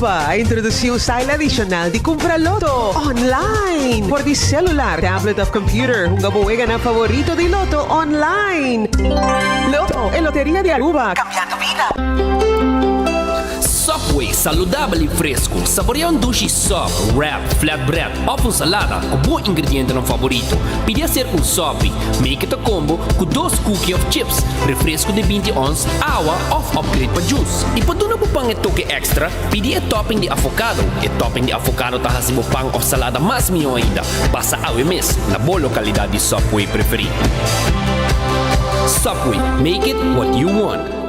Aruba a introduci un style adicional di cumpra Lotto online! For di celular, tablet of computer, hunga bo weganan favorito di Lotto online! Lotto, e loteria di Aruba, cambiando bida! Subway, saludabel y fresco. Saborea un dushi sub, wrap, flatbread of un salada cu bo ingredientenan favorito. Pidi acerca un sopi. Make it a combo cu dos cookie of chips, refresco di binti ons, awa of upgrade pa juice. Y pa duna bo pan e toke extra, pidi e topping di avocado. E topping di avocado ta haci bo pan of salada mas miho ainda. Pasa awe mes na bo localidad di Subway preferi. Subway, make it what you want.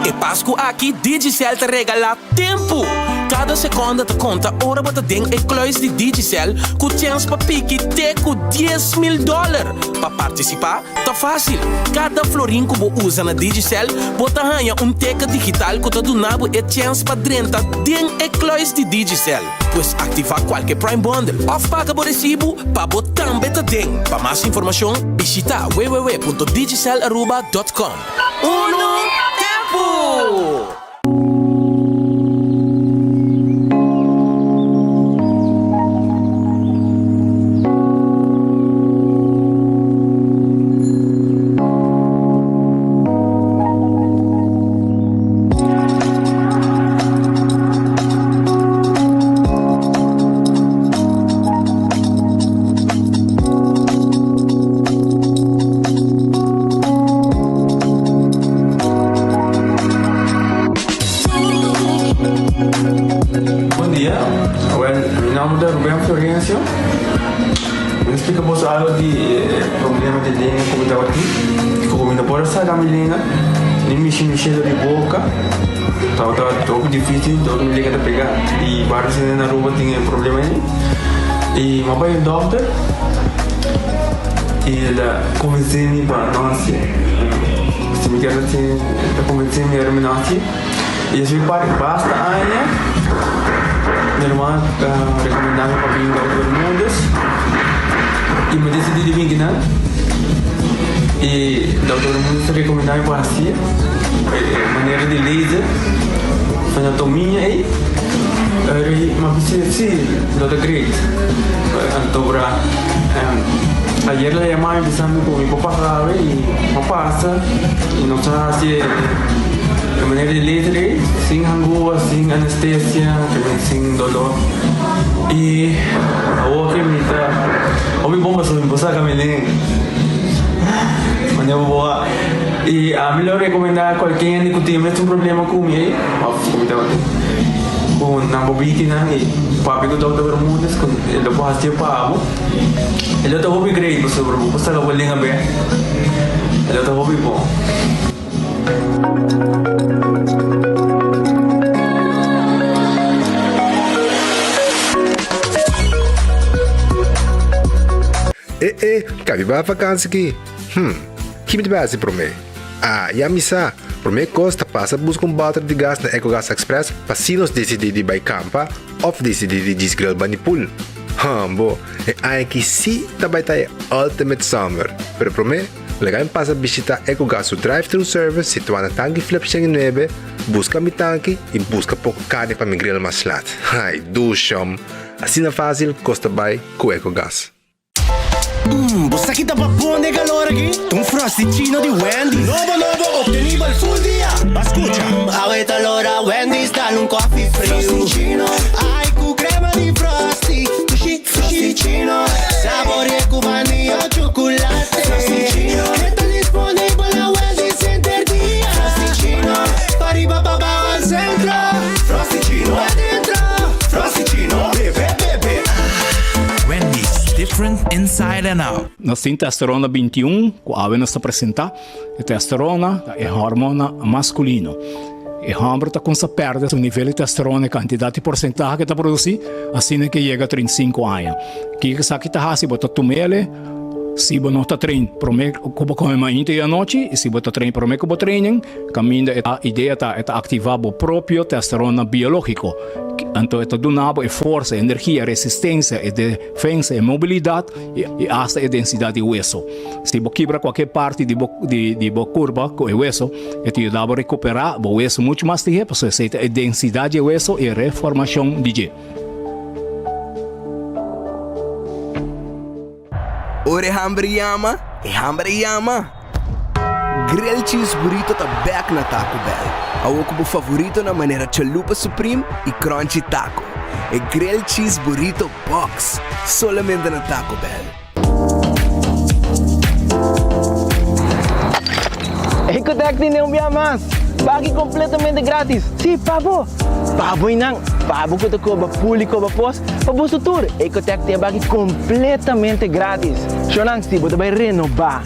E Pasku aki Digicel ta regalá tempu! Kada sekonda ta konta ora bo ta den e kluis di Digicel ku chèns pa piki te ku 10,000 dòler. Pa partisipá ta fásil, kada florin ku bo usa na Digicel bo ta haña un teken digital ku ta duna bo e chèns pa drenta den e kluis di Digicel. Pues aktivá kualke Prime Bundle òf paga bo resibu pa bo tambe ta den. Pa mas informashon bishitá www.digicelaruba.com. Unu tempu! Bon dia, well mi nomber ta Ruben Florencio. Mi ta splika boso algo di e problema di lenga ku mi tabatin, ku mi no por a saka mi lenga, ni mishi mishi dor di boka. Tabata hopi dificil dor mi lenga ta pega y varios hende na Aruba tin e problema ei. Y mi a bai un dokter y el a convence mi pa no haci. Si mi kier haci el a convence mi ora mi no haci. Y esei parti basta aña mi ruman a recomenda mi pa bin Dokter Bermudez y mi a decidi di bin kinan. Y Dokter Bermudez a recomenda mi pa haci. E manera di laser anatomia ei m'a bisa si lo ta great antobra ayer la yama mi bisa mi ku mi por pasa awe i m'a pasa i nos a hasi e manera di laser ei sin hangua sin anestesia sin dolor i awor ke mi ta hopi bon pasobra mi por saka mi lenga manera bo a. I ami lo rekomendá kualke hende ku tin e mesun problema ku mi ei, òf ku mi tabatin, ku nan por bini nan i papia ku Dòkter Bermudez ku e lo por hasié pa bo. E lo ta hopi great pasobra bo por saka bo lenga bèk. E lo ta hopi bon. E e, kabi bai vakansi ki? Hm, ki mi ta bai hasi promé? Ah, ya mi sa! Promé kos ta pasa buska un bòter di gas na Ecogas Express pa si nos disidí di bai kampa òf disidí di djis grill bani pool. Hambo, e aña aki sí ta bai ta e ultimate summer! Pero promé, laga mi pasa bishitá Ecogas su drive-thru service situá na Tanki Flip 109, buska mi tanki i buska poko karni pa mi grill mas lat. Ai, dushom! Asina fásil kos ta bai ku Ecogas. Mmm, bo sa ki ta babon den calor aki? Ta un Frosty-chino di Wendy's. Nobo nobo, obtenibel full dia. Ba scucha. Mmm, awe ta lora Wendy's dal un coffee friu. Frosty-chino. Ai, cu crema di Frosty. Dushi, Frosty-chino. Saborea cu vanilla o chocolate. Frosty-chino. E ta disponibel na Wendy's henter dia. Frosty-chino. Pa riba, pa bao al centro. Frosty-chino. Pa dentro. Frosty-chino. Bebe, bebe. Wendy's, different inside and out. Nos tin testosterona 21 ku awe nos ta presentá. E testosterona ta e hormona maskulino. E hòmber ta kumsa pèrdè su nivel di testosterona, e kantidat i porsentahe ku e ta produsí, asina ke yega 35 aña. Kiko esaki ta hasi? Bo ta tum'el. Si bo no ta train prome ku bo kome mainta i anochi i si bo ta train prome ku bo training, kaminda e idea ta e ta aktivá bo propio testosterona biológiko. Anto e ta duna bo e forsa, e energia, e resistensia, e defensa, e mobilidat i asta e densidat di weso. Si bo kibra kualke parti di bo di bo kurpa ku e weso, e ta yuda bo rekuperá bo weso muchu mas lihé pasobra esei ta e densidat di e weso i e reformashon di dje. Ora e hamber yama, e hamber a yama! Grilled Cheese Burrito ta bek na Taco Bell. Awor ku bo favoritonan manera Chalupa Supreme i Crunchy Taco. E Grilled Cheese Burrito Box! Solamente na Taco Bell. Ecotec tene un bia mas! Baki completamente gratis! Si, pa bo! Pa bo y nan! Pa bo cu ta coba pul y coba pos, Pa boso tur, Ecotec tin e baki completamente gratis. Shownan, si bo ta bay renoba,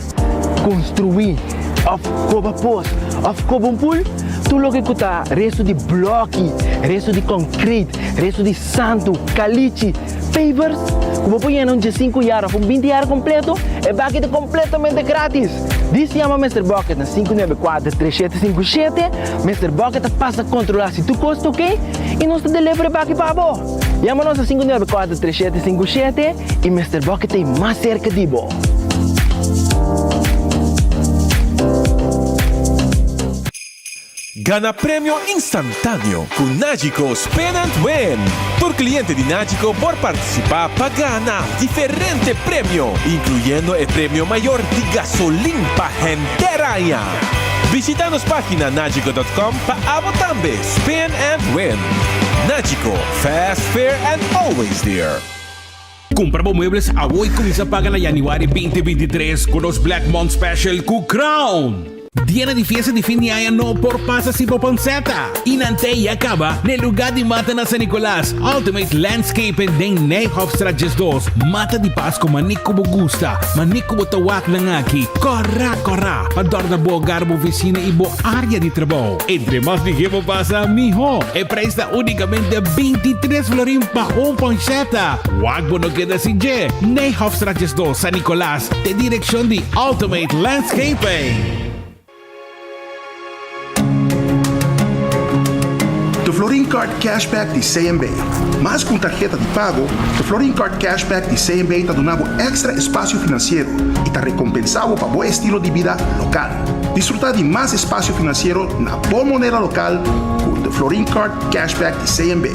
construi, of coba pos, of coba un pool, tur loke cu ta resto di bloki, resto di concrete, resto di santo, calichi, pavers, cu bo por yena un diesinku yar of un binti yar completo, e baki ta completamente gratis. Dis yama Mister Bucket na 594 3757, Mister Bucket ta pasa controla si tur cos ta ok y nos ta deliver e baki pa bo. Yama nos na 594 3757 y Mister Bucket ta ei mas cerca di bo. Gana premio instantáneo ku Nagico Spin and Win! Tur kliente di Nagico por partisipá pa gana diferente premio, inkluyendo e premio mayor di gasolin pa henter aña. Bishita nos página nagico dot com pa abo tambe spin and win! Nagico, fast, fair and always there! Kumpra bo muebles awo i kuminsá paga na yanüari 2023 ku nos Black Month Special ku Crown! Dianan di fiesta di fin di aña no por pasa sin bo panceta! I nan te ya caba n'e lugar di mata na San Nicolas, Ultimate Landscaping den Nijhofstraat 12. Mata di Pasco mane cu bo gusta, mane cu bo ta wak nan aki. Cora cora pa dorna bo hogar, bo oficina y bo area di trabou. Entre mas lihé bo pasa, mihó. E prijs ta unicamente 23 florin pa un panceta. Wak bo no keda sin dje. Nijhofstraat 12, San Nicolas. Te direccion di Ultimate Landscaping. De Florin Card Cashback di CMB. Mas ku un tarheta di pago, De Florin Card Cashback di CMB ta duna bo èkstra espasio finansiero i ta rekompensá bo pa bo estilo di bida lokal. Disfrutá di mas espasio finansiero na bo moneda lokal ku De Florin Card Cashback di CMB.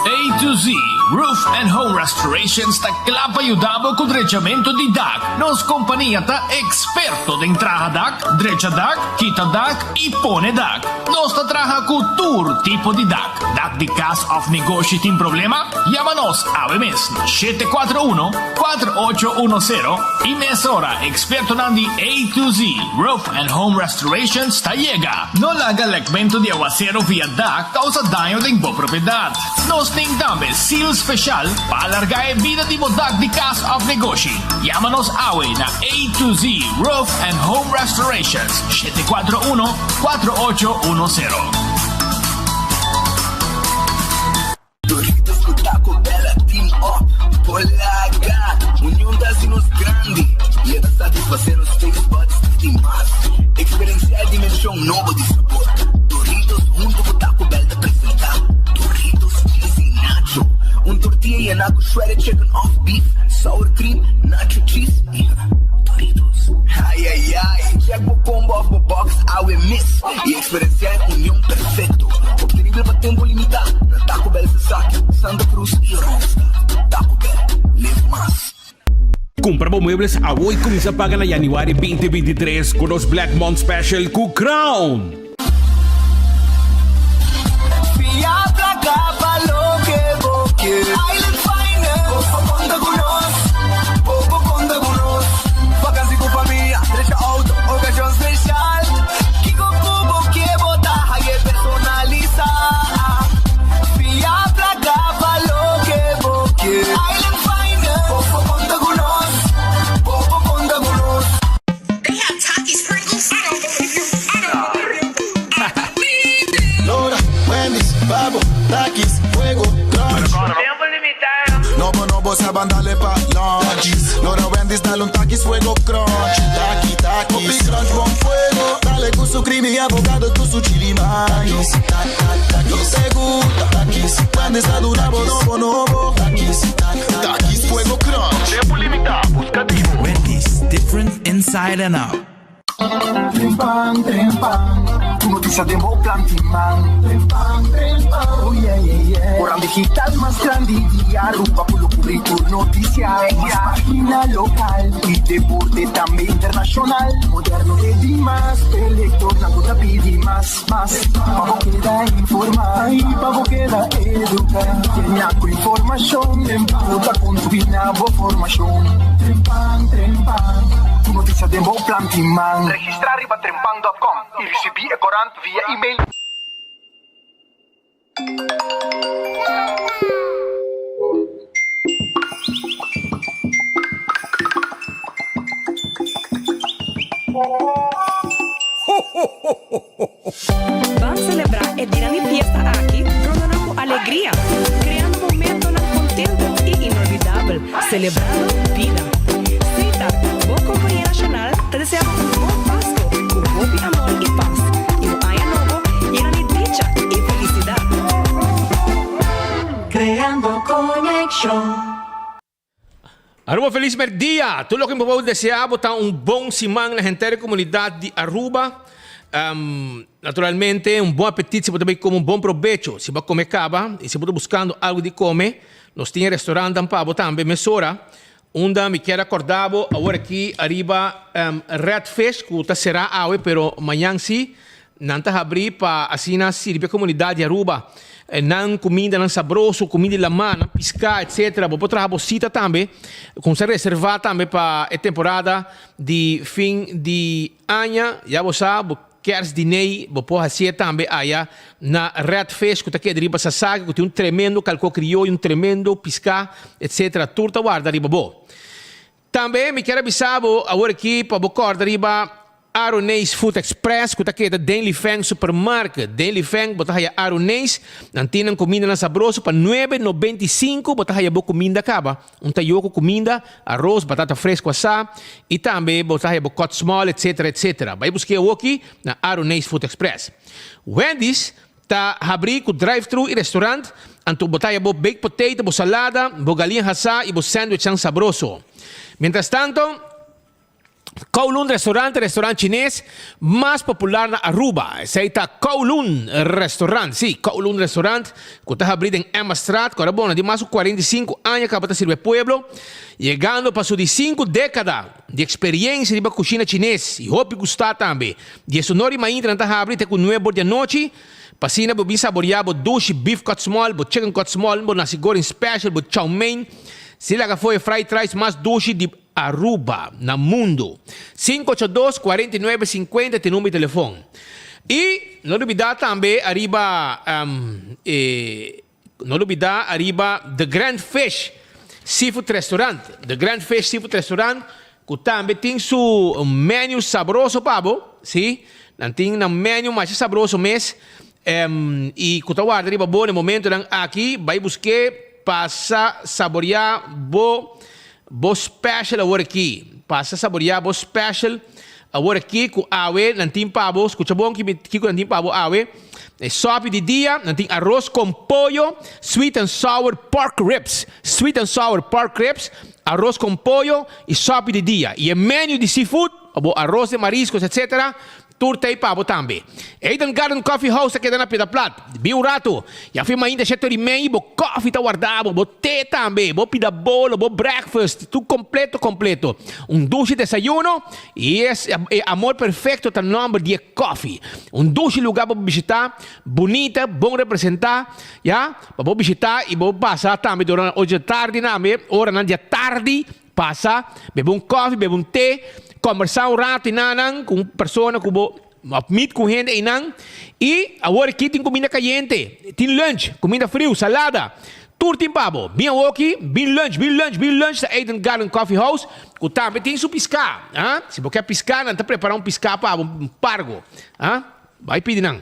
A to Z Roof and Home Restorations ta kla pa yuda bo ku drechamentu di dak. Nos kompania ta eksperto den traha dak, drecha dak, kita dak i pone dak. Nos ta traha ku tur tipo di dak. Dak di kas òf negoshi tin problema? Yama nos awe mes na 741 4810 i mesora ekspertonan di A to Z Roof and Home Restorations ta yega. No laga lekmentu di awasero via dak kousa daño den bo propiedat. Nos tin tambe seal speshal pa alargá e bida di bo dak di kas òf negoshi. Yama nos awe na A to Z Roof and Home Restorations, 741 4810. Doritos cu Taco Bell a team up por laga. Union ta haci nos grandi y e ta satisface nos taste buds di mas. Experiencia e dimension nobo di sabor. Doritos hunto cu Taco Bell ta presenta Doritos Cheesy Nacho, un tortilla yena cu shredded chicken of beef, sour cream, nacho cheese y Doritos. Ay ay ay, check bo combo of bo box awe mes y Experiencia e union perfecto, obtenibel pa tempo limita na Taco Bell Sasaki, Santa Cruz y Oranjestad. Taco Bell, live mas. Cumpra bo muebles awo y cuminsa paga na januari 2023 cu nos Black Month Special cu Crown! Fia placa pa loke bo kier. Island Finance, bo por conta cu nos, bo por conta cu nos. Vakantie cu famia, drecha auto, ocasion special. Kiko ku bo ke bo ta haye personalisa. Fia plaka pa loke bo ke. Island Finance, bo por konta ku nos, bo por konta ku nos. They have Takis Pringles? I don't believe you, I don't believe you, I believe. Hopi crunch bon fuego. Dale cu su creamy avocado cu su chili mayo. Yo te gusta. Grande sa duna bo nobo nobo. Takis Fuego Crunch. Tempo limita, busca di bo. Wendy's, different inside and out. Trempan, trempan, Tur noticia den bo plan tin man. Trempan, trempan, oh yeah, yeah, yeah. Koran digital mas grandi di Aruba cu lo cubri tur noticia. Mas pagina local y deporte tambe internacional. Moderno te di mas, e lectornan cu ta pidi mas, mas. Pa bo keda informa y pa bo keda educa. Yena cu informacion, Trempan lo ta contribui na bo formacion. Trempan, trempan, Tur noticia den bo plan tin man. Registra riba trempan dot com y ricibi e corant via email. Ban selebrá e dianan di fiesta aki rondonan ku alegria, kreando momentonan kontento i inolvidabel, selebrando bida. Setar, bo kompania nashonal, ta deseá bo un bon Pasko ku hopi amor i pas, i un aña nobo yena di dicha i felisidat. Creando conexion. Aruba Feliz Merdia! Tur loke mi por desea bo ta un bon siman na henter e comunidad di Aruba. Naturalmente un bon apetit si bo ta bay come un bon probecho. Si bo a come caba y si bo ta buscando algo di come, nos tin e restaurantnan pa bo tambe mesora. Unda mi kier a corda bo awor aki ariba Red Fish cu ta cera awe pero mañan si Nan ta habrí pa asina sirbi e komunidat di Aruba. Nan kumindanan sabroso, kuminda di lamá, nan piská, etsetera. Bo por traha bo sita tambe, kumsa reservá tambe pa e temporada di fin di aña. Ya bo sa, bo kèrsdinei bo por hasié tambe aya na Red Fish ku ta keda riba Sasaki ku tin un tremendo kalkó krioyo, un tremendo piská, etsetera. Tur ta warda riba bo. Tambe mi kier a bisa bo awor aki pa bo kòrda riba Aroneis Food Express ku ta keda den Lifeng Supermarket. Den Lifeng bo ta haya Aroneis, nan tin nan kumindanan sabroso pa nuebe 95 bo ta haya bo kuminda kaba. Un tayo ku kuminda, aros, batata fresku asá i tambe bo ta haya bo kòt small etsetera etsetera. Bai busk'é awoki na Aroneis Food Express. Wendy's Ta habrí ku drive-thru i restaurant, anto bo ta haya bo baked potato, bo salada, bo galiña hasá i bo sandwichnan sabroso. Mientras tanto, Kowloon Restaurant ta e restaurant chines mas popular na Aruba. Esei ta Kowloon Restaurant, sí, Kowloon Restaurant, ku ta habrí den Emmastraat, ku ora bon, di mas ku 45 aña kaba ta sirbi e pueblo, yegando pa su di sinku dékada di eksperiencia riba kushina chines i hopi gustá tambe. Diesunor di mainta nan ta habri te ku nuebor di anochi, pa asina bo bin saboreá bo dushi beef cut small, bo chicken cut small, bo nasi goreng special, bo chow mein, si laga afó e fried rice mas dushi di Aruba na mundu. 582 49 50 ta e number di telefon. I no lubidá tambe ariba e. No lubida ariba The Grand Fish Seafood Restaurant. The Grand Fish Seafood Restaurant cu tambe tin su menu sabroso pa bo, si, nan tin nan menu masha sabroso mes y cu ta warda riba bo na e momentonan aki, bay buske pasa saborea bo bo special awor aki, pasa saborea bo special awor aki cu awe nan tin pa bo, scucha bon kico nan tin pa bo awe. E sopi di dia, nan tin aros con pollo, sweet and sour pork ribs, sweet and sour pork ribs, aros con pollo y sopi di dia. Y e menu di seafood, bo aros de mariscos etc. Tur ta ei pa bo tambe. Eden Garden Coffee House ta keda na Piedra Plat. Bin un rato, ya fin mainta shete ora y mei, bo koffie ta warda bo, bo te tambe, bo pida bolo, bo breakfast, tur completo completo. Un dushi desayuno y es e amor perfecto ta nomber di e koffie. Un dushi lugar pa bo bishita, bunita, bon representa, ya, pa bo bishita y bo pasa tambe durante ocho di tardi tambe, oranan di atardi, pasa, bebe un koffie, bebe un te, combersa un rato eynan cu un persona cu bo of meet cu hende eynan y awor aki tin cuminda cayente, tin lunch, cuminda friu, salada, Tur tin pa bo. Bin awoki, bin lunch, bin lunch, bin lunch ta Eden Garden Coffee House, ku tambe tin su piská. Ah, si bo ke piská, nan ta prepará un piská pa bo, un pargo. Ah, bai pidi nan.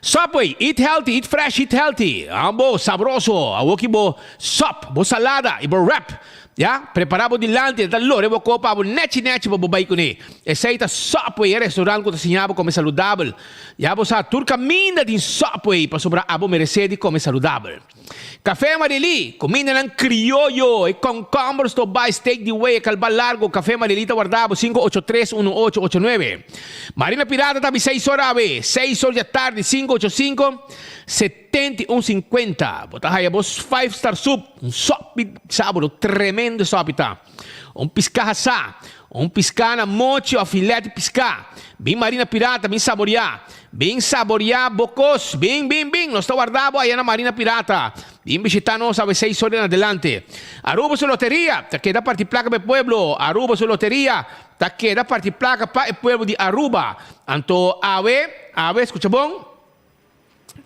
Subway, eat healthy, eat fresh, eat healthy. Ah, bo sabroso. Awoki bo sop, bo salada i bo wrap. Ya, prepara bo dilanti, nan ta lore bo kopa bo nechi nechi pa bo bai kuné. Esei ta Subway, e restaurant ku ta siña bo kome saludabel. Ya bo sa, tur kaminda tin Subway pasobra abo meresé di kome saludabel. Café Marilí, kumindanan krioyo, e kònkòmber stobá, e steak di wei, e kalbá largu, Café Marilí ta warda bo, 583 1889. Marina Pirata ta abi seis or awe, seis or djatardi, 585 71 50. Bo ta haya bo five star soup, un sòpi saboro, tremendo e sòpi ta. Un piská hasá, un piská na mochi òf filèt di piská. Bin Marina Pirata, bin saboriá. Bin saboriá bo kos. Bin, bin, bin! Nos ta warda bo aya na Marina Pirata. Bin bishitá nos awe seis or den adelante. Aruba su loteria ta keda parti plaka pa e pueblo. Aruba su loteria ta keda parti plaka pa e pueblo di Aruba. Anto awe, awe, skucha bon.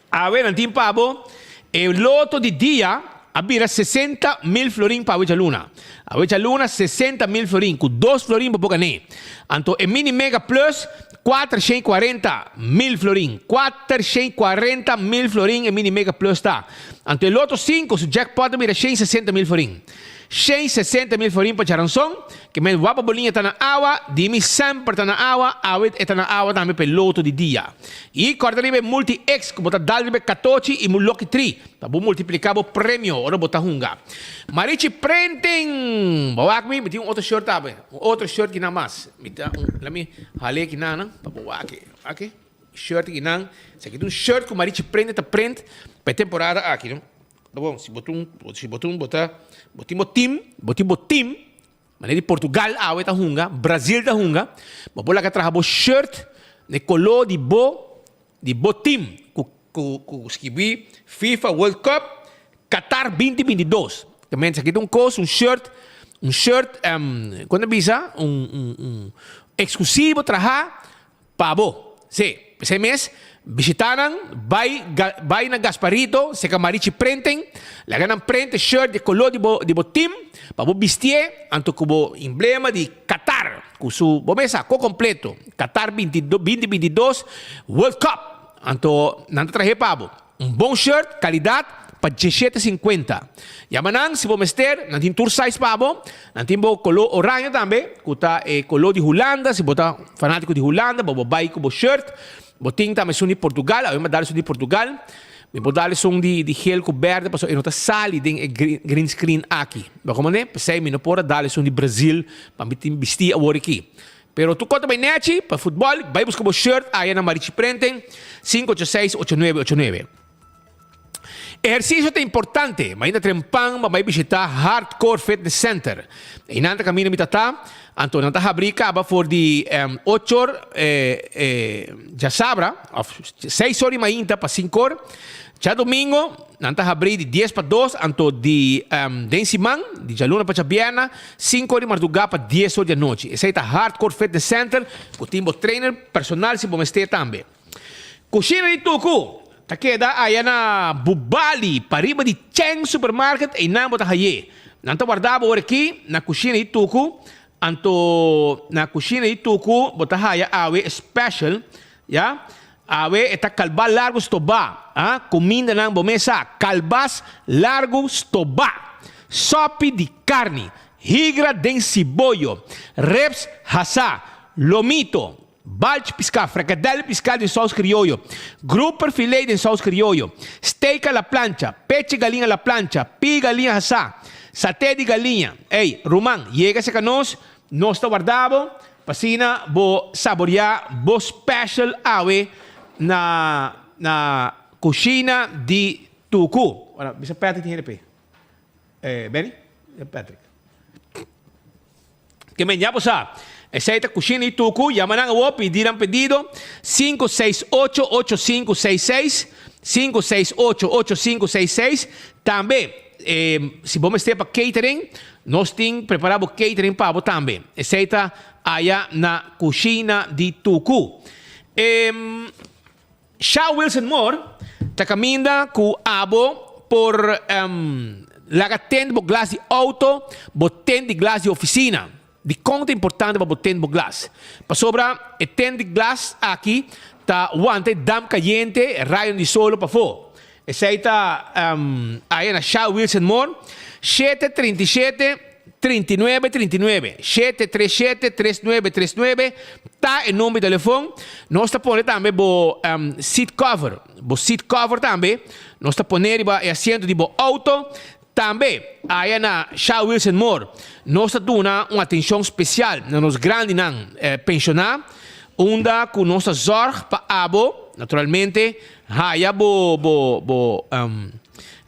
Awe nan tin pa bo e loto di dia a bira 60,000 florin pa awe djaluna. Awe djaluna 60,000 florin ku dos florin bo por gané. Anto e mini mega plus 440,000 florin. 440,000 florin e mini mega plus ta. Anto e loto sinku su jackpot a bira 160,000 florin. 160,000 florin pa djaranson. Ke men wapa boliña ta na awa, di mi semper ta na awa, awe e ta na awa tambe pa e loto di dia. I kòrda riba e multi X ku bo ta dal riba e katochi i mu loki tri pa bo multipliká bo premio ora bo ta hunga. Marichi Printing! Bo wak mi, mi tin un otro shirt awe, un otro shirt kinan mas. Mi ta un, laat mi hal'é kinan pa bo wak e. Wak e shirt kinan. Esaki ta un shirt ku Marichi Printing ta print pa e temporada aki no. Bon, si bo tin, si bo tin, bo ta, bo tin bo team, bo tin bo team, manera di Portugal awe ta hunga, Brazil ta hunga, bo por laga traha bo shirt na e koló di bo, di bo team, ku, ku, ku skibí FIFA World Cup Qatar 2022. Ta mens aki ta un kos, un shirt, un shirt, kon ta bisa, un, un, un eksklusivo trahá Pa bo. Sí, p'esei mes, bishitá nan, bai bai na Gasparito, seka Marichi Printing, laga nan print e shirt di koló di bo di bo team, pa bo bistié, anto ku bo emblema di Qatar, ku su, bo mes sa, ko kompleto, Qatar 2022 World Cup. Anto nan ta trah'é pa bo. Un bon shirt, calidad, pa diesshete sinkuenta. Yama nan si bo mester, nan tin tur size pa bo. Nan tin bo color oranje tambe, cu ta e color di Hulanda, si bo ta fanatico di Hulanda, bo bo bay cu bo shirt. Bo tin tambe esun di Portugal, awe mi a dal esun di Portugal. Mi por dal esun di di geel cu berde pasobra e no ta sali den e green screen aki. Bo comprende? P'esey mi no por a dal esun di Brazil pa mi tin bisti awor aki. Pero tur kos ta bai nechi pa futbòl, bai buska bo shirt aya na Marichi Printing, 586 8989. Ehersisio ta importante, ma ainda trempan bo bai bishita Hardcore Fitness Center. Einan ta kaminda mi ta ta, anto nan ta habri kaba for di ocho or djasabra, òf seis or di mainta pa sinku or. Djadomingo nan ta habri di dies pa dos, anto di den siman, di djaluna pa djabierna, sinku or di mardugá pa dies or di anochi. Esei ta Hardcore Fitness Center ku tin bo trainer personal si bo mester tambe. Kushina di Tuku ta keda aya na Bubali, pariba di Cheng Supermarket, einan bo ta haye. Nan ta warda bo ora aki na Kushina di Tuku, anto na Kushina di Tuku bo ta haya awe special, ya. Awe e ta kalbá largu stobá, a kumindanan bo mes sa, kalbas largu stobá, sòpi di karni, higra den siboyo, reps hasá, lomito, balch piská, frakadèl piská den sous krioyo, grouper filé den sous krioyo, steak a la plancha, pechi galiña a la plancha, pí galiña hasá, saté di galiña. Ey, ruman, yega serka nos, nos ta warda bo. P'asina bo saboreá bo special awe na na kushina di Tuku. Ora bisa Patrick tin hende p'e. Eh, Benny? Eh, Patrick. Ke men ya bo sa. Esei ta kushina di Tuku. Yama nan awor, pidi nan pedido. 5688566, 5688566. Tambe, eh, si bo mester pa catering, Nos tin prepara bo catering pa bo tambe. Esey ta aya na cushina di Tucu. E Sha Wilson Moore ta caminda cu abo por laga tent bo glas di auto, bo tent di glas di oficina. Dicon ta importante pa bo tent bo glas? Pasobra e tent di glas aki ta wanta e damp cayente, rayonan di solo pafo. Esei ta aya na Sha Wilson Moore, 737. 39 39. 737 39 39 ta e number di telefon. Nos ta pone tambe bo seat cover. Bo seat cover tambe nos ta pone riba e asiento di bo auto. Tambe aya na Sha Wilson Moore nos ta duna un atencion special na nos grandinan pensioná, unda cu nos ta zorg pa abo, naturalmente, haya bo bo bo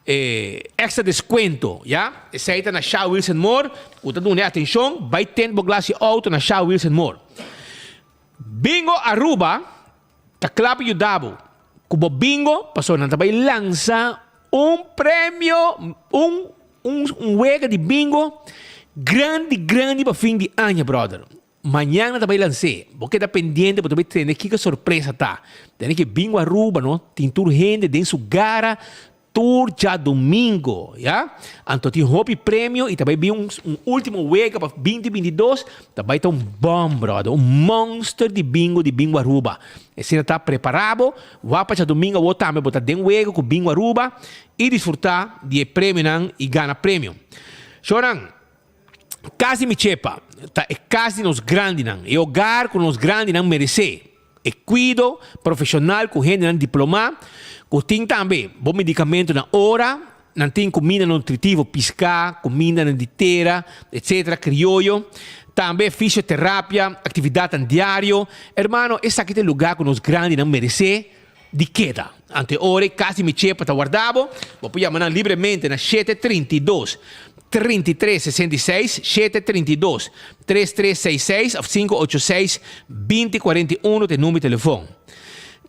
e extra descuento, ya. Esey ta na Sha Wilson Moore cu ta duna e atencion, bay tent bo glas di auto na Sha Wilson Moore. Bingo Aruba Ta kla pa yuda bo ku bo bingo pasobra nan ta bai lansa un premio, un un wega di bingo grandi grandi pa fin di aña brother. Mañan nan ta bai lans'é. Bo keda pendiente bo ta bai tende kiko sorpresa ta. Tene ke bingo Aruba no tin tur hende den su gara Tur djadumingo, ya. Anto tin hopi premio y ta bay bin un un ultimo wega pa binti binti dos, ta bay ta un bom brother, un monster di bingo di Bingo Aruba. Esina ta prepara bo, wak pa djadumingo awo tambe bo ta den wega cu Bingo Aruba y disfruta di e premionan y gana premio. Shownan, Cas di mi Chepa ta e cas di nos grandinan, e hogar cu nos grandinan merece. E kuido profeshonal ku hendenan diplomá ku tin tambe bo medikamentu na ora, nan tin kuminda nutritivo, piská, kumindanan di tera, etsetera, krioyo, tambe fisioterapia, aktividatnan diario. Hermano, esaki ta e lugá ku nos grandinan meresé di keda. Ante ora e kas di mi chepa ta warda bo, bo por yama nan libremente na shete 32, 33 66, shete 32, tres tres seis seis òf sinku ocho seis, binti kuarenta i unu ta e number di telefon.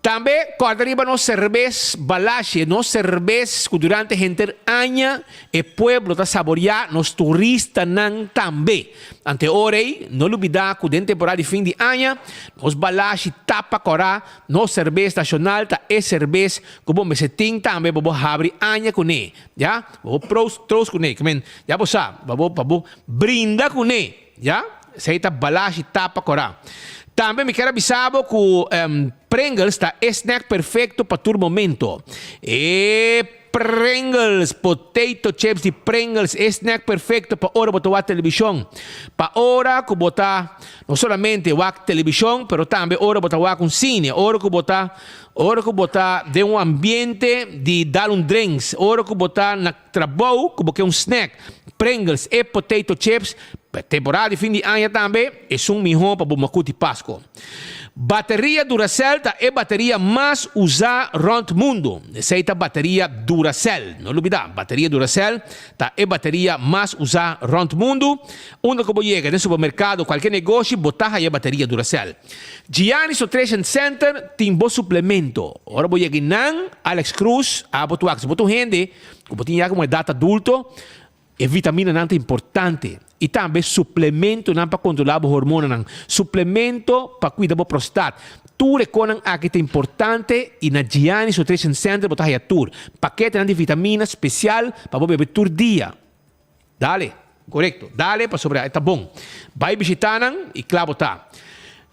Tambe kòrda riba nos serbes Balashi, nos serbes ku durante henter aña e pueblo ta saboriá, nos turistanan tambe. Ante ora ei, no lubidá ku den temporada di fin di aña, nos Balashi tapa kòrá. Nos serbes nashonal ta e serbes ku bo mester tin tambe pa bo habri aña kuné, ya, pa bo proos troos kuné, ke men, ya bo sa, pa bo pa bo brinda kuné, ya, esei ta balashi tapa kòrá. Tambe mi kier a bisa bo ku Pringles ta e snack perfekto pa tur momento. E Pringles, potato chips di Pringles, e snack perfekto pa ora bo ta wak televishon, pa ora ku bo ta No solamente wak televishon, pero tambe ora bo ta wak un sine, ora ku bo ta ora ku bo ta den un ambiente di dal un drinks, ora ku bo ta na trabou ku bo ke un snack, Pringles e potato chips, pa temporada di fin di aña tambe esun mihó pa bo makuti Pasko. Bateria Duracell ta e bateria mas usá rònt mundu. Esei ta bateria Duracell. No lubidá, bateria Duracell ta e bateria mas usá rònt mundu. Unda ku bo yega, den supermerkado, kualke negoshi, bo ta haya bateria Duracell. Gianni's Nutrition Center tin bo suplemento. Ora bo yega einan, Alex Cruz, abo ta wak si bo ta un hende ku bo tin ya komo edat adulto, e vitaminanan ta importante. I tambe suplementonan pa kontrolá bo hormonanan, suplemento pa kuida bo prostat. Tur e konan aki ta importante i na Gianni's Nutrition Center bo ta haya tur. Paketenan di vitamina spesial pa bo bebe tur dia. Dale, korekto. Dale pasobra e ta bon. Bai bishitá nan i kla bo ta.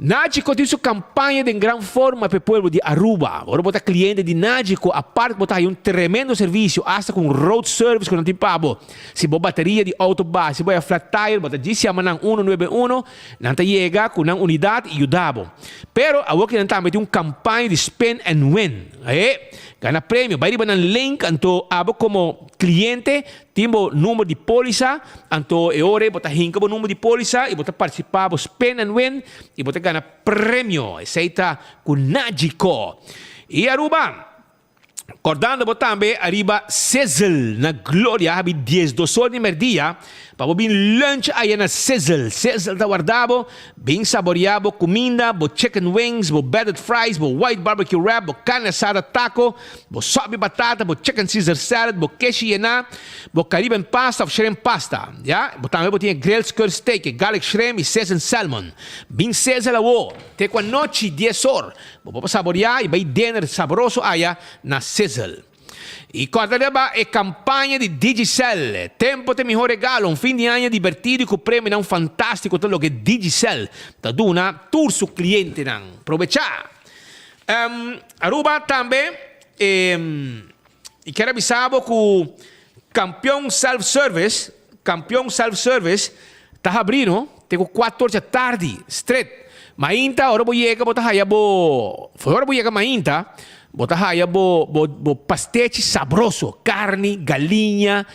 Nagico tin su kampaña den gran forma pa e pueblo di Aruba. Ora bo ta kliente di Nagico, apart bo ta haya un tremendo servisio, asta ku un road service ku nan tin pa bo. Si bo bateria di outo baha, si bo haya flat tire, bo ta djis yama nan uno nuebe uno, nan ta yega ku nan unidat i yuda bo. Pero awor ki nan tambe tin un kampaña di spin and win. E gana premio. Bai riba nan link anto abo komo kliente Tin bo number di polisa, anto e ora ei bo ta hinka bo number di polisa i bo ta partisipá bo spin and win i bo ta gana premio. Esei ta ku Nagico. I Aruba, kòrdando bo tambe ariba Sizzle na Gloria habi diesdos or di mèrdia pa bo bin lunch aya na Sizzle. Sizzle ta warda bo. Bin saboreá bo kuminda, bo chicken wings, bo battered fries, bo white barbecue wrap, bo carne asada taco, bo sop di batata, bo chicken caesar salad, bo keshi yená, bo Caribbean pasta of shrimp pasta. Ya, bo tambe bo tin e grilled skirt steak, e garlic shrimp i seasoned salmon. Bin Sizzle awo, te ku anochi dies or, bo por saboreá i bai dinner saboroso aya na Sizzle. I kòrda riba e kampaña di Digicel, Tempo ta e mihó regalo, un fin di aña dibertido i ku premionan fantástiko ta loke Digicel ta duna tur su klientenan. Probechá! Aruba tambe i kier a bisa bo ku Kampion Self Service. Kampion Self Service ta habrí no te ku kuater dja tardi stret. Mainta ora bo yega bo ta haya bo ora bo yega mainta bo ta haya bo bo bo pastechi sabroso, karni, galiña,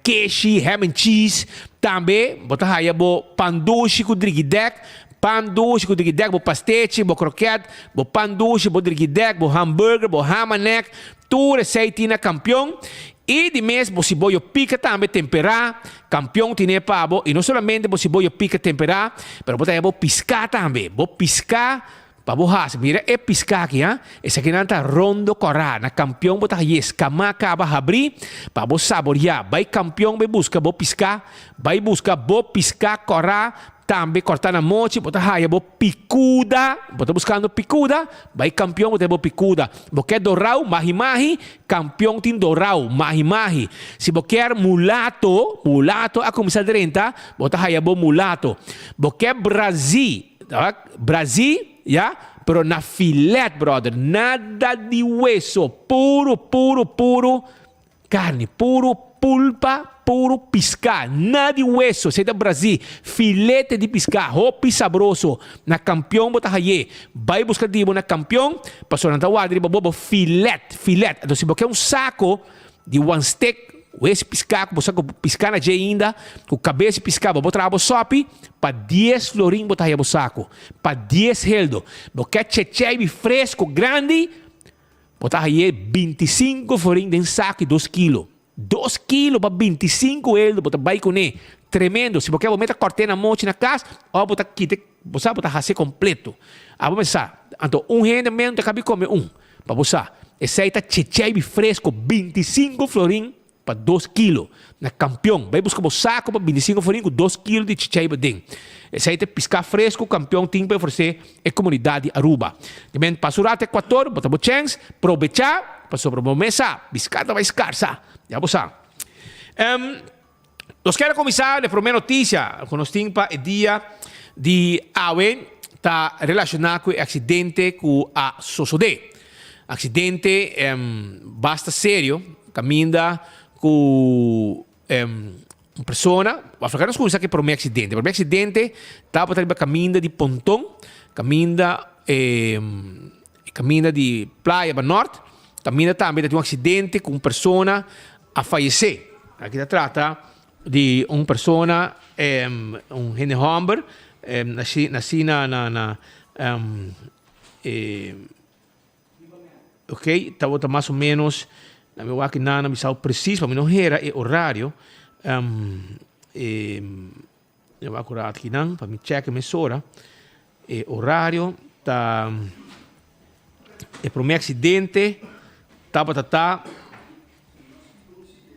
keshi, ham and cheese. Tambe bo ta haya bo pan dushi ku drigidèk, pan dushi ku drigidèk, bo pastechi, bo kroket, bo pan dushi, bo drigidèk, bo hamburger, bo hamanek. Tur esei tin na Kampion i di mes bo siboyo pika tambe temperá, Kampion tine pa bo i no solamente bo siboyo pika temperá, pero bo ta haña bo piská tambe, bo piská pa bo hasi. Mira e piská aki ha, esakinan ta rondo kòrá, na Kampion bo ta hañ'é skamá kaba habrí pa bo saboriá. Bai Kampion bai buska bo piská, bai buska bo piská kòrá Tambe corta na mochi bo ta haya bo picuda, bo ta buscando picuda, bay Campeon bo ta haya bo picuda. Bo kier dorao, mahi mahi, Campeon tin dorao, mahi mahi. Si bo kier mulato, mulato a cuminsa drenta, bo ta haya bo mulato. Bo kier brazi, brazi, ya, pero na filet brother, nada di weso, puro, puro, puro. Carni puro, pulpa puro, pisca, nada di weso, esey ta Brazil, filete di pisca, hopi sabroso, na Campeon bo ta haye, bay busca di bo na Campeon, pasobra nan ta warda riba bo bo filet, filet, enton si bo ke un saco di one stick, wes pisca cu bo sa cu pisca na dje ainda, cu cabes di pisca bo bo traha bo sopi, pa dies florin bo ta haya bo saco, pa dies heldo, bo ke checheibi fresco grandi, Bo ta haye 25 florin den saku i dos kilo. Dos kilo pa 25 eldo bo ta bai kuné. Tremendo. Si bo ke bo meta kòrt'é na mochi na kas òf bo ta kit'é, bo sa bo ta hasié kompleto. Abo mester sa. Anto un hende menos ta kabi kome un. Pa bo sa. Esei ta checheibi fresko 25 florin Pa dos kilo. Na Kampion. Bai buska bo sako pa 25 florin ku dos kilo di chichaiba den. Esei ta e piská fresku Kampion tin pa ofresé e komunidat di Aruba. Di men pa su rato Ekuator bo ta bo chèns, probechá pasobra bo mes sa, piská ta bai skarsa. Ya bo sa. Nos kier a kuminsá e promé notisia ku nos tin pa e dia di awe ta relashoná ku e aksidente ku a sosodé. Aksidente basta serio kaminda ku un persona, Afrika nos kuminsá ku e promé aksidente. Promé aksidente tabata riba kaminda di Ponton, kaminda kaminda di Playa pa Nort, kaminda tambe ta tin un aksidente ku un persona a fayesé. Aki ta trata di un persona, un hende hòmber, nasí na na E ok, tabata mas o menos, na mi wak nan a bisao precies, pa mi no hera e horario, e mi wak un rato akinan pa mi check mesora, e horario ta, e prome accidente tabata ta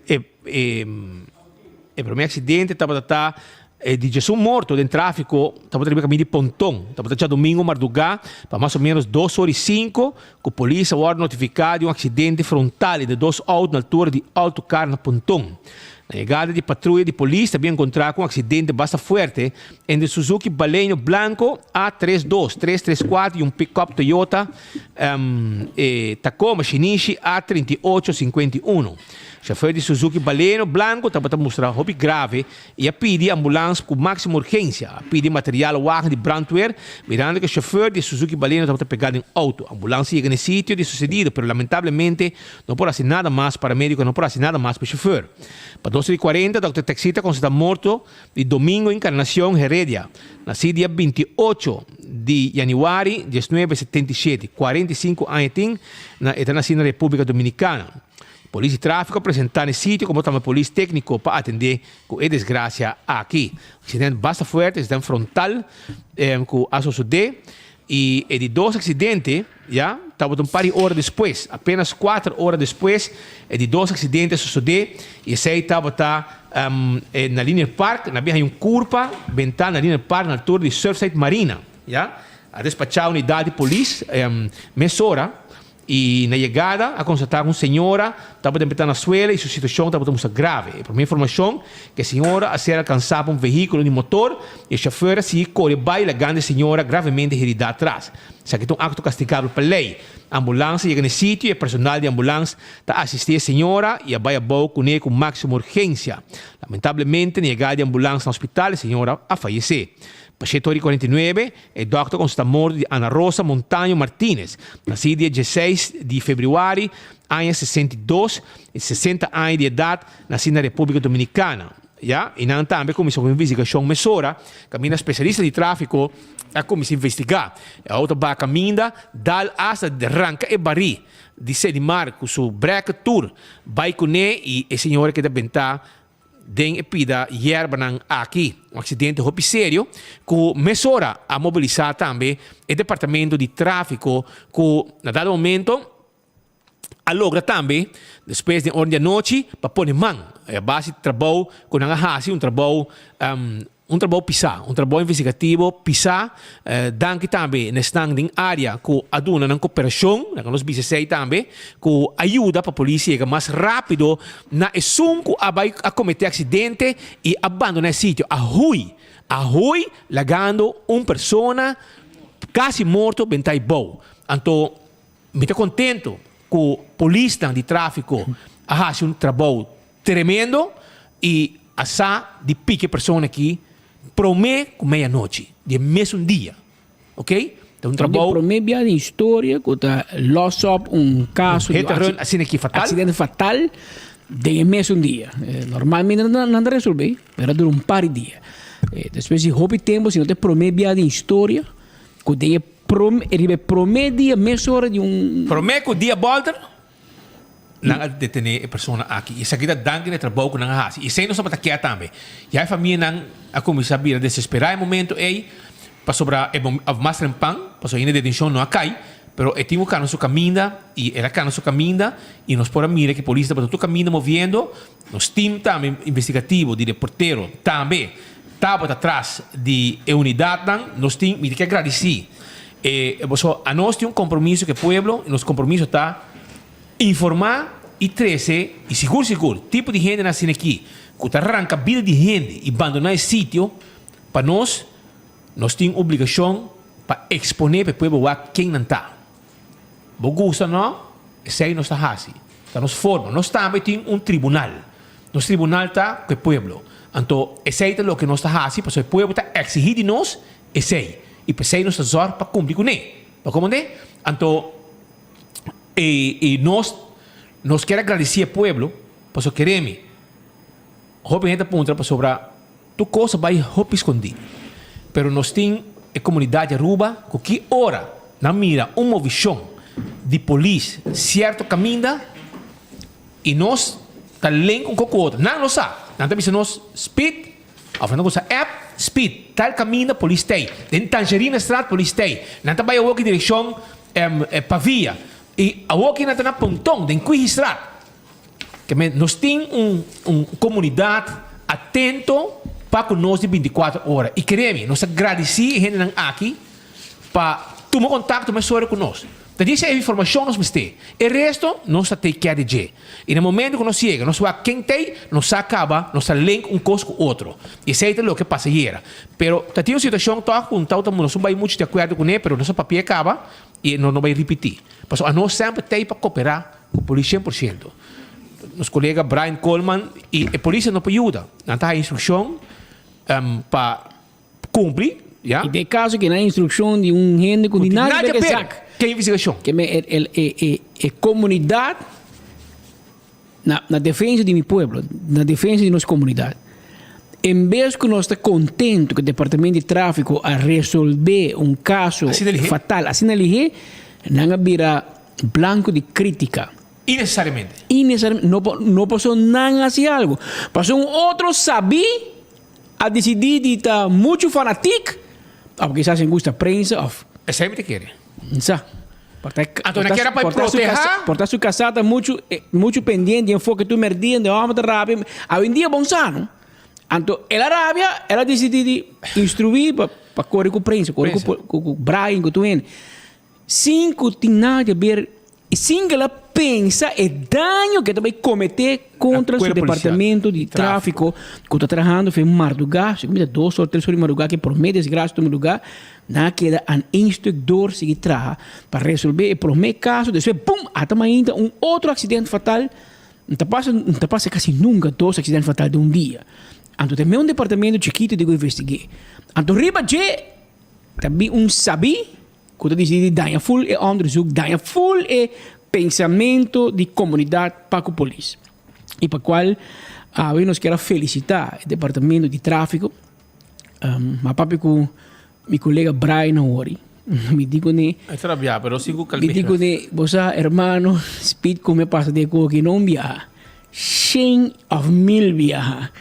E e prome accidente tabata ta e di djesun morto den trafico tabata riba caminda di Ponton. Tabata djadomingo marduga pa mas o menos dos ora y cinco cu polis a wordo notifica di un accidente frontal entre dos auto na altura di Autocar na Ponton. Na yegada di patruya di polis ta bin encontra cu un accidente basta fuerte entre Suzuki Baleno blanco A tres dos tres tres cuatro y un pick-up Toyota E Tacoma Shinichi A 38 51. Chauffeur di Suzuki Baleno blanco tabata mustra hopi grave y a pidi ambulans cu maximo urgencia. A pidi material wagen di brandweer mirando cu e chauffeur di e Suzuki Baleno tabata pega den auto. Ambulans a yega na e sitio di sucedido pero lamentablemente no por haci nada mas, paramedico no por haci nada mas pa e chauffeur. Pa dos y cuarenta Dòkter Taxita constata morto di Domingo Encarnacion Heredia, nací dia 28 di januari 1977, 45 aña tin na e ta nací na República Dominicana. Polis di tráfico a presentá na e sitio como tambe polis técnico pa atendé cu e desgracia aki. Accident basta fuerte, accident frontal cu a sosodé y e di dos accidente ya tabata un par di ora despues, apenas cuater ora despues e di dos accidente a sosodé y esey tabata na Linear Park, na bin hay un curpa benta na Linear Park na altura di Surfside Marina, ya. A despacha unidad di polis mesora. Y na yegada a constata cu un señora tabata empeta na suela y su situacion tabata mustra grave. E prome informacion cu e señora a ser alcansa pa un vehiculo di motor y e chauffeur a sigui core bay lagando e señora gravemente herida atras. Esaki ta un acto castigabel pa ley. Ambulans a yega na e sitio y e personal di ambulans ta asisti e señora y a bay abou cune cu maximo urgencia. Lamentablemente na yegada di ambulans na hospital e señora a fayece. Pa shete ora y 49, e dòkter konstata morto di Ana Rosa Montaño Martinez, nasí dia dieseis di febrüari aña 62, e 60 aña di edat, nasí na Repúblika Dominikana. Ya, i nan tambe kuminsá ku investigashon mesora, kaminda spesialista di tráfiko a kuminsá investigá. E outo baha kaminda, dal asta ranka e barí di Sedimar ku su brèker tur bai kuné i e señora keda bentá Den e pida yerbanan aki, un aksidente hopi serio ku mesora a mobilisá tambe e departamento di tráfiko ku na dado momento a logra tambe despues den ora di anochi pa pone man a base di trabou ku nan a hasi, un trabou Un trabou pisá, un trabou investigativo pisá. Danki tambe na esnan den área ku a duna nan koperashon, laga nos bisa esei tambe, ku a yuda pa polis yega mas rápido na esun ku a bai a kometé aksidente i a bandoná e sitio, a hui, a hui lagando un persona kasi morto bentá ei bou. Anto mi ta kontentu ku polisnan di tráfiko a hasi un trabou Tremendo y a sa di pica e persona aki prome cu meia nochi di e mesun dia ok ta un trabou. Di prome bia den historia cu ta los op un caso di un asina aki fatal accidente fatal den e mesun dia. Normalmente nan ta resolve pero a dura un par di dia. Despues di hopi tempo si no ta e prome bia den historia cu den e prome riba e prome dia mesora di un. Prome cu dia bolter Nan a detené e persona aki. I esaki ta danki na e trabou ku nan a hasi. I esei nos tabata kier tambe. Ya e famianan a kuminsá bira desesperá e momento ei, pasobra e òf mas trempan, pasobra ainda e detenshon no a kai, pero e tin ku kana su kaminda i el a kana su kaminda i nos por a mira ku e polis tabata tur kaminda moviendo. Nos tim tambe investigativo di reportero tambe tabata tras di e unidatnan. Nos tin, mi ta kier gradisí e pasobra anos tin un kompromiso ku e pueblo i nos kompromiso ta Informá i trese, i sigur sigur, tipo di hendenan asina aki ku ta ranka bida di hende i bandoná e sitio, pa nos, nos tin obligashon pa eksponé pa e pueblo wak ken nan ta. Bo gusta o no, esei nos ta hasi. Ta nos forma. Nos tambe tin un tribunal. Nos tribunal ta ku e pueblo. Anto esei ta loke nos ta hasi pasobra e pueblo ta eksigí di nos esei. I p'esei nos ta zòrg pa kumpli kuné. Bo komprendé? Anto. I nos nos kier a gradisí e pueblo pasobra kere mi hopi hende ta puntra pasobra tur kos a bai hopi skondí pero nos tin e komunidat di Aruba ku ki ora nan mira un movishon di polis sierto kaminda i nos ta link un kos ku otro nan lo sa nan ta bisa nos speed òf nan ta usa app speed tal kaminda polis ta ei den Tangerinastraat polis ta ei nan ta bai awor ki direkshon Pavia y awor ki nan ta na Ponton den Kwihistraat. Ke men nos tin un un comunidad atento pa cu nos di binticuater ora y kere mi nos ta gradici e hendenan aki pa tuma contacto mesora cu nos. Ta djis e informacion nos mester. E resto nos ta take care di dje. Y na momento cu nos yega nos wak ken t'ey nos sa caba nos ta link un cos cu otro. Y esey ta loke pasa ayera. Pero ta tin un situacion toch cu un tau ta nos no bay mucho di acuerdo cune pero nos a papia caba y nos no bay ripiti. Pasobra anos semper t'ey pa coopera cu polis cien por ciento. Nos colega Brian Coleman y e polisnan no por yuda. Nan ta haya instruccion pa cumpli, ya. Y den caso que nan instruccion di un hende cu ni nada que ver cu Ke investigacion? Ke me el e e e comunidad na na defensa di mi pueblo, na defensa di nos comunidad. En bes cu nos ta contento cu departamento di trafico a resolve un caso fatal asina lihe, nan a bira blanco di critica. Innecesariamente. Innecesariamente. No no paso nan a haci algo. Paso un otro sabi a disidí di ta muchu fanatik, òf kisas en gusta prensa òf. Esei mi ta kere. Sa. Por ta, Anto nan kier a bai protehá. Por ta su kasá ta muchu, muchu pendiente di enfoke tur merdía, de hòmber ta rabia. Awendia bon sa no. Anto el a rabia, el a disidí di instruí pa pa kore ku prensa, kore ku ku Brian, ku tur hende. Sin ku tin nada di haber. Y sin cu el a pensa e daño cu e ta bay comete contra su departamento di trafico cu ta trahando fe marduga, si cu mi ta dos or, tres or di marduga cu e prome desgracia tuma lugar, nan a keda aan één stuk door sigui traha pa resolve e prome caso, despues bum! Ata mainta un otro accidente fatal, no ta pasa, no ta pasa casi nunca dos accidente fatal den un dia. Anto ta e meun departamento chikito di cu investigue. Anto riba dje ta bin un sabi. Ku ta disidí di daña ful e onderzoek, daña ful e pensamento di komunidat pa ku polis. I pa kual awe nos kier a felisitá e departamento di tráfiko. M'a papia ku mi kolega Brian awor. Mi di kuné. E ta rabia pero si ku Mi di kuné, bo sa hermano, speed ku mi a pasa den ku aki no un biaha, shen òf mil biaha.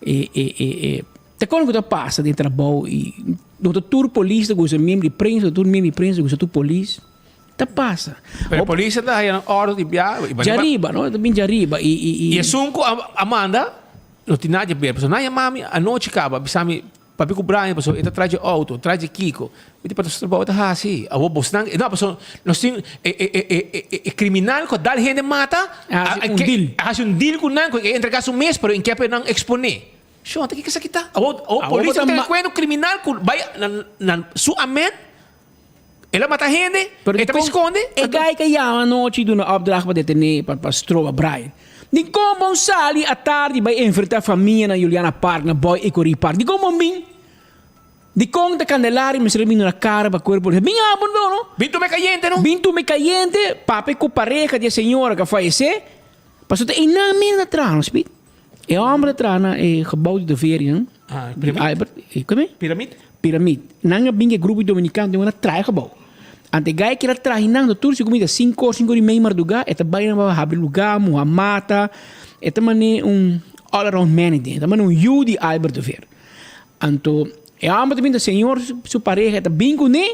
E e e. Ta kon ku ta pasa den trabou i no ta tur polis ta gusta miembro di prensa, no ta tur miembro di prensa ta gusta tur polis. Ta pasa. Pero e polis ta haya nan ordo di bia. Djariba, no? Ta bin djariba i i i. I esun ku a manda no tin nada di ber. Pasobra nan yama mi anochi kaba bisa mi papia ku Brian pasobra e ta traha dje outo, traha dje kiko. Mi di pero su trabou ta hasi. Awor bosnan no pasobra nos tin e e e e e kriminal ku a dal hende mata A hasi un deal. A hasi un deal ku nan ku e entrega su mes pero en ke nan expone. Shon, ta kiko esaki ta? Awor, awor polis ta tene kuenta un kriminal ku bai na na su amen, el a mata hende, e ta bai skonde. E guy ka yama anochi duna opdracht pa detené pa pa stroba Brian. Dikon bon sali atardi bai enfrentá famia na Juliana Park na Boy Ecorie Park? Dikon bon bin? Dikon ta Candelaria mester a bin duna kara pa kuerpo polisial? Bin abo no no. Bin tuma e kayente no. Bin tuma e kayente, papia ku pareha di e señora ku a fayesé, pasobra ta einan mester ta traha no spit. E homber ta traha na e gebouw di de Verian. Ah, piramid. Albert, eh, come? Piramid. Piramid. Nan a bin e grupo di Dominicano den a traha e gebouw. Ante e guy kier a traha nan, ta tur si comida cinco or, cinco or y mei marduga, e ta bai nan pa habri lugar, muha mata. E ta mane un all around man den. E ta mane un yu di Albert de Veer. Anto e homber ta bin ta señor su pareha ta bin cune,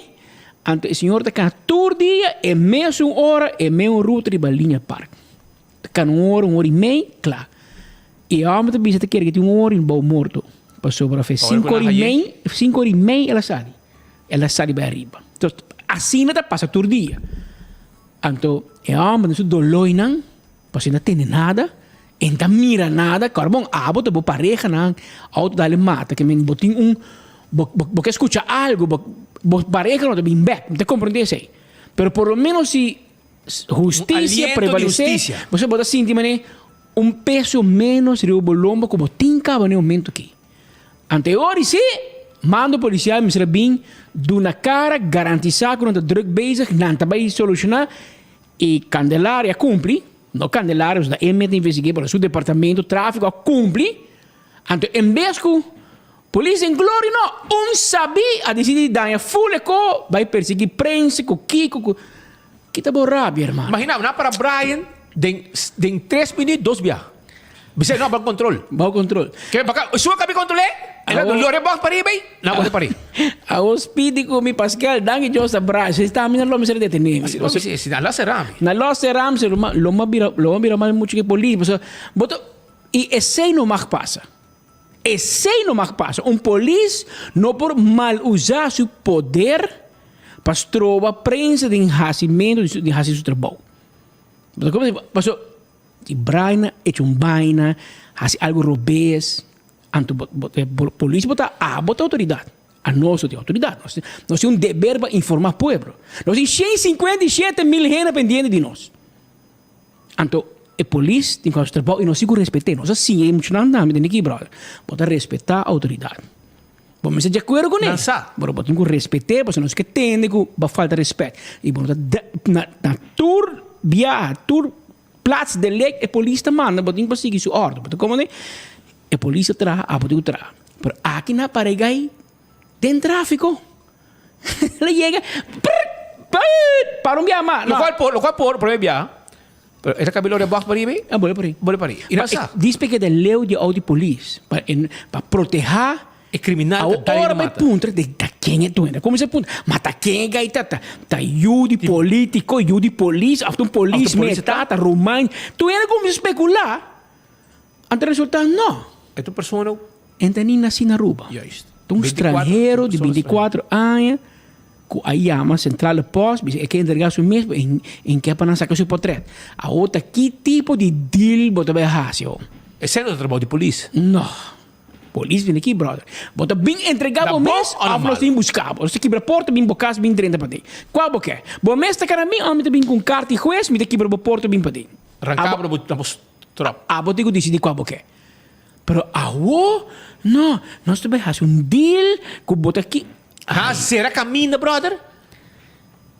anto e señor ta cana tur dia e mesun ora, e meun ruta riba Linear Park. Ta kana un ora, un ora i mei, kla. I e hòmber ta bisa ta kere ke tin un ora i bou morto. Pasobra fe sinku ora i mei, sinku ora i mei el a sali. El a sali bai ariba. Entonces, asina ta pasa tur dia. Anto e hòmber den su dolóinan, pasobra e no tende nada, e no ta mira nada, kòrda bon, abo ta bo parehanan, outo dal e mata, ke men bo tin un, bo bo ke skucha algu, bo bo pareha no ta bin bèk, mi ta komprendé esei. Pero por lo menos si Husticia prevalece, bo bo ta sinti mane un peso menos riba bo lomba ku bo tin kaba na e momento aki. Ante e ora si, mando policial mester a bin duna kara, garantisa ku nan ta druk bezig, nan ta bai soluciona i Candelaria a cumpli, no Candelaria pasobra ta e mes ta investiga pero su departamento trafico a cumpli, anto en bes ku Polis den gloria no! Un sabí a disidí di daña ful e ko, bai persiguí prensa ku kiko ku. Kita bo rabia hermano. Imagina bo, nan para Brian den den tres minuut dos bia. Bis'é no, baho control. Baho control. Ke baka, su a kabi control'é, el a lore box pariba ei, nan a bota pari. Awor Speedy ku mi Pascal, danki Dios ta Brian, si ta mi nan lo mester a detené mi. Si, si nan lo a sera mi. Nan lo a sera mi, lo a bira, lo a bira mal mucho ku e polis, pasobra bo ta, i esei no mag pasa. Esei no mag pasa. Un polis no por mal usa su poder pa stroba prensa den hasimentu di hasi su trabou. Pasobra si Brian a echa un baina, hasi algu robes, anto polis bo ta abo ta outoridat. Anos no tin outoridat. Nos tin un deber pa informa pueblo. Nos tin 157 mil hende pendiente di nos. Anto e polis tin ku hasi trabou i nos tin ku respet'é. Nos a siña e muchanan tambe den aki, bròder. Bo ta respetá outoridat. Bo mester di akuerdo kuné, Nan sa. pero bo tin ku respet'é pasobra nos ke tende ku bo falta respèt. I bo no ta na na tur biaha, tur plats de lek e polis ta manda bo tin pa sigui su òrdu. Bo ta komprendé? E polis ta traha, abo tin ku traha. Pero aki na Paregai den tráfiko. El a yega, prrrt, prrrt, para un biaha mas. Lo cual por, lo cual por, prome biaha, pero e ta cabilo de box pariba ei? A bole pariba. Bole pariba. I nan sa. Dispe keda leu di auto di polis pa en pa proteha E criminal ta Awor ora bai puntra de ta ken e duende. Cuminsa puntra, ma ta ken e gai ta? Ta ta yu di politico, yu di polis, of ta un polis mes ta, ta ruman. Tur hende cuminsa specula, anto resulta no. E ta un persona E ta ni naci na Aruba. Juist. Ta un stranhero di 24 aña. Ku a yama Centrale Post bisa e ke entrega su mes en en ke pa nan saka su potret. Awor ta ki tipo di deal bo ta bai hasi ho? Esei no ta trabou di polis. No. Polis bini aki brother. Bo ta bin entrega Na bo bon mes o na of nos malo? tin buska bo. Nos ta kibra porta bin bo kas bin drenta paden. Kua bo ke? Bo mes ta kara mi of mi ta bin ku un karta di hues mi ta kibra bo porta bin paden. Ranka bo na bo na bo strop. Abo tin ku disidi kua bo ke. Pero awo no, nos ta bai hasi un deal ku bo ta ki. Ha sera kaminda brother.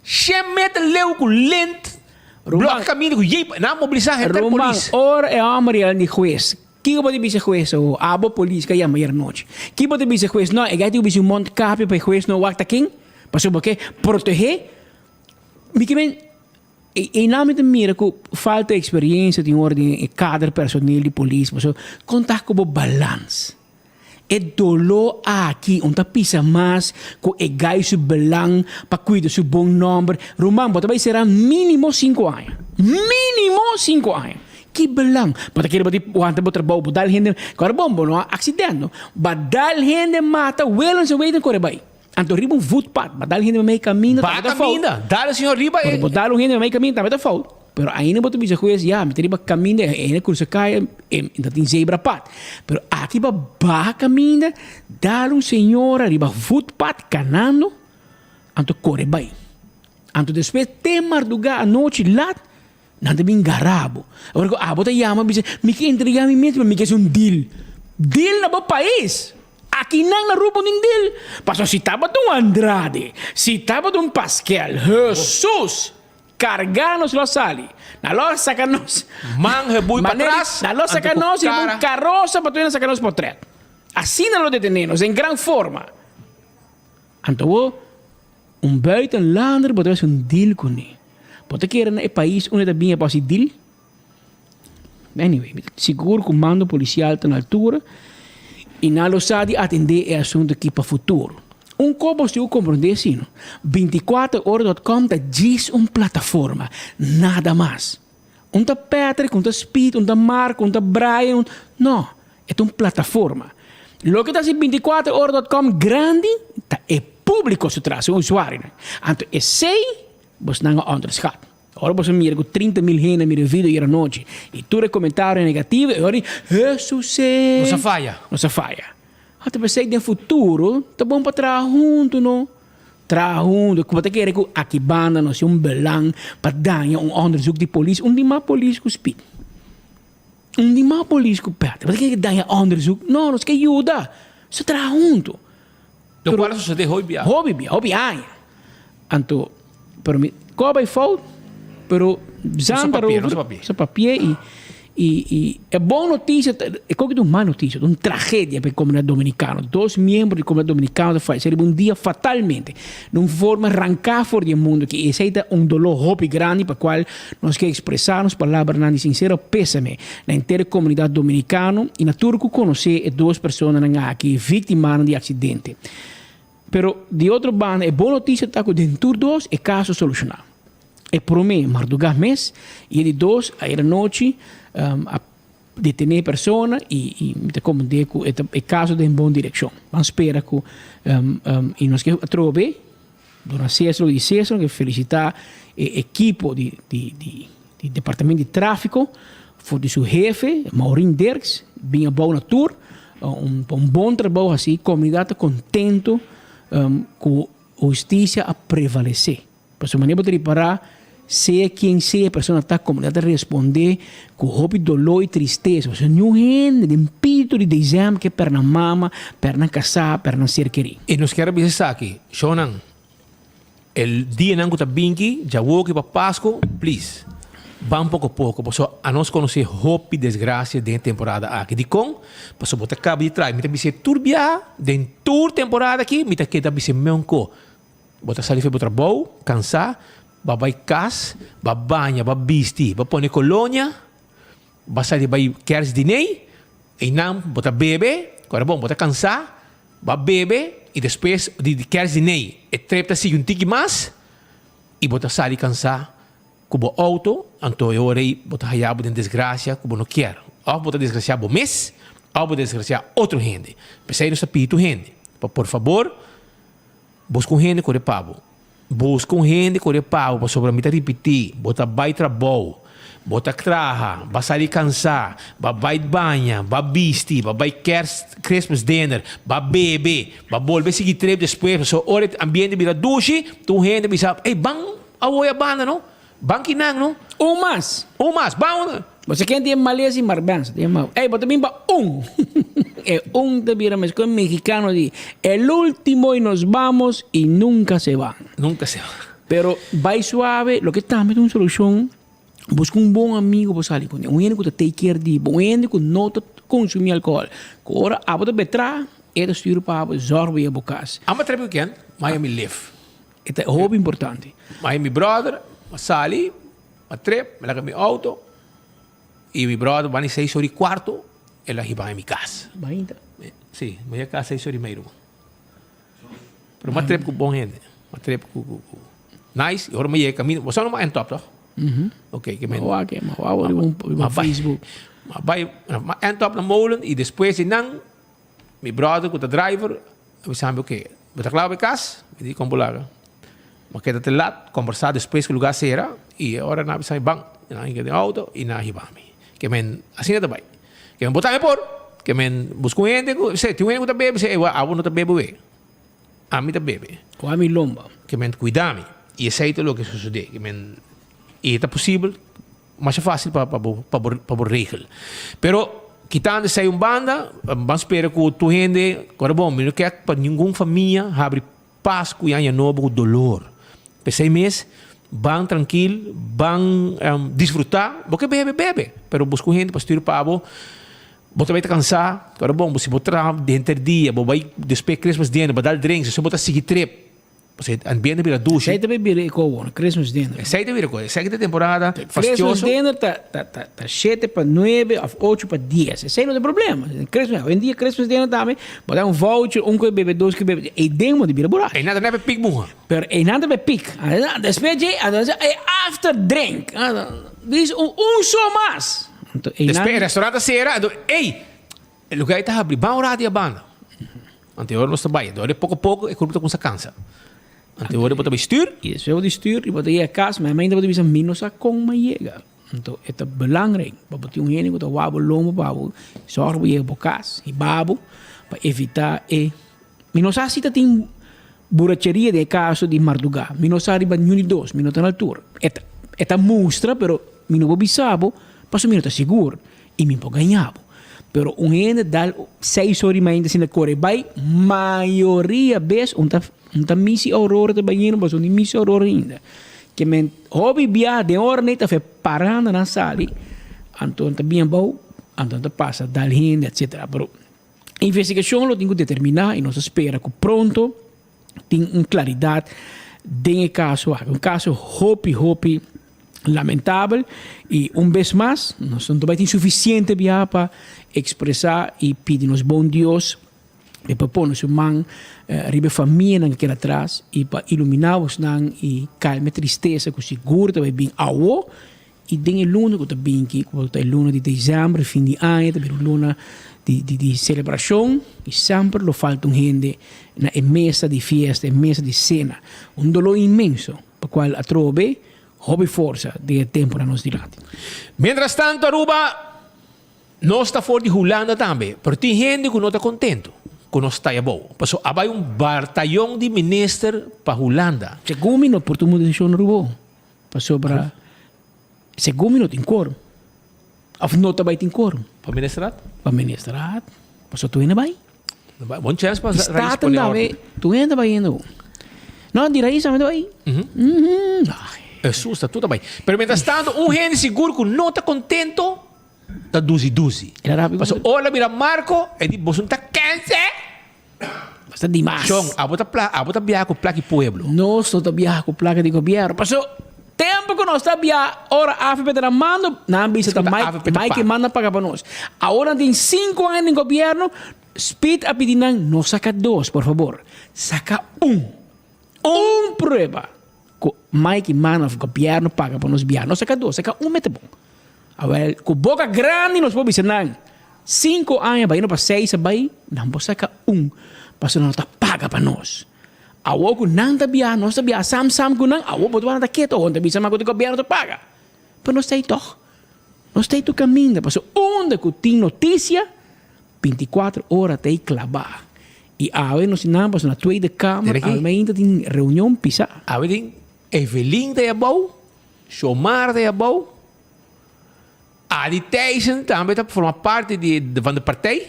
Shen meter leu ku lint blok kaminda ku jeep nan mobilisa henter Ruman, polis. ora e homber yega di hues, kiko bo ta bisa hues awo? Abo polis ka yama ayer nochi. Kiko bo ta bisa hues? No, e gai tin ku bisa un mondkapje pa e hues no wak ta ken, pasobra bo ke protehe. Mi ke men Einan mi ta mira ku falta eksperiencia tin ora den e kader personeel di polis pasobra kon ta ku bo balans. E doló aki un ta pisa mas ku e gai su belang pa kuida su bon nòmber. Ruman bo ta bai sera mínimo sinku aña. Mínimo sinku aña. Ki belang? Bo ta kere bo tin wanta bo trabou bo dal hende kòrda bon bo no a aksident no. Ba dal hende mata welen su weten kore bai. Anto riba un voetpad, ba dal hende mei kaminda Ba tambe ta fout. kaminda, dal e señor riba e. Pero bo dal un hende mei kaminda tambe ta fout. Pero ainda bo ta bisa hues, ya, mi ta riba kaminda, e hende krusa kaya, e ta tin zebrapad. Pero aki bo a baha kaminda, dal un señora riba voetpad kanando, anto kore bai. Anto despues te mardugá anochi lat, Nan ta bin gara bo. Awor ku abo ta yama bisa, mi ke entrega mi mes, pero mi ke hasi un deal. Deal na bo pais. Aki nan na Aruba no tin deal. Pasobra si tabata un Andrade, si tabata un Paskel, Hesus! Karga nos lo a sali. Nan lo a saka nos. Man hebui patras, Nan lo a saka anto ku nos riba un kara. karosa pa tur nan saka nos potret. Asina nan lo detene nos, den gran forma. Anto bo. Un buitenlander bo ta hasi un deal kuné. Bo ta kere na e pais unda e ta bin e por hasi deal? Anyway, mi ta sigur ku mando polisial ta na altura i nan lo sa di atendé e asuntu aki pa futuro. Un kos bo sigur komprondé si no, bintikuater ora dot com ta djis un plataforma, nada mas. Un ta Patrick, un ta Speed, un ta Marco, un ta Brian, un no, e ta un plataforma. Loke ta hasi bintikuater ora dot com grandi ta e públiko su tras, e usuarionan. Anto esei bosnan a onderschat. Ora boso mira ku 30.000 hende a mira e video ayer anochi i tur e komentario negativo, e ora di, Hesusé! Nos a faya. Nos a faya. Anto p'esei den futuro ta bon pa traha huntu no. Traha huntu, ku bo ta kere ku aki banda nos tin un belang pa daña un onderzoek di polis, un di mas polis ku Speed, un di mas polis ku Patrick, bo ta kere daña onderzoek? No, nos ke yuda, nos ta traha huntu. Lo cual a sucede hopi bia. Hopi bia, hopi aña. Anto, pero mi ko bai fout, pero zanda papia, rover, nos a papia. nos a papia y y y e bon noticia ta, e koki ta un mal noticia, ta un tragedia pa e comunidad dominicano. Dos miembro di comunidad dominicano ta fallece riba un dia fatalmente, na un forma ranca for di e mundo aki. Y esey ta un dolor hopi grandi pa cual nos ke expresa nos palabranan di sincero pesame na henter e comunidad dominicano y na tur cu conoce e dos personanan aki, victimanan di accidente. Pero di otro banda e bon noticia ta cu den tur dos e caso soluciona. E prome mardugá mes y e di dos ayer anochi a detene e persona y y mi ta comprende cu e ta e caso den bon direccion. Ban spera cu y nos ke atrobe duna Cesar lo di Cesar, nos ke felicita e ekipo di di di di departamento di trafico for di su hefe Maureen Dirks bin abou na tur un pa un bon trabou haci comunidad ta contento cu husticia a prevalece. Pasobra manera bo ta ripará, sea ken sea e persona ta, komunidat ta respondé ku hopi doló i tristesa. Pasobra niun hende den pito di desèmber ke pèrdè nan mama, pèrdè nan kasá, pèrdè nan ser kerí. I nos kier a bisa esaki, shownan, e dianan ku ta binki, djawoki pa Pasku, please, ban poko poko, pasobra anos konosé hopi desgrasia den e temporada aki. Dikon? Pasobra bo ta kaba di traha, mi ta bis'é tur biaha, den tur temporada aki, mi ta keda bis'é meunko. Bo ta sali for bo trabou, kansá, bo a bai kas, bo a baña, bo a bisti, bo a pone kolonia, bo a sali bai kèrsdinei, einan bo ta bebe, ku ora bon bo ta kansá, bo a bebe i despues di kèrsdinei e trip ta sigui un tiki mas i bo ta sali kansá ku bo outo, anto e ora ei bo ta haya bo den desgrasia ku bo no kier. Òf bo ta desgrasiá bo mes òf bo ta desgrasiá otro hende. P'esei nos ta pidi tur hende pa por fabor. Busca un hende kore pa bo. Buska un hende ku repa bo pasobra mi ta ripití, bo ta bai trabou, bo ta traha, bo a sali kansá, bo a bai baña, bo a bisti, bo a bai kerst, Christmas dinner, bo a bebe, bo a bolbe sigui trip despues pasobra ora e ambiente bira dushi, tur un hende bisa, ey ban awoy a banda no, ban kinan no. Un mas. Un mas, ban. Bo sa ken tin e malesa i marbensa, tin e mau. Ey, bo ta bin pa un. E un ta bira meskos mexicano di, el ultimo y nos vamos y nunca se van. Nunca se van. Pero bai suave, loke tambe ta un solucion, busca un bon amigo pa sali cune, un hende cu ta take care di bo, un hende cu no ta consumi alcohol, cu ora abo ta betra, e ta stuur pa abo, zorg bo yega bo cas. Amba trep cu ken? Miami live. E ta hopi importante. Miami brother, a sali. A trep, mi laga mi auto y mi brother bani seis ora y cuarto el a hiba mi cas. Bainta? Si, mi a cas seis ora y medio. Pero mi a trep cu bon hende. Mi a trep cu, cu, cu nice. Y ora mi yega camino, bo sa no mi a end up toch? Ok, ke men. Mi a wak, mi a wak riba Facebook. Mi a bai, mi a end up na molen y despues di nan Mi brother ku ta driver a bisa mi oke, bo ta kla pa e kas? Mi di kon bo laga. Mi a keda te lat kombersá despues ku lugá sera i e ora nan a bisa mi ban. Nan a hinka den outo i nan a hiba mi. Ke men asina ta bai. Ke men bo tambe por. Ke men buska un hende ku se tin un hende ku ta bebe se ey abo no ta bebe wee. Ami ta bebe. Ku ami lomba. Ke men kuida mi. I esei ta loke sosodé. Ke men i ta posibel. Masha fácil pa pa bo pa bo pa bo regel. Pero kitando esei un banda, ban spera ku tur hende kore bon. Mi no ke pa ningun famia habri Pasku i Aña Nobo ku dolor. P'esei mes, ban trankil, ban disfrutá. Bo ke bebe, bebe, pero buska un hende pa stuur pa bo. Bo ta bai ta kansá, kore bon, si bo traha henter dia, bo bai despues Christmas dinner, bo dal drinks, esei bo ta sigui trip. Pasobra e ambiente bira dushi. Esei ta bay bira e kobo, Christmas dinner. Esei ta bira kobo. Esei ta temporada fastioso. Christmas dinner ta ta ta ta shete pa nuebe of ocho pa dies. Esei no ta problema. Christmas, hoy en dia Christmas dinner tambe, bo ta un voucher, un ku bebe, dos ku bebe. Ei den bo ta bira burachi. Einan ta nepe pik muha. Pero einan ta bay pik. Despues dje, e after drink. Dis un un so mas. Anto einan. Despues e restaurant ta sera, anto ey, e lugar ei ta habri. Ban un rato di e banda. Anto e ora nos ta bai. Anto e ora poko poko e kurpo ta kumsa kansa. Anto e ora bo ta bai stuur. I despues bo di stuur i bo ta yega kas, ma e mainta bo ta bisa mi no sa kon mi a yega. Anto e ta belangrijk pa bo tin un hende ku ta wak bo lombo pa bo sòrg bo yega bo kas i babo pa evitá e. Mi no sa si ta tin buracheria den e kaso di mardugá. Mi no sa riba niun di dos, mi no ta na altura. E ta e ta mustra pero mi no por bisa bo pasobra mi no ta sigur. I mi por gaña bo. Pero un hende dal seis ora di mainta asina kore bai, mayoria bes un ta un ta misi aurora ta bai yendo pasobra un misi aurora ainda. Ke men hopi bia den ora nei ta fe paranda nan sali, anto nan ta bin abou, anto nan ta pasa dal hende etcetera. Pero investigashon lo tin ku determiná i nos ta spera ku pronto tin un klaridat den e kaso aki. Un kaso hopi hopi Lamentabel y un bes mas nos no ta bay tin suficiente biaha pa expresa y pidi nos bon Dios di pa pone su man riba e famianan cu keda atras y pa ilumina bosnan y calma e tristesa cu sigur ta bay bin awo y den e luna cu ta bin aki cu ta e luna di december fin di aña ta bira un luna di di celebracion y semper lo falta un hende na e mesa di fiesta e mesa di cena un dolor inmenso pa cual atrobe Hopi forsa den e temponan nos dilanti. Mientras tanto Aruba nos ta for di Hulanda tambe, pero tin hende cu no ta contento cu nos ta abou. Pasobra a bay un bartayon di minister pa Hulanda. Segun mi no por tuma un decision Aruba pasobra segun mi no tin quorum of no ta bay tin quorum. Pa ministerraad? Pa ministerraad. Pasobra tur hende bay. Bon chance pa Rais pone orden. Tur hende ta bayendo. No, di Rais tambe ta bay. Jesús, ta tur ta bay. Pero mientras tanto, un hende sigur cu no ta contento, ta duzi duzi. Pasobra ora mira Marco, e di, boso no ta kense. Basta dimas. Shon, abo ta pla, abo ta biaha cu placa di pueblo. Nos no ta biaha cu placa di gobierno. Pasobra tempo cu nos ta biaha, ora AFP ta na mando, nan bisa ta Mike, Mike manda paga pa nos. Awor nan tin cinco aña den gobierno, Speed a pidi nan no saca dos, por favor. Saca un. Un prueba cu Mike manda of gobierno paga pa nos biaha. No saca dos, saca un mete bon. Awel, cu boca grandi nos por bisa nan, cinco aña bayendo pa seis a bay, nan por saca un, pasobra nan no ta paga pa nos. Awor ku nan ta biaha, nos ta biaha sam sam ku nan, awor bo ta wak nan ta ketu, awor nan ta bisa mas ku ta gobièrnu ta paga. Pero nos ta ei tòg. Nos ta ei tur kaminda, pasobra unda ku tin notisia, bintikuater ora ta ei klabá. I awe nos tin nan pasobra na Tweede Kamer awe mainta tin reunion pisá. Awe tin Evelyn ta ei abou, Xiomara ta ei abou, Adi Thijssen tambe ta forma parti di van de partij.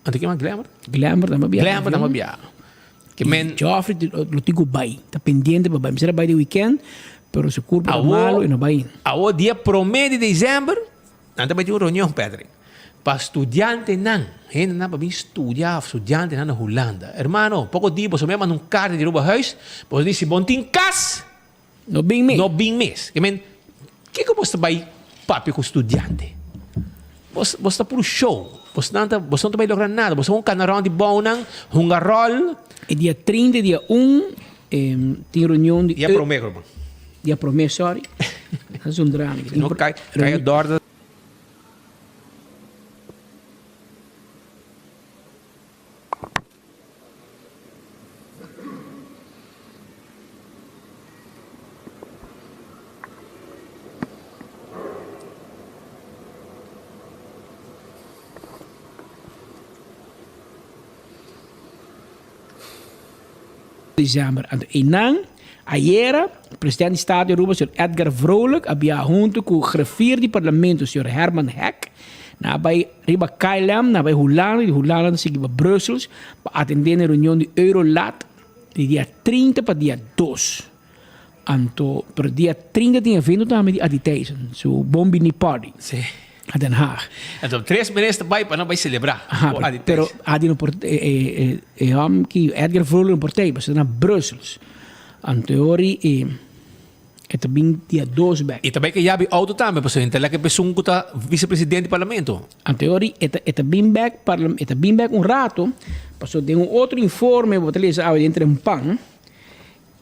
Anto ke mas Glamour? Glamour tambe bia. Glamour tambe bia. Ke men Joffrey lo tin ku bai. Ta pendiente pa bai. Mester a bai di weekend, pero su kurpa ta malo i no bai. Awo dia prome di december, nan ta bai tin un reunion, Patrick. Pa studiantenan, hendenan pa bin studia of studiantenan na Hulanda. Hermano, poko dia boso mester manda un karta di Aruba Huis, boso di si bon tin kas, No bin mes. No bin mes. Ke men, kiko bos ta bai papia ku studiante? Bos, bos ta puru show. Bos nan ta, bos no ta bai logra nada. Bos ta un kana rònt di bounan, hunga ròl. E dia trinta i dia un tin reunion di. Dia promé, ruman. Dia promé, sorry. Ta zundra mi. Si no kai, kai dòrda. December. Anto einan, ayera, president di Staat di Aruba, señor Edgar Vrolijk, a biaha hunto cu griffier di Parlamento, señor Herman Hek, na bay Riba KLM na bai Hulanda i di Hulanda ta sigui pa Brussels pa atendé na e reunion di Eurolat di dia 30 pa dia dos. Anto, pero dia 30 tin evento tambe di Adi Thijssen, su Bon Bini Party Sí. na Den Haag. Anto tres minister bai pa nan bai selebrá Aha, ku Adi pero Thijssen. Adi no por, e, e, e, e hòm ki Edgar Vrolijk no por tei, pasobra ta na Brussels. Anto e ora e. E ta bin dia dos bek. E ta bai ke yabi auto tambe pasobra henter lak e pesun ku ta vicepresidente di parlamento. Anto e ora e ta e ta bin bek parla e ta bin bek un rato pasobra den un otro informe bo ta lesa awe den Trempan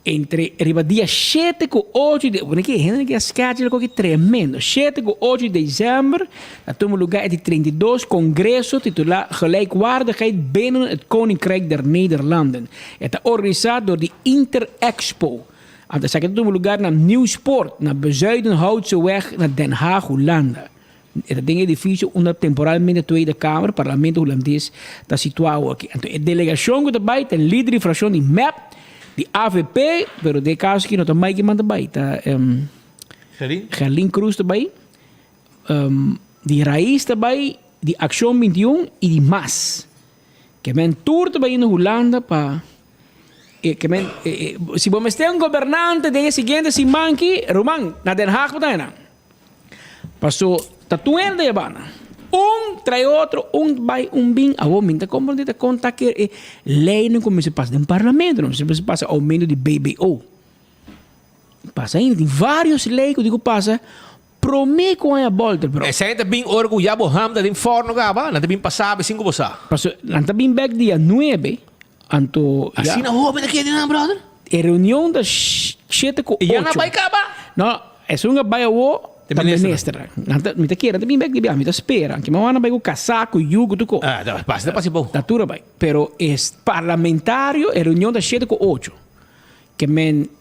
entre riba dia shete ku ocho di bueno ke hende ke a schedule koki tremendo shete ku ocho di december ta tuma lugar e di 32 congreso titula Gelijkwaardigheid binnen het Koninkrijk der Nederlanden. E ta organisa dor di Interexpo. Anto esaki ta tuma lugar na Nieuwspoort, na Bezuidenhoutseweg na Den Haag, Hulanda. E ta den e edifisio unda temporalmente Tweede Kamer, Parlamento Hulandes, ta situá awoki. Anto e delegashon ku ta bai ta lider di frakshon di mep, di avp, pero den e kaso aki no ta Mike Eman ta bai, ta Gerlin Cruz ta bai, di Raiz ta bai, di Akshon 21 i di mas. Ke men tur ta bai na Hulanda pa e ke men si bo mester un gobernante den e siguiente siman ki ruman na Den Haag bo ta hena. Paso ta tur hende ta yaba nan. Un trae otro, un bai un bin. Awor mi ta komprende ta kon ta ke e leynan ku mester pasa den parlamento, no mester pasa oumento di BBO. Pasa ainda tin varios ley ku tin ku pasa Promé ku aña bolter bro. Esei ta bin ora ku ya bo ham ta den forno kaba, nan ta bin pasá be sin ku bo sa. Paso nan ta bin bek dia nuebe, anto ya. Asina hopi ta keda nan brother? E reunion ta shete ku I ya nan ocho. bai kaba? No, esun a bai awo Ta ta minister. minister. Nan ta, mi ta kere nan ta bin bek di biaha, mi ta spera. Anke mi wou nan bai ku kasá, ku yu, ku tur ko. Ah, ta pasa ta pasa bo. Ta tur a bai. Pero e parlamentario, e reunion ta shete ku ocho. Ke men.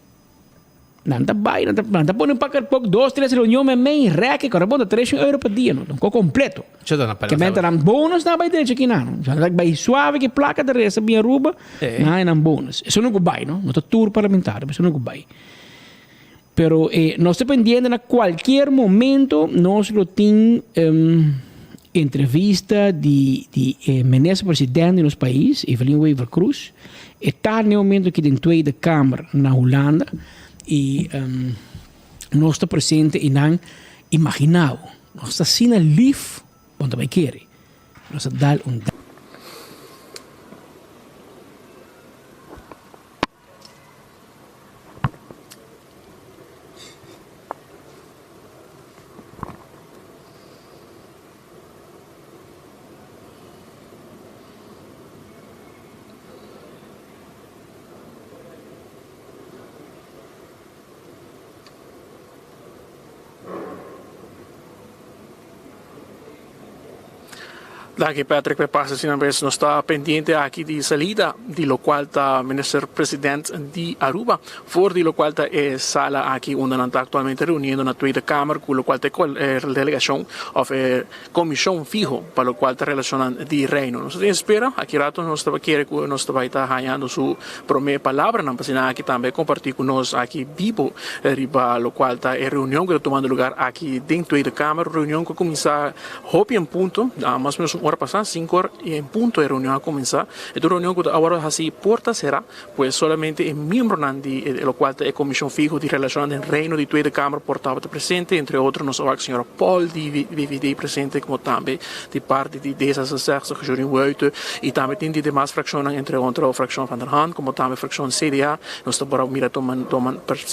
Nan ta bai, nan ta, nan ta pone un pak pok dos, tres reunion men mei rèk, kòrda bon ta 300 euro pa dia, no, un kos kompleto. Cho ta na Ke men ta nan bonus nan bai derecho aki nan. Nan ta bai suave ke plaka ta resta bin Aruba, nan haña nan bonus. Esun no ku bai, no, no ta tur parlamentario, esun no ku bai. Pero eh, nos ta pendiente na kualkier momento nos lo tin entrevista di di e minister president di nos pais, Evelyn Wever Croes. E ta na e momento aki den Tweede Kamer na Hulanda y nos ta presente y nan imagina bo, nos ta asina lief bo no ta bay kere. Nos ta dal un. Danki Patrick p'e pasa asina bes. Nos ta pendiente aki di salida di locual ta Minister President di Aruba for di locual ta e sala aki unda nan ta actualmente reuniendo na Tweede Kamer cu locual ta e delegacion of e comision fiho pa locual ta relacionnan di Reino. Nos ta tin espera aki rato nos ta kere cu nos ta bay ta hañando su prome palabranan pa asina aki tambe comparti cu nos aki bibo riba locual ta e reunion cu ta tumando lugar aki den Tweede Kamer, reunion cu a cuminsa Hopi en punto, mas o menos un ora pasá, sinku or i en punto e reunion a kuminsá. E ta un reunion ku ta awor hasi porta será, pues solamente e miembronan di e lokual ta e Komishon Fiho di Relashonnan den Reino di Tweede Kamer por tabata presente, entre otro nos a wak señora Paul di VVD presente komo tambe di parti di D 66 Jorien Wuite i tambe tin di demas frakshonnan entre otro frakshon Van der Hand komo tambe frakshon CDA. Nos ta por a mira tuma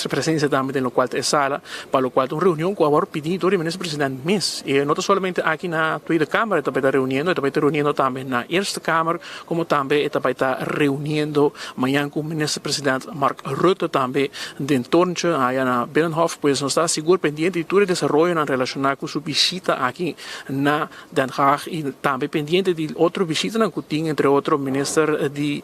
presensia tambe den lokual ta e sala. Pa locual ta un reunion cu a worde pidi door di Minister President mes. E no ta solamente aki na Tweede Kamer e ta bay ta reuniendo, e ta bay ta reuniendo tambe na Eerste Kamer, como tambe e ta bay ta reuniendo mañan cu Minister President Mark Rutte tambe den Torentje aya na Binnenhof. Pues nos ta sigur pendiente di tur e desaroyonan relaciona cu su bishita aki na Den Haag y tambe pendiente di otro bishitanan cu tin, entre otro Minister di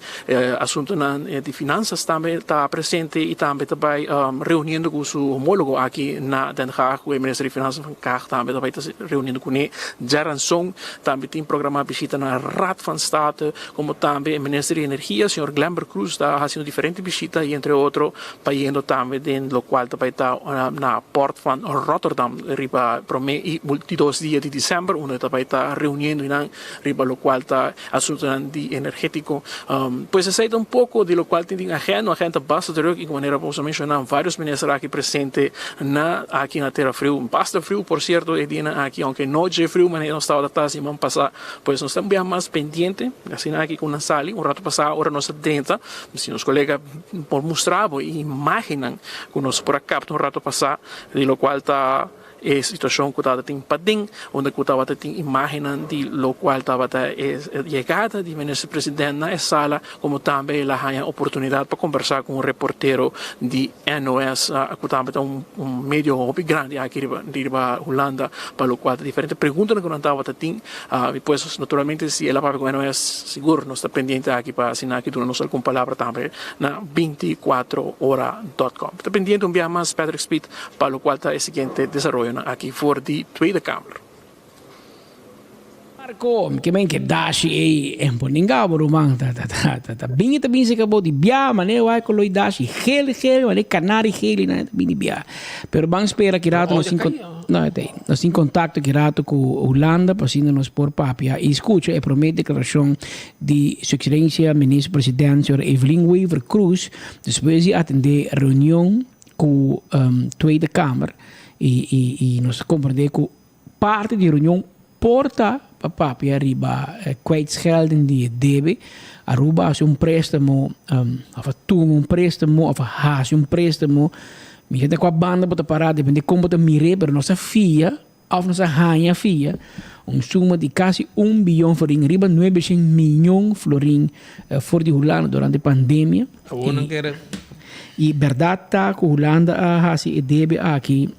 Asuntonan di Finanzas tambe ta presente y tambe ta bay reuniendo cu su homologo aki na Den Haag cu e Minister di Finanzas van Kaag tambe ta bay ta reuniendo cune. Djaranson tambe tin programa bishita na Raad van State como tambe e Minister di Energia señor Glenber Croes ta haciendo diferente bishita y entre otro Bayendo tambe den locual ta bay ta na Port van Rotterdam riba prome y di dos dia di december unda ta bay ta reuniendo nan riba locual ta asuntonan di energetico. Pues esey ta un poco di locual tin den agenda, un agenda basta druk y manera bo a menciona varios minister aki presente na aki na Tera Friu. Basta friu por cierto e dianan aki aunke no dje friu manera nos tabata ta siman pasa pues nos ta un biaha mas pendiente asina aki cu nan sali un rato pasa ora nos a drenta si nos colega Por mustra bo e imágennan ku nos por a kapta un rato pasá di lokual ta e situashon ku tabata tin paden, unda ku tabata tin imágennan di lokual tabata e yegada di Minister President na e sala, komo tambe el a haña oportunidat pa kombersá ku un reportero di NOS ku tambe ta un medio hopi grandi aki riba riba Hulanda, pa lokual ta diferente preguntanan ku nan tabata tin. Y pues naturalmente si el a papia cu NOS sigur nos ta pendiente aki pa asina aki duna nos algun palabra tambe na binticuatro ora dot com. Ta pendiente un biaha mas Patrick Speed pa locual ta e siguiente desaroyonan aki for di Tweede Kamer. Marco, mi ke men ke dashi ei en por ninga bo ruman ta ta ta ta ta bin ta bin seka bo di bia mane wai koloi dashi gel gel mane kanari gel na ta bin di bia pero ban spera ki rato nos tin No, e ta ei. Nos tin kontakto ki rato ku Hulanda pa asina nos por papia i skucha e promé deklarashon di Su Ekselensia Minister President señora Evelyn Wever Croes despues di atendé reunion ku Tweede Kamer i i i nos ta komprendé ku parti di e reunion por ta pa papia riba e kwijtschelding di e debe. Aruba a hasi un préstamo òf a tuma un préstamo òf a hasi un préstamo. Mi sa den kua banda bo ta pará, depende kon bo ta mir'é, pero nos a fia òf nos a haña fia un suma di kasi un biyon florin, riba nuebeshen miyon florin for di Hulanda durante pandemia. Awor nan kere. I bèrdat ta ku Hulanda a hasi e debe aki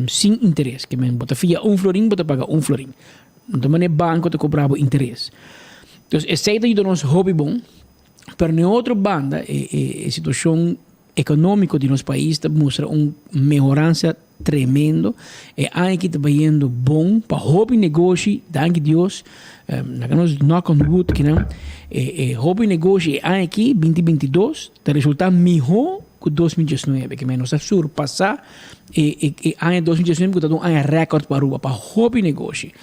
sin interes. Ke men bo ta fia un florin, bo ta paga un florin. No ta manera banko ta kobra bo interes. Dus esei ta yuda nos hopi bon, pero na e otro banda e situashon Economico di nos pais ta mustra un mehoransa tremendo. E aña aki ta bayendo bon pa hopi negoshi, danki Dios. Laga nos knock on wood kinan. E e hopi negoshi e aña aki, binti 22, ta resulta miho ku 2019. Ke men nos a surpasa e e e aña 2019 ku ta un aña record pa Aruba, pa hopi negoshi.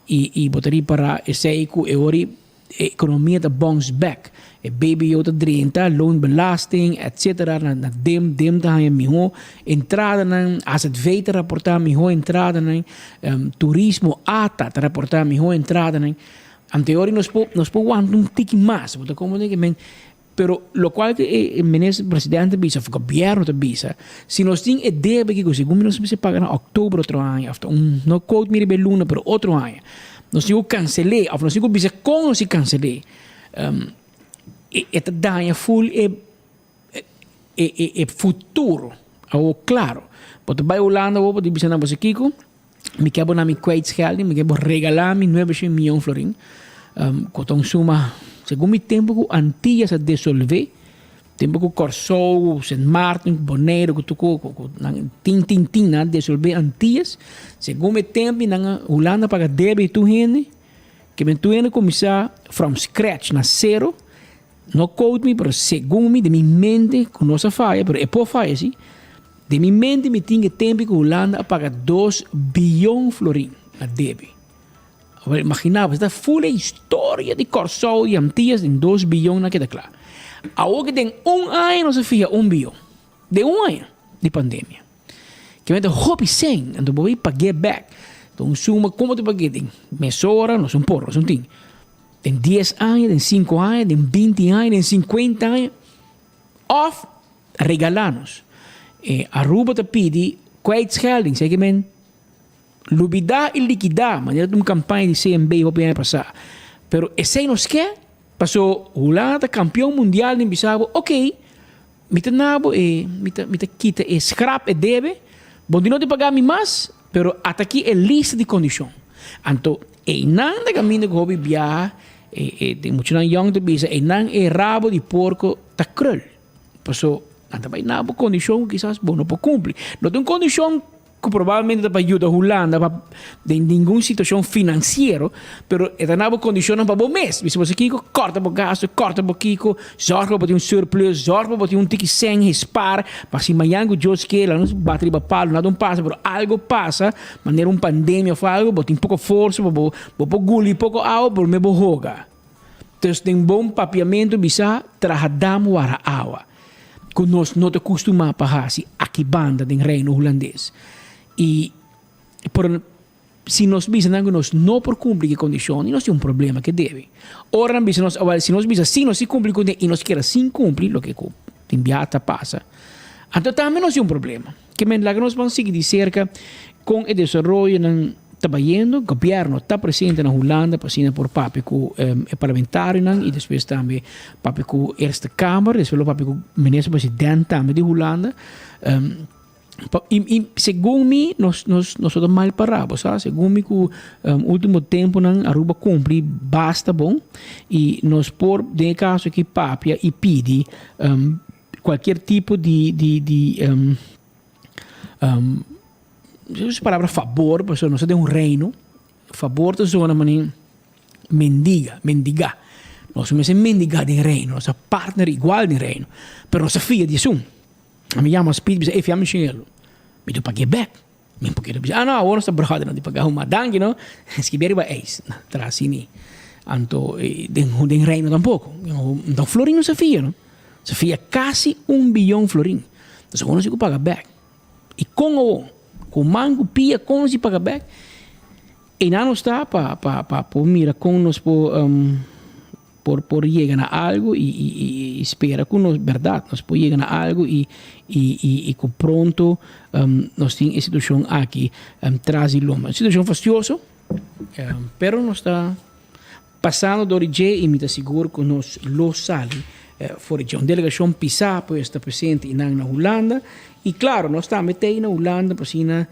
I i bo ta ripara esei ku e ora E economia ta bounce back. E BBO ta drenta, loonbelasting, etc. Na, na dem, dem ta haña mihó entradanan, AZV ta raportá mihó entradanan, um, turismo, ATA ta raportá mihó entradanan. Anteori nos por, nos por wanta un tiki mas, bo ta comprende ke men, pero locual ke e, e minister presidente ta bisa, of gobierno ta bisa, si nos tin e debe aki ku segun mi nos mester paga na oktober otro aña, of ta un, no quote mi riba e luna, pero otro aña. Nos tin ku kansel'é òf nos tin ku bisa kon nos tin kansel'é. E e ta daña ful e e e e futuro. Awor klaro, bo ta bai Hulanda awor bo ta bisa nan bo sa kiko? Mi ke bo na mi kwijtschelding, mi ke bo regalá mi nuebeshen mion florin, ku ta un suma, segun mi tempu ku Antillas a desolvé, tempu ku Kòrsou, Sint Maarten, Boneiru ku tur ku nan tin tin tin nan a desolvé Antillas, segun mi tempu nan a Hulanda a paga debe di tur hende, ke men tur hende kuminsá from scratch na sero, No quote mi pero segun mi den mi mente ku nos a faya pero e por faya si den mi mente mi tin e tempu ku Hulanda a paga dos biyon florin na debe. Awor imagina bo esta ful e historia di Kòrsou di Antias den dos biyon nan keda kla. Awor ku den un aña nos a fiha un biyon den un aña di pandemia. Ke mester hopi sèn anto bo bai pag'é bèk. Ta un suma komo ta pag'é den mesora nos un por nos un tin. Den dies aña, den sinku aña, den binti aña, den sinkuenta aña, òf regalá nos. E Aruba ta pidi kwijtschelding, esei ke men lubidá i likidá, manera ta un kampaña di CMB hopi aña pasá. Pero esei nos ke, paso Hulanda ta kampion mundial den bisa bo, oké, mi ta na bo e, mi ta mi ta kita e skrap e debe, bo di no ta paga mi mas, pero ata aki e lista di kondishon. Anto Einan ta kaminda ku hopi biaha e e muchanan yòn ta bisa einan e rabo di porko ta krul. Paso nan ta bai na bo kondishon ku kisas bo no por kumpli. No ta un kondishon ku probablemente ta pa yuda Hulanda pa den ningun situashon finansiero, pero e ta na bo kondishonnan pa bo mes. Bisa bo si kiko, kòrta bo gastu, kòrta bo kiko, Zorg pa bo tin un surplus, zorg pa bo tin un tiki sèn hespar, pa si mañan ku Dios ke la nos bati riba palu nada un pasa, pero algo pasa, manera un pandemia of algo, bo tin poko forsa pa bo bo por guli poko awa prome bo hoga. Dus den bon papiamentu bisa traha dam wara awa, ku nos no ta kustumá pa hasi aki banda den Reino Hulandes. I por. Si nos bisa nan ku nos no por kumpli ku e kondishon, nos tin un problema ke debe. Ora nan bisa nos, awor si nos bisa si nos si kumpli ku i nos keda sin kumpli, loke ku tin biaha ta pasa, anto tambe nos tin un problema. Ke men laga nos ban sigui di serka kon e desaroyonan ta bayendo. Gobièrnu ta presente na Hulanda pa asina por papia ku e parlamentarionan i despues tambe papia ku Eerste Kamer, despues lo papia ku minister president tambe di Hulanda. I i segun mi nos nos nos ta mal pará bo sa segun mi ku ultimo tempunan Aruba kumpli basta bon i nos por den e kaso aki papia i pidi kualkier tipo di di di usa e palabra fabor pasobra nos ta den un reino fabor ta zona manera mendiga mendigá nos mester mendigá den reino nos ta partner igual den reino pero nos ta fia di esun. Mi yama Speed bisa, ey fia mi shingelo. Mi ta pag'é bek. Mi por kere bisa, ah no, awor nos ta brother, no di paga huma. Danki no. Skibí ariba ijs. No, tra así ni. Anto, den, den reino tampoco. Anto florin no sa fia, no. Sa fia casi un biyon florin. Entonces awor nos tin cu paga bek. Y con awor? Cu man, cu pia, con nos tin paga bek? Eynan nos ta pa, pa, pa por mira con nos por por por yega na algo y y y y spera cu nos berdad nos por yega na algo y y y y cu pronto nos tin e situacion aki tras di lomba. Un situacion fastioso pero nos ta pasando door di dje y mi ta sigur cu nos lo sali for di dje. Un delegacion pisa pues ta presente eynan na Hulanda y claro nos tambe ta ey na Hulanda pa asina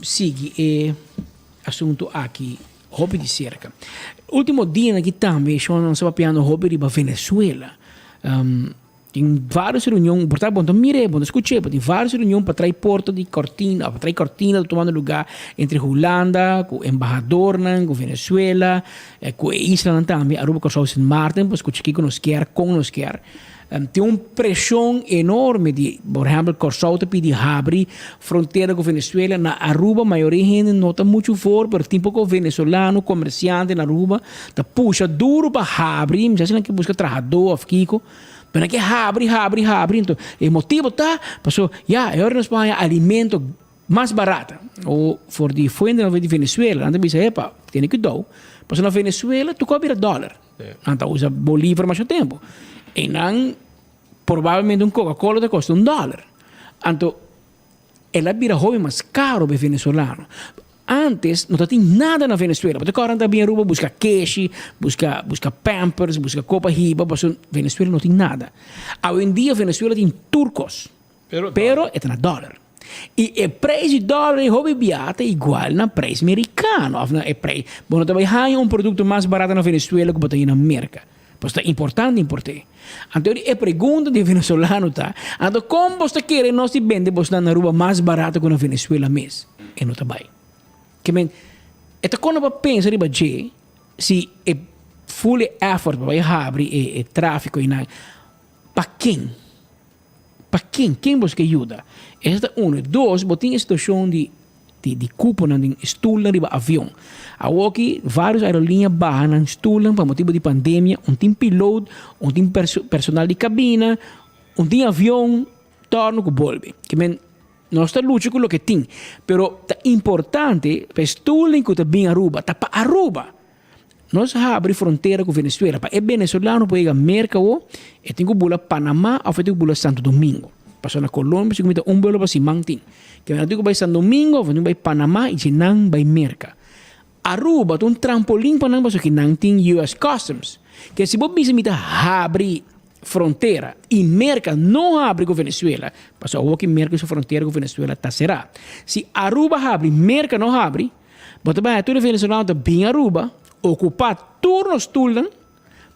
sigui e asunto aki hopi di cerca. Ultimo dianan aki tambe shon nos a papiando hopi riba Venezuela. Tin varios reunion, por ta bon ta mir'é, bon ta scuch'é, pero tin varios reunion pa trae porta di cortina, pa trae cortina ta tumando lugar entre Hulanda cu embahadornan, cu Venezuela, cu e islanan tambe, Aruba, Corsou, Sint Maarten, pa scucha kico nos kier, con nos kier. Tin un presion enorme di, por ehempel, Corsou ta pidi habri frontera cu Venezuela. Na Aruba mayoria hende no ta mucho voor, pero tin poco venezolano comerciante na Aruba ta pusha duro pa habri. Mi sa si nan ke busca trahador of kico, pero nan ke habri, habri, habri. Enton, e motibo ta paso ya e ora nos por haña alimento mas barata o for di fuentenan di Venezuela. Nan ta bisa, epa, tene cuidao, pasobra na Venezuela tur cos a bira dollar. Nan ta usa bolívar masha tempu. I nan probablemente un Coca-Cola ta kosta un dòler. Anto el a bira hopi mas karo pa e venezolano. Antes no ta tin nada na Venezuela. Bo ta kòrda nan ta bin Aruba buska keshi, buska buska pampers, buska kopa hiba pasobra Venezuela no tin nada. Awendia Venezuela tin tur kos. Pero e ta na dòler. I e preis di dòler ei hopi bia ta igual na preis merikano òf na e preis. Bo no ta bai haña un produkto mas barato na Venezuela ku bo ta haña na Merka. Pues ta importante import'é. Anto e pregunta di e venezolano ta, anto kon bos ta kere nos di bende bosnan na Aruba mas barato ku na Venezuela mes? E no ta bai. Ke men, e ta kono pa pensa riba dje si e full e effort pa bai habri e e trafiko einan, pa ken? Pa ken? Ken bos ke yuda? Esa ta uno. Dos, bo tin e situacion di di di cuponan den stoelnan riba avion. Awoki varios aeroliña baha nan stoelnan pa motibo di pandemia, un tin piloot, un tin personal di cabina, un tin avion torno cu bolbe. Ke men nos ta lucha cu loke tin, pero ta importante pa e stoelnan cu ta bin Aruba ta pa Aruba. Nos habri frontera ku Venezuela pa e venezolano por yega Merka awo e tin ku bula Panama of e tin ku bula Santo Domingo. Pasobra na Colombia si ku mi ta un vuelo pa siman tin. Ke nan tin ku bai Santo Domingo of nan tin ku bai Panama i dje nan bai Merka. Aruba ta un trampolin pa nan pasobra ki nan tin US Customs. Ke si bo bisa mi ta habri frontera i Merka no habri ku Venezuela pasobra awo ki Merka su frontera ku Venezuela ta sera. Si Aruba habri Merka no habri. Bo ta baña tur e venezolano ta bin Aruba, ocupa tur nos stoelnan,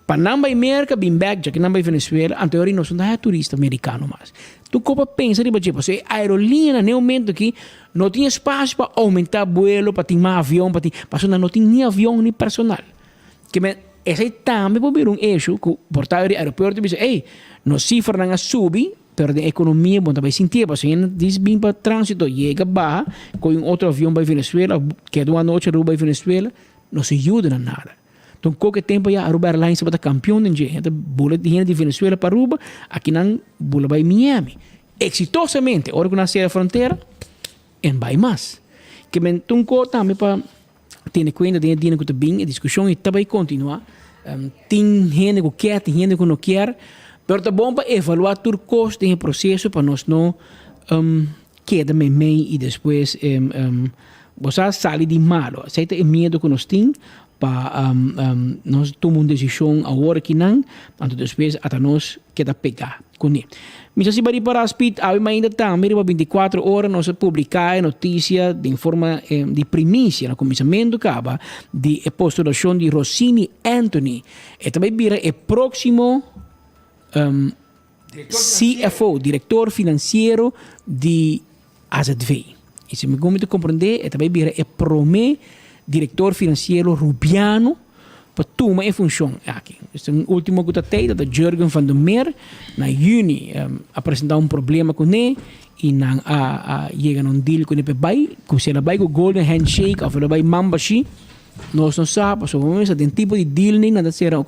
pa nan bay Merca bin bek dja ki nan bay Venezuela, anto yori nos no ta haya turista mericano mas. Tur cos pa pensa riba dje, pasobra e aeroliña na ne momento aki no tin espacio pa aumenta buelo, pa tin mas avion, pa tin, pasobra nan no tin ni avion ni personal. Ke men, esey tambe por bira un issue cu por ta yori aeropuerto bisa, ey, nos cifranan a subi, Pero den economia bo no ta bay sintié pasobra hende dis bin pa transito yega baha coge un otro avion bay Venezuela of keda un anochi Aruba bay Venezuela no se yuda na nada. Enton koke tempo ya Aruba Airlines tabata campeon den dje hende ta bula di hende di Venezuela pa Aruba akinan bula bay Miami exitosamente ora cu nan cera frontera en bay mas. Ke men ta un ko tambe pa tene cuenta den e dianan cu ta bin, e discusion e ta bay continua. Tin hende cu kier, tin hende cu no kier, pero ta bon pa evalua tur cos den e proceso pa nos no keda meimei y despues bo sa sali di malo. Esey ta e miedo cu nos tin pa nos tuma un decision awor akinan, anto despues ata nos keda pega kuné. Mi sa si bo a ripará Speed, awe mainta tambe riba bintikuater ora nos a publiká e notisia den forma di primisia na kuminsamentu kaba di e postulashon di Rossini Anthony. E ta bai bira e próksimo CFO, direktor finansiero di AZV. I si mi ta komprendé e ta bai bira e promé direktor finansiero rubiano pa tuma e funshon aki. Esun ultimo ku ta tei ta Jurgen van der Meer. Na yüni a presentá un problema kuné i nan a a yega na un deal kuné pa e bai. Ku si el a bai ku golden handshake òf el a bai man bashí nos no sa pasobra bo mester den tipo di deal nan ta sera un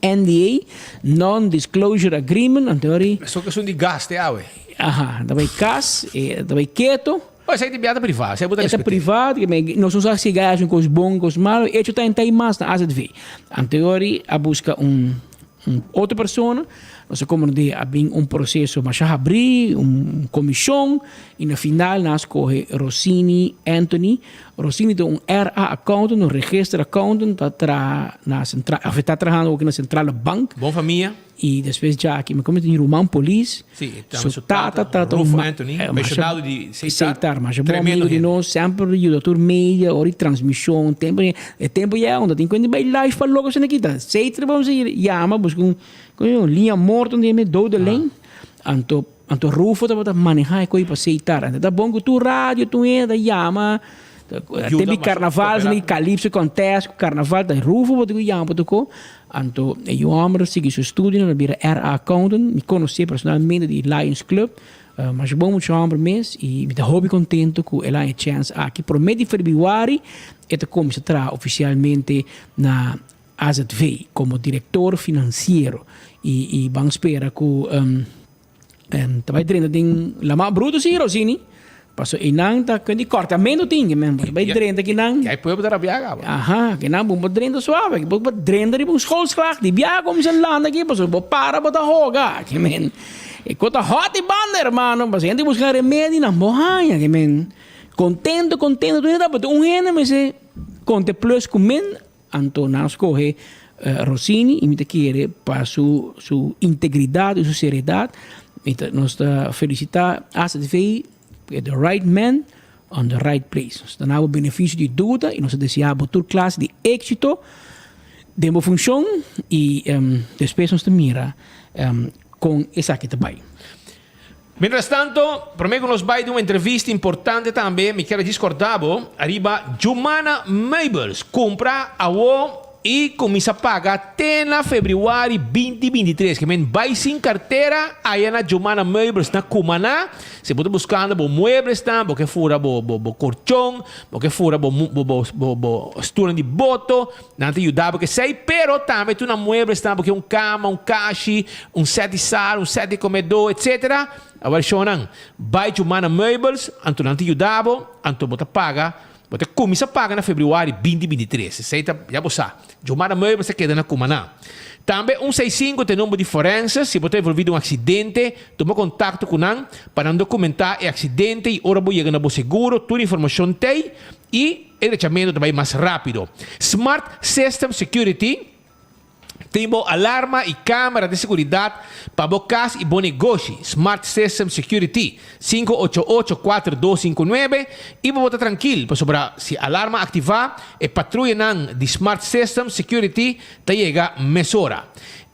NDA, Non Disclosure Agreement, anto ori. Esun esun di gas te awe. Aha, ta bai kas, e ta bai keto. Oh, esei ta biaha ta priva, esei bo ta E ta respet'é. priva, nos no sa si gaya haci un cos bon, cos malo, hecho ta en ta mas na AZV. Anteriori a busca un un otro persona, nos a comprende a bin un proceso masha habri, un comision, y na final nan a scoge Rossini Anthony. Rossini ta un RA accountant, un register accountant, ta traha na central, of e ta trahando awo na Centrale Bank. Bon famia. Y despues djaki, mi como tin ruman polis. Sí, tambe su tata, tata Rufo Anthony, pensionado di Seitar. Masha bon amigo di nos, semper yuda tur media, ora di transmision, tempo, e tempo ya unda tin cuenta bay live pa loco esaki ta. Seitar bo si yama, busca un, un linea morto un dia dode lijn. Anto, anto Rufo tabata maneha e coy pa Seitar. Anto ta bon cu tur radio, tur hende ta yama. Tempo di carnaval, calypso contest, carnaval, ta Rufo bo tin cu yama pa tocó. Anto e yu hòmber a sigui su studionan, a bira RA accountant. Mi konosé personalmente di Lions Club. Masha bon mucha hòmber mes i mi ta hopi kontentu ku el a haña e chèns aki. Promé di febrüari e ta kuminsá traha ofisialmente na AZV komo direktor finansiero i i ban spera ku Ta bai drenta den lama bruto si Rosini. Paso einan ta kende kortamentu tin ke men. Bo ta bai drenta kinan. Kei pueblo ta rabia kaba. Aha, kinan bo por drenta suave. Bo por drenta riba un schoolslag di biaha kuminsá landa aki pasobra bo para bo ta hoga. Ke men e kos ta hòt di banda hermano. Pasobra hende buska remedi nan bo haña. Ke men kontento kontento tur hende tabata un hende mester konta e plus ku men. Anto nan a scoge Rossini y mi ta kere pa su su integridad y su seriedad mi ta nos ta felicita AZV. The right man on the right place. Nos ta duna bo beneficio di duda y nos ta desea bo tur clase di exito den bo funcion y despues nos ta mira con esaki ta bay. Mientras tanto, prome cu nos bay den un entrevista importante tambe, mi kier a discorda bo ariba Jumana Meubels. Cumpra awo y cuminsa paga te na februari 2023. Ke men bay sin cartera aya na Jumana Meubels na Cumaná. Si bo ta buscando bo mueblesnan, bo ke fura bo bo bo corchon, bo ke fura bo bo bo bo bo stoelnan di boto, Nan ta yuda bo kesei, pero tambe tur nan mueblesnan, bo ke un kama, un kashi, un sèt di sala, un sèt di komedó, etsetera. Awor shownan, bai Jumana Meubels, anto nan ta yuda bo, anto bo ta paga, bo ta kuminsá paga na febrüari 2023. Esei ta, ya bo sa. Jumana Meubels ta keda na Kumaná. Tambe un seisinku ta e number di forense, si bo ta envolví den un aksidente, tuma kontakto ku nan pa nan dokumentá e aksidente i ora bo yega na bo seguro tur informashon t'ei i E drechamentu ta bai mas rápido. Smart System Security tin bo alarma i kámera di seguridat pa bo kas i bo negoshi. Smart System Security, 588 4259 i bo bo ta trankil pasobra si alarma aktivá e patruyanan di Smart System Security ta yega mesora.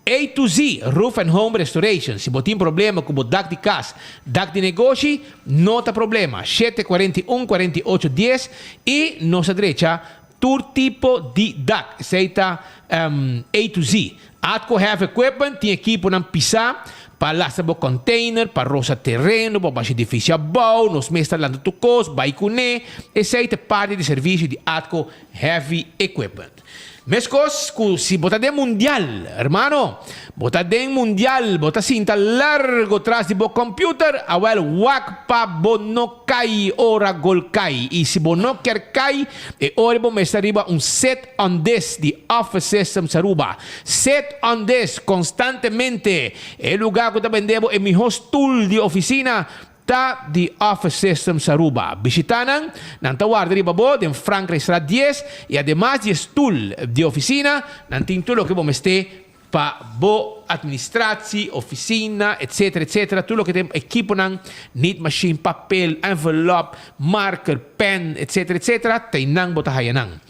A to Z Roof and Home Restoration, si bo tin problema ku bo dak di kas, dak di negoshi, no ta problema. 7 41 48 10 i nos a drecha tur tipo di dak. Esei ta A to Z. Atco Heavy Equipment tin ekiponan pisá pa lastra bo container, pa rosa tereno, pa basha edificio abou, nos mes ta lanta tur kos, bai kuné. Esei ta parti di servisio di Atco Heavy Equipment. Meskos ku si bo ta den mundial, hermano, bo ta den mundial, bo ta sinta largo tras di bo computer, awel wak pa bo no kai ora gol kai. I si bo no kier kai, e ora bo mester riba un sit on this di Office Systems Aruba. Sit on this constantemente, e lugar ku ta bende bo e miho stoel di oficina, Ta di Office Systems Aruba. Bishita nan, nan ta warda riba bo den Frankrijkstraat 10 y ademas di e stoel di oficina, nan tin tur loke bo mester pa bo administratie, oficina, etc. Etc. Tur loke ta ekiponan, nietmachine, papel, envelop, marker, pen, etc. Etc. Ta einan bo ta haya nan.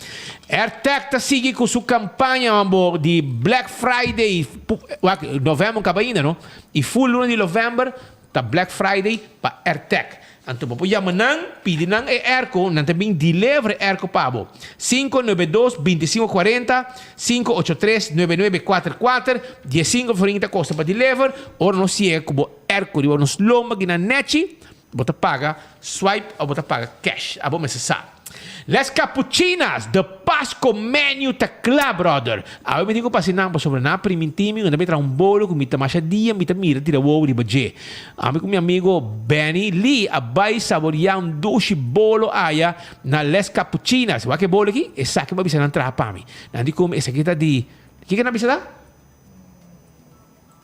Airtag ta sigui cu su campaña bo di Black Friday, wak, november caba ainda no, y full luna di november Ta Black Friday pa Airtec. Anto bo por yama nan, pidi nan e airco, nan ta bin deliver e airco pa bo. 592 25 40, 583 99 4 4, 15 florin ta kosta pa deliver. Ora nos yega ku bo airco riba nos lomba gina nechi, bo ta paga swipe of bo ta paga cash. Abo mester sa. Les Capuchinas, the Pasco menu ta cla brother. Awe mi tin cu pasa nan pasobra nan a priminti mi cu nan ta bay traha un bolo cu mi ta masha dia mi ta mira tira wowo riba dje. Ami cu mi amigo Benny Lee a bay saboria un dushi bolo aya na Les Capuchinas. Wak e bolo aki? Esaki mi a bisa nan traha pa mi. Nan di cu mi esaki ta di, kico nan a bisa ta?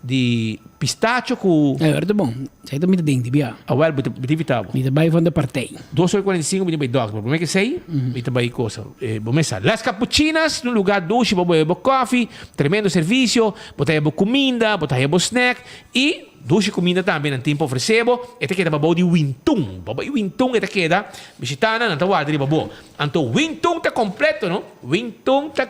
Di pistacho ku. E ora ta bon. Esei ta mi ta den di bia. Awel, bo ta bo ta invita bo. Mi ta bai van de partij. Dos ora i 45 mi ta bai dòkter. Promé ke esei, mi ta bai kosa. Bo mesa. Las Capuchinas, un lugá dushi pa bo bebe bo kòfi, tremendo servisio, bo ta haya bo kuminda, bo ta haya bo snack i dushi kuminda tambe nan tin pa ofresé bo. E ta keda pabou di Wintun. Pabou di Wintun e ta keda. Bishitá nan, nan ta warda riba bo. Anto Wintun ta kompleto, no? Wintun ta.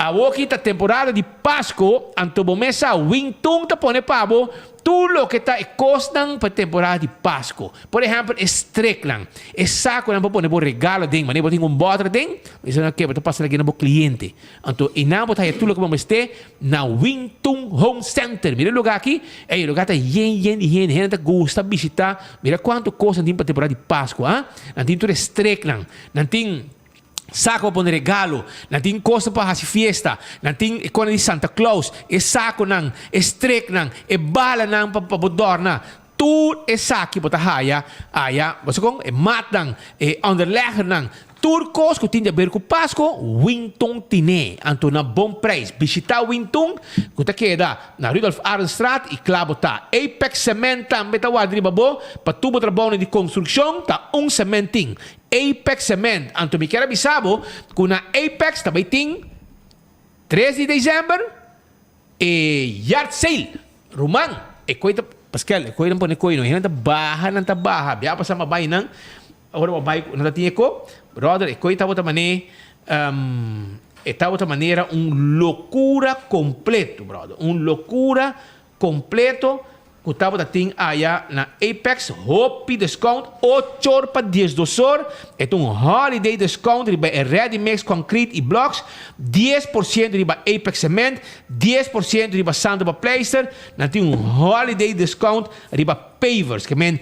Awoki ta temporada di Pasco, anto bo mes sa Wing Tun ta pone pa bo tur loke ta e kosnan pa e temporada di Pasco. Por ehempel e streknan, e sakonan pa pone bo regalo aden, manera bo tin un bòter aden, esei nan ke bo ta pasa lag'e na bo kliente. Anto einan bo ta haya tur loke bo mester na Wing Tun Home Center. Mira e lugar aki, ey e lugar ta yen yen di hende, hende ta gusta bishita, mira kuantu kos nan tin pa temporada di Pasco, ha. Nan tin tur e streknan, nan tin. Sako pa pone regalo, nan tin kosnan pa hasi fiesta, nan tin e kosnan di Santa Claus, e sakonan, e streknan, e balanan pa pa bo dòrna. Tur esaki bo ta haya aya, bo sa kon? E matnan, e onderleggernan, tur kos ku tin di aber ku Pasko, Winton tine. Anto na bon preis. Bishita Winton ku ta keda na Rudolf Arendstraat i kla bo ta. Apex Cement tambe ta warda riba bo pa tur bo trabounan di konstrukshon, ta un cement tin. Apex Cement. Anto mi kier a bisa bo ku na Apex ta bai tin 3 di december e yard sale. Ruman, e koe ta. Paskel, e koinan pone koi no. Hende ta baha, nan ta baha. Bia pasa ma bai nan. Ora bo bai, nan ta tin e ko. Brother, e koi tabata mane, um, e tabata manera un locura completo, brother. Un locura Completo cu tabata tin aya na Apex hopi discount ocho or pa diesdos or e ta un holiday discount riba e ready mix concrete y blocks 10% riba Apex cement 10% riba santo pa pleister nan tin un holiday discount riba pavers ke men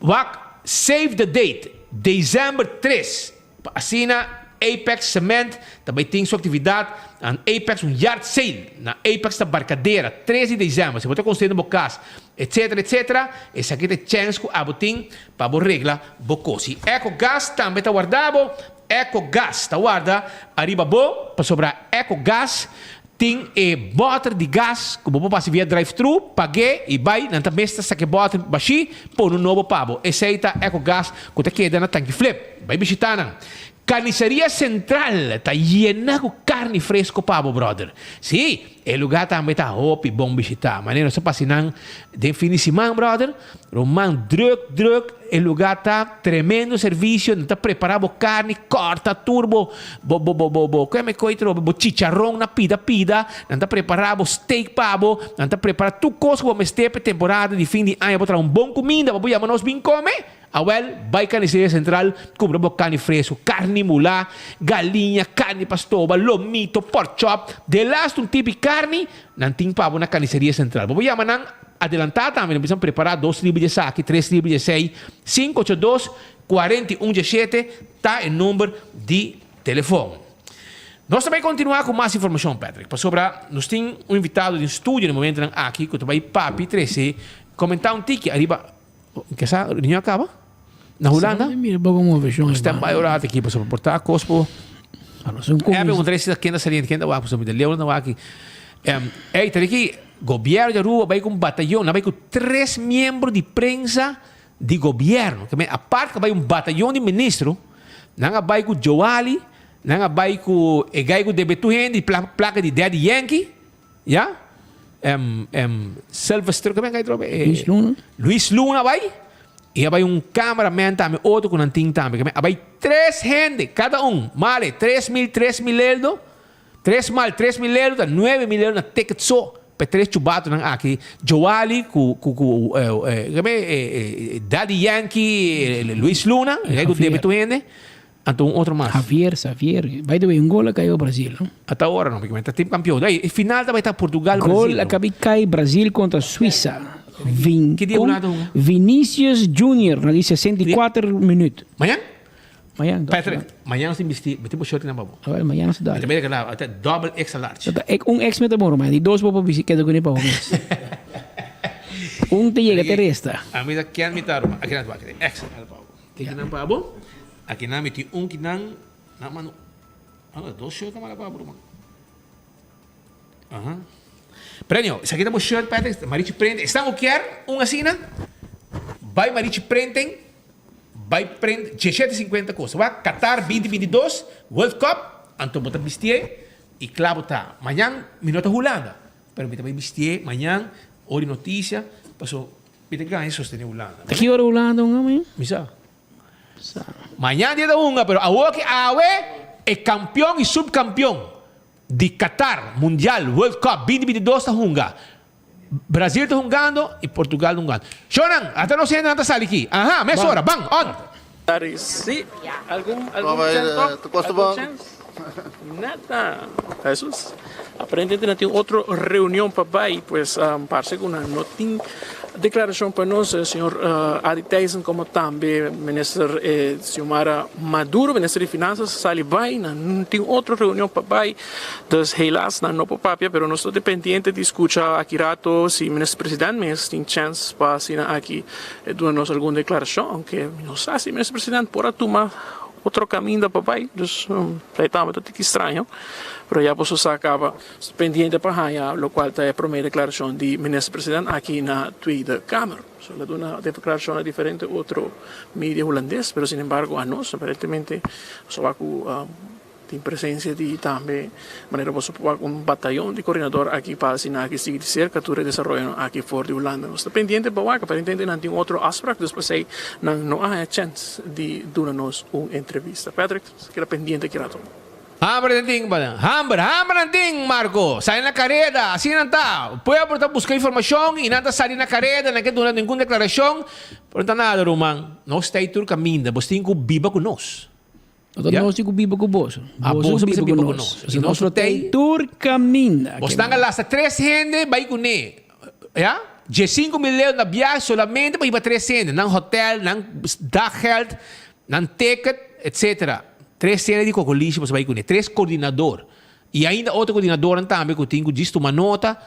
wak save the date December tres Pa asina Apex Cement ta bai tin su actividad an Apex un yard sale na Apex ta Barcadera tres di december. Si bo ta construyendo bo cas etc etc esaki ta e chens cu abo tin pa bo regla bo cos. Y Eco Gas tambe ta warda bo. Eco Gas ta warda ariba bo pasobra Eco Gas Tin e bòter di gas ku bo por pasa via drive-thru, pag'é i bai, nan ta mes ta saka e bòter bashí, pone un nobo pa bo. Esei ta Ecogas ku ta keda na Tanki Flip. Bai bishitá nan. Carniceria Central ta yena ku karni fresko pa bo, bròder. Sí, e lugá tambe ta hopi bon bishitá. Manera nos ta pasa nan den fin di siman, bròder. Ruman, druk, druk, e lugá ta tremendo servisio, nan ta prepará bo karni, kòrta tur bo, bo, bo, bo, bo, bo, keme koi trobe, bo chicharron na pida pida, nan ta prepará bo steak pa bo, nan ta prepará tur kos ku bo mester pa e temporada di fin di aña, bo traha un bon kuminda pa bo yama nos bin kome, awèl, bai Carniceria Central, kumpra bo karni fresku, karni mulá, galiña, karni pa stoba, lomito, pork chop, delaste un tipi karni, nan tin pa bo na Carniceria Central. Bo por yama nan. Adelantá tambe nan bisa prepará dos liber di esaki, tres liber di esei, sinku ocho dos, kuarenta i un diesshete ta e number di telefon. Nos ta bai kontinuá ku mas informashon, Patrick, pasobra nos tin un invitado den studio na e momentonan aki ku ta bai papi trese komentá un tiki ariba, ke sa reunion a kaba? Na Hulanda? Mira poko moveshon. Stand by ora aki pasobra por ta kos por. Ebe un tres ken ta saliendo ken ta wak pasobra mi ta leu na wak aki. Ey ta di gobierno di Aruba bai ku un batayon nan bai ku tres miembro di prensa di gobierno ke men apart ku a bai un batayon di ministro nan a bai ku Joali nan a bai ku e guy ku debe tur hende plaka di Daddy Yankee. Ya? Em, em, Sylvester, kome kai trobe? Eh, Luis Luna. Luis Luna bai. I a bai un cameraman tambe, otro ku nan tin tambe. Kome, a bai tres hende, kada un. Male, 3000, 3000 eldo. Tres mal, 3000 eldo, ta 9000 eldo na ticket so. Pa e tres chubatonan aki. Joali ku, ku, ku, eh, eh, kome, eh, eh, Daddy Yankee, eh, Luis Luna, e ku debe tur hende. Anto un otro mas. Javier, Xavier. By the way, un gol a cay pa Brasil, no? Ata ora no, porque ta team campeon. Ey, e final ta bay ta Portugal, Gol Brasil. a cabi cay Brasil contra Suiza. Vin, Ki dia con Hulanda hunga? Vinicius Junior na di 64 minuut. Mañan? Mañan. Patrick, mañan nos tin bisti, bo tin bo shirt nan pa bo. Awel, mañan nos ta Mi ta bay regala, ata double extra large. Ta ek un ex mi ta moro, mañan di dos bo por bisti, keda cune pa bo mes. Un ta yega te resta. A mi ta ken mi ta ruma, aki nan ta wak, extra large pa bo. Tin kinan pa bo? Akinan mi tin un kinan na mano. Ah, dos shirt na mano pa bo, ruman. Aha. Premio, esaki ta bo shirt, Patrick, Marichi Print. Esnan ku kier un asina, bai Marichi Printing, bai print 17.50 kosta. Wak, Qatar 2022, World Cup, anto bo ta bistié i kla bo ta. Mañan mi no ta Hulanda, pero mi ta bai bistié mañan, ora di notisia, paso Mi ta gana sostene Hulanda. Ta ki ora Hulanda hunga mañan? Mi sa. Mañan dia ta hunga pero awor ki awe e kampion y subkampion di Qatar Mundial World Cup 2022 ta hunga. Brazil ta hungando y Portugal ta hungando. Shownan, ata nos hendenan ta sali ki. Aha, mesora, ban, on! Sí, algun algun chance toch? Algun chance? Nada. Jesus. Aparentemente nan tin otro reunion pa bai, pues parse ku nan no tin deklarashon pa nos. Señor Adi Thijssen komo tambe minister Xiomara Maduro, minister di Finansas, a sali bai. Nan tin otro reunion pa bai. Dus helaas nan no por papia, pero nos ta dependiente di skucha aki rato si minister president mes tin chance pa asina aki E duna nos algun deklarashon, aunke mi no sa si Minister President por a tuma otro kaminda pa bai, dus e tambe ta tiki straño, pero ya boso sa kaba pendiente pa haña lokual ta e prome deklarashon di Minister President aki na Tweede Kamer. So el a duna deklarashon na diferente otro media hulandes, pero sin embargo anos aparentemente nos a wak ku. Tin presencia di tambe manera boso por wak un batayon di coordinador aki pa asina aki sigui di cerca tur e desaroyonan aki for di Hulanda. Nos ta pendiente pa wak, aparentemente nan tin otro afspraak dus pasey nan no a haya chens di duna nos un entrevista. Patrick, nos ta keda pendiente aki rato. Hamber nan tin, hamber, hamber nan tin, Marco. Sali na kareda, asina nan ta. Pueblo ta buska informashon i nan ta sali na kareda, nan ke duna ningun deklarashon. Pero no ta nada, ruman. Nos ta ei tur kaminda. Bos tin ku biba ku nos. No ta nos tin ku biba ku boso. Ah, Boso boso biba mester ku biba ku nos. nos. Pasobra I nos nos lo lo ta ei tei. tur kaminda. Bos nan a lasta tres hende bai kuné. Ya? Diesinku mil euro na biahe solamente pa hiba tres hende. Nan hotel, nan daggeld, nan ticket, etcetera. Tres hende di Cocolishi boso bai kuné. Tres coordinador. I ainda otro coordinadornan tambe ku tin ku djis tuma nota.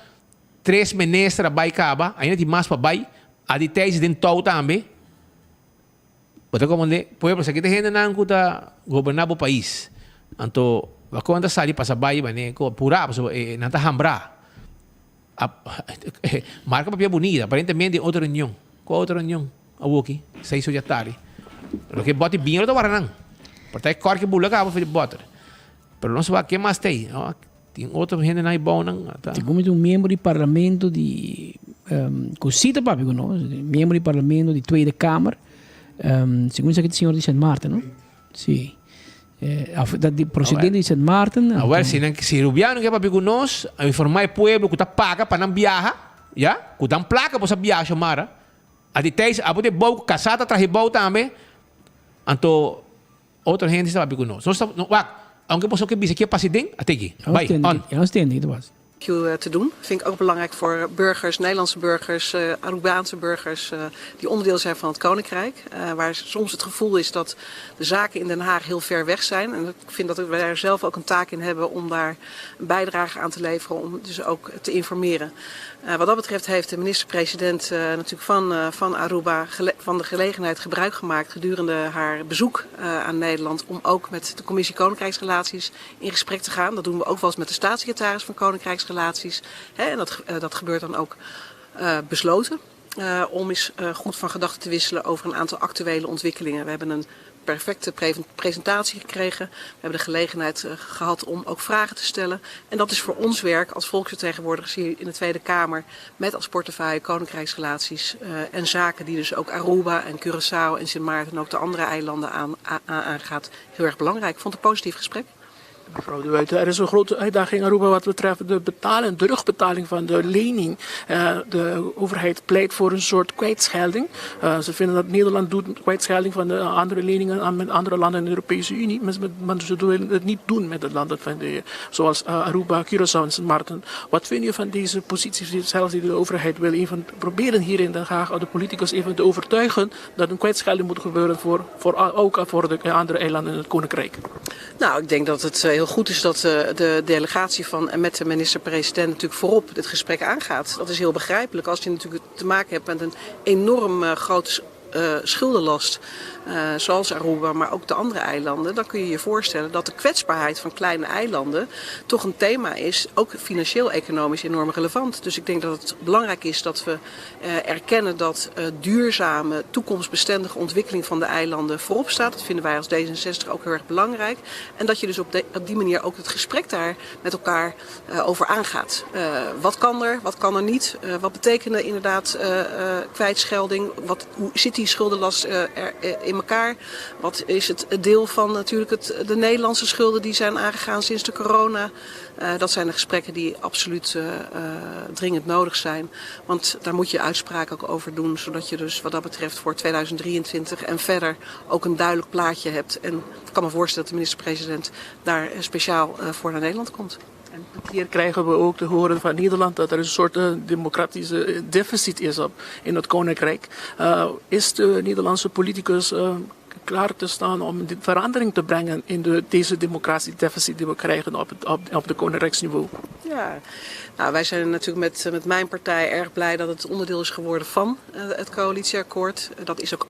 Tres minister a bai kaba. Ainda tin mas pa bai. Adi Thijs den tou tambe. Bo ta komprendé? Pueblo, esaki ta hendenan ku ta goberná bo pais. Anto, wak nan ta sali pasa bai manera ku purá, pasobra e nan ta hambrá. Marka papia bunita, aparentemente otro reunion. Kua otro reunion? Awoki, seis or di atardi. Loke bòt di biña lo ta wara nan. Por ta e kòrki bula kaba for di bòter. Pero nos wak ke mas ta ei. Tin otro hendenan ei bou nan. Segun mi ta un miembro di parlamento di ku si ta papia ku nos, miembro di parlamento di Tweede Kamer, segun esaki ta señor di Sint Maarten, no? Si. Of ta di presidente di Sint Maarten. Awor si nan si Rubiano ke papia ku nos, a informa e pueblo ku ta paga pa nan biaha, ya, ku dan plaka bo sa biaha Xiomara. A di Thijs abo de bou ku kasá ta traha e bou tambe, anto Otro hende sa papia ku nos. Nos ta, wak, aunke boso ke bisa ke pasa den, a teki. Bai, on. E nos tende, e ta pasa. Te doen. Vind ik ook belangrijk voor burgers, Nederlandse burgers, Arubaanse burgers die onderdeel zijn van het Koninkrijk. Waar soms het gevoel is dat de zaken in Den Haag heel ver weg zijn. En ik vind dat we daar zelf ook een taak in hebben om daar een bijdrage aan te leveren, om dus ook te informeren. Wat dat betreft heeft de minister-president natuurlijk van, van Aruba van de gelegenheid gebruik gemaakt gedurende haar bezoek aan Nederland om ook met de Commissie Koninkrijksrelaties in gesprek te gaan. Dat doen we ook wel eens met de staatssecretaris van Koninkrijksrelaties. Hè, en dat, dat gebeurt dan ook besloten. Om eens goed van gedachten te wisselen over een aantal actuele ontwikkelingen. We hebben een perfecte presentatie gekregen. We hebben de gelegenheid gehad om ook vragen te stellen. En dat is voor ons werk als volksvertegenwoordigers hier in de Tweede Kamer met als portefeuille koninkrijksrelaties en zaken die dus ook Aruba en Curaçao en Sint Maarten en ook de andere eilanden aan, aangaat heel erg belangrijk. Ik vond het een positief gesprek. Mevrouw De Wuite, er is een grote uitdaging in Aruba wat betreft de betaling, de terugbetaling van de lening. De overheid pleit voor een soort kwijtschelding. Ze vinden dat Nederland doet kwijtschelding van de andere leningen aan met andere landen in de Europese Unie. Maar ze willen het niet doen met de landen van de, zoals Aruba, Curaçao en Sint Maarten. Wat vind je van deze positie, zelfs die de overheid wil even proberen hier in Den Haag de politicus even te overtuigen dat een kwijtschelding moet gebeuren voor, voor, ook voor de andere eilanden in het Koninkrijk? Nou, ik denk dat het heel goed is dat de delegatie van en met de minister-president natuurlijk voorop dit gesprek aangaat. Dat is heel begrijpelijk als je natuurlijk te maken hebt met een enorm grote schuldenlast, zoals Aruba, maar ook de andere eilanden. Dan kun je je voorstellen dat de kwetsbaarheid van kleine eilanden toch een thema is, ook financieel-economisch enorm relevant. Dus ik denk dat het belangrijk is dat we erkennen dat duurzame, toekomstbestendige ontwikkeling van de eilanden voorop staat. Dat vinden wij als D66 ook heel erg belangrijk. En dat je dus op, de, op die manier ook het gesprek daar met elkaar over aangaat. Wat kan er, wat kan er niet? Wat betekent inderdaad kwijtschelding? Wat, hoe zit die schuldenlast er, in elkaar? Wat is het deel van natuurlijk het, de Nederlandse schulden die zijn aangegaan sinds de corona? Dat zijn de gesprekken die absoluut dringend nodig zijn. Want daar moet je uitspraak ook over doen, zodat je dus wat dat betreft voor 2023 en verder ook een duidelijk plaatje hebt. En ik kan me voorstellen dat de minister-president daar speciaal voor naar Nederland komt. En hier krijgen we ook te horen van Nederland dat er een soort democratische deficit is op, in het Koninkrijk. Is de Nederlandse politicus klaar te staan om verandering te brengen in de, deze democratiedeficit die we krijgen op het, op, op de koninkrijksniveau? Ja, nou, wij zijn natuurlijk met, met mijn partij erg blij dat het onderdeel is geworden van het coalitieakkoord. Dat is ook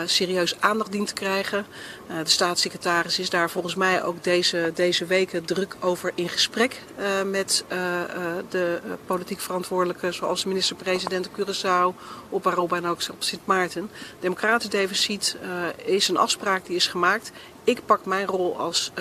Serieus aandacht dient te krijgen. De staatssecretaris is daar volgens mij ook deze, deze weken druk over in gesprek met de politiek verantwoordelijken zoals de minister-president op Curaçao, op Aruba en ook op Sint Maarten. Democratisch deficit is een afspraak die is gemaakt. Ik pak mijn rol als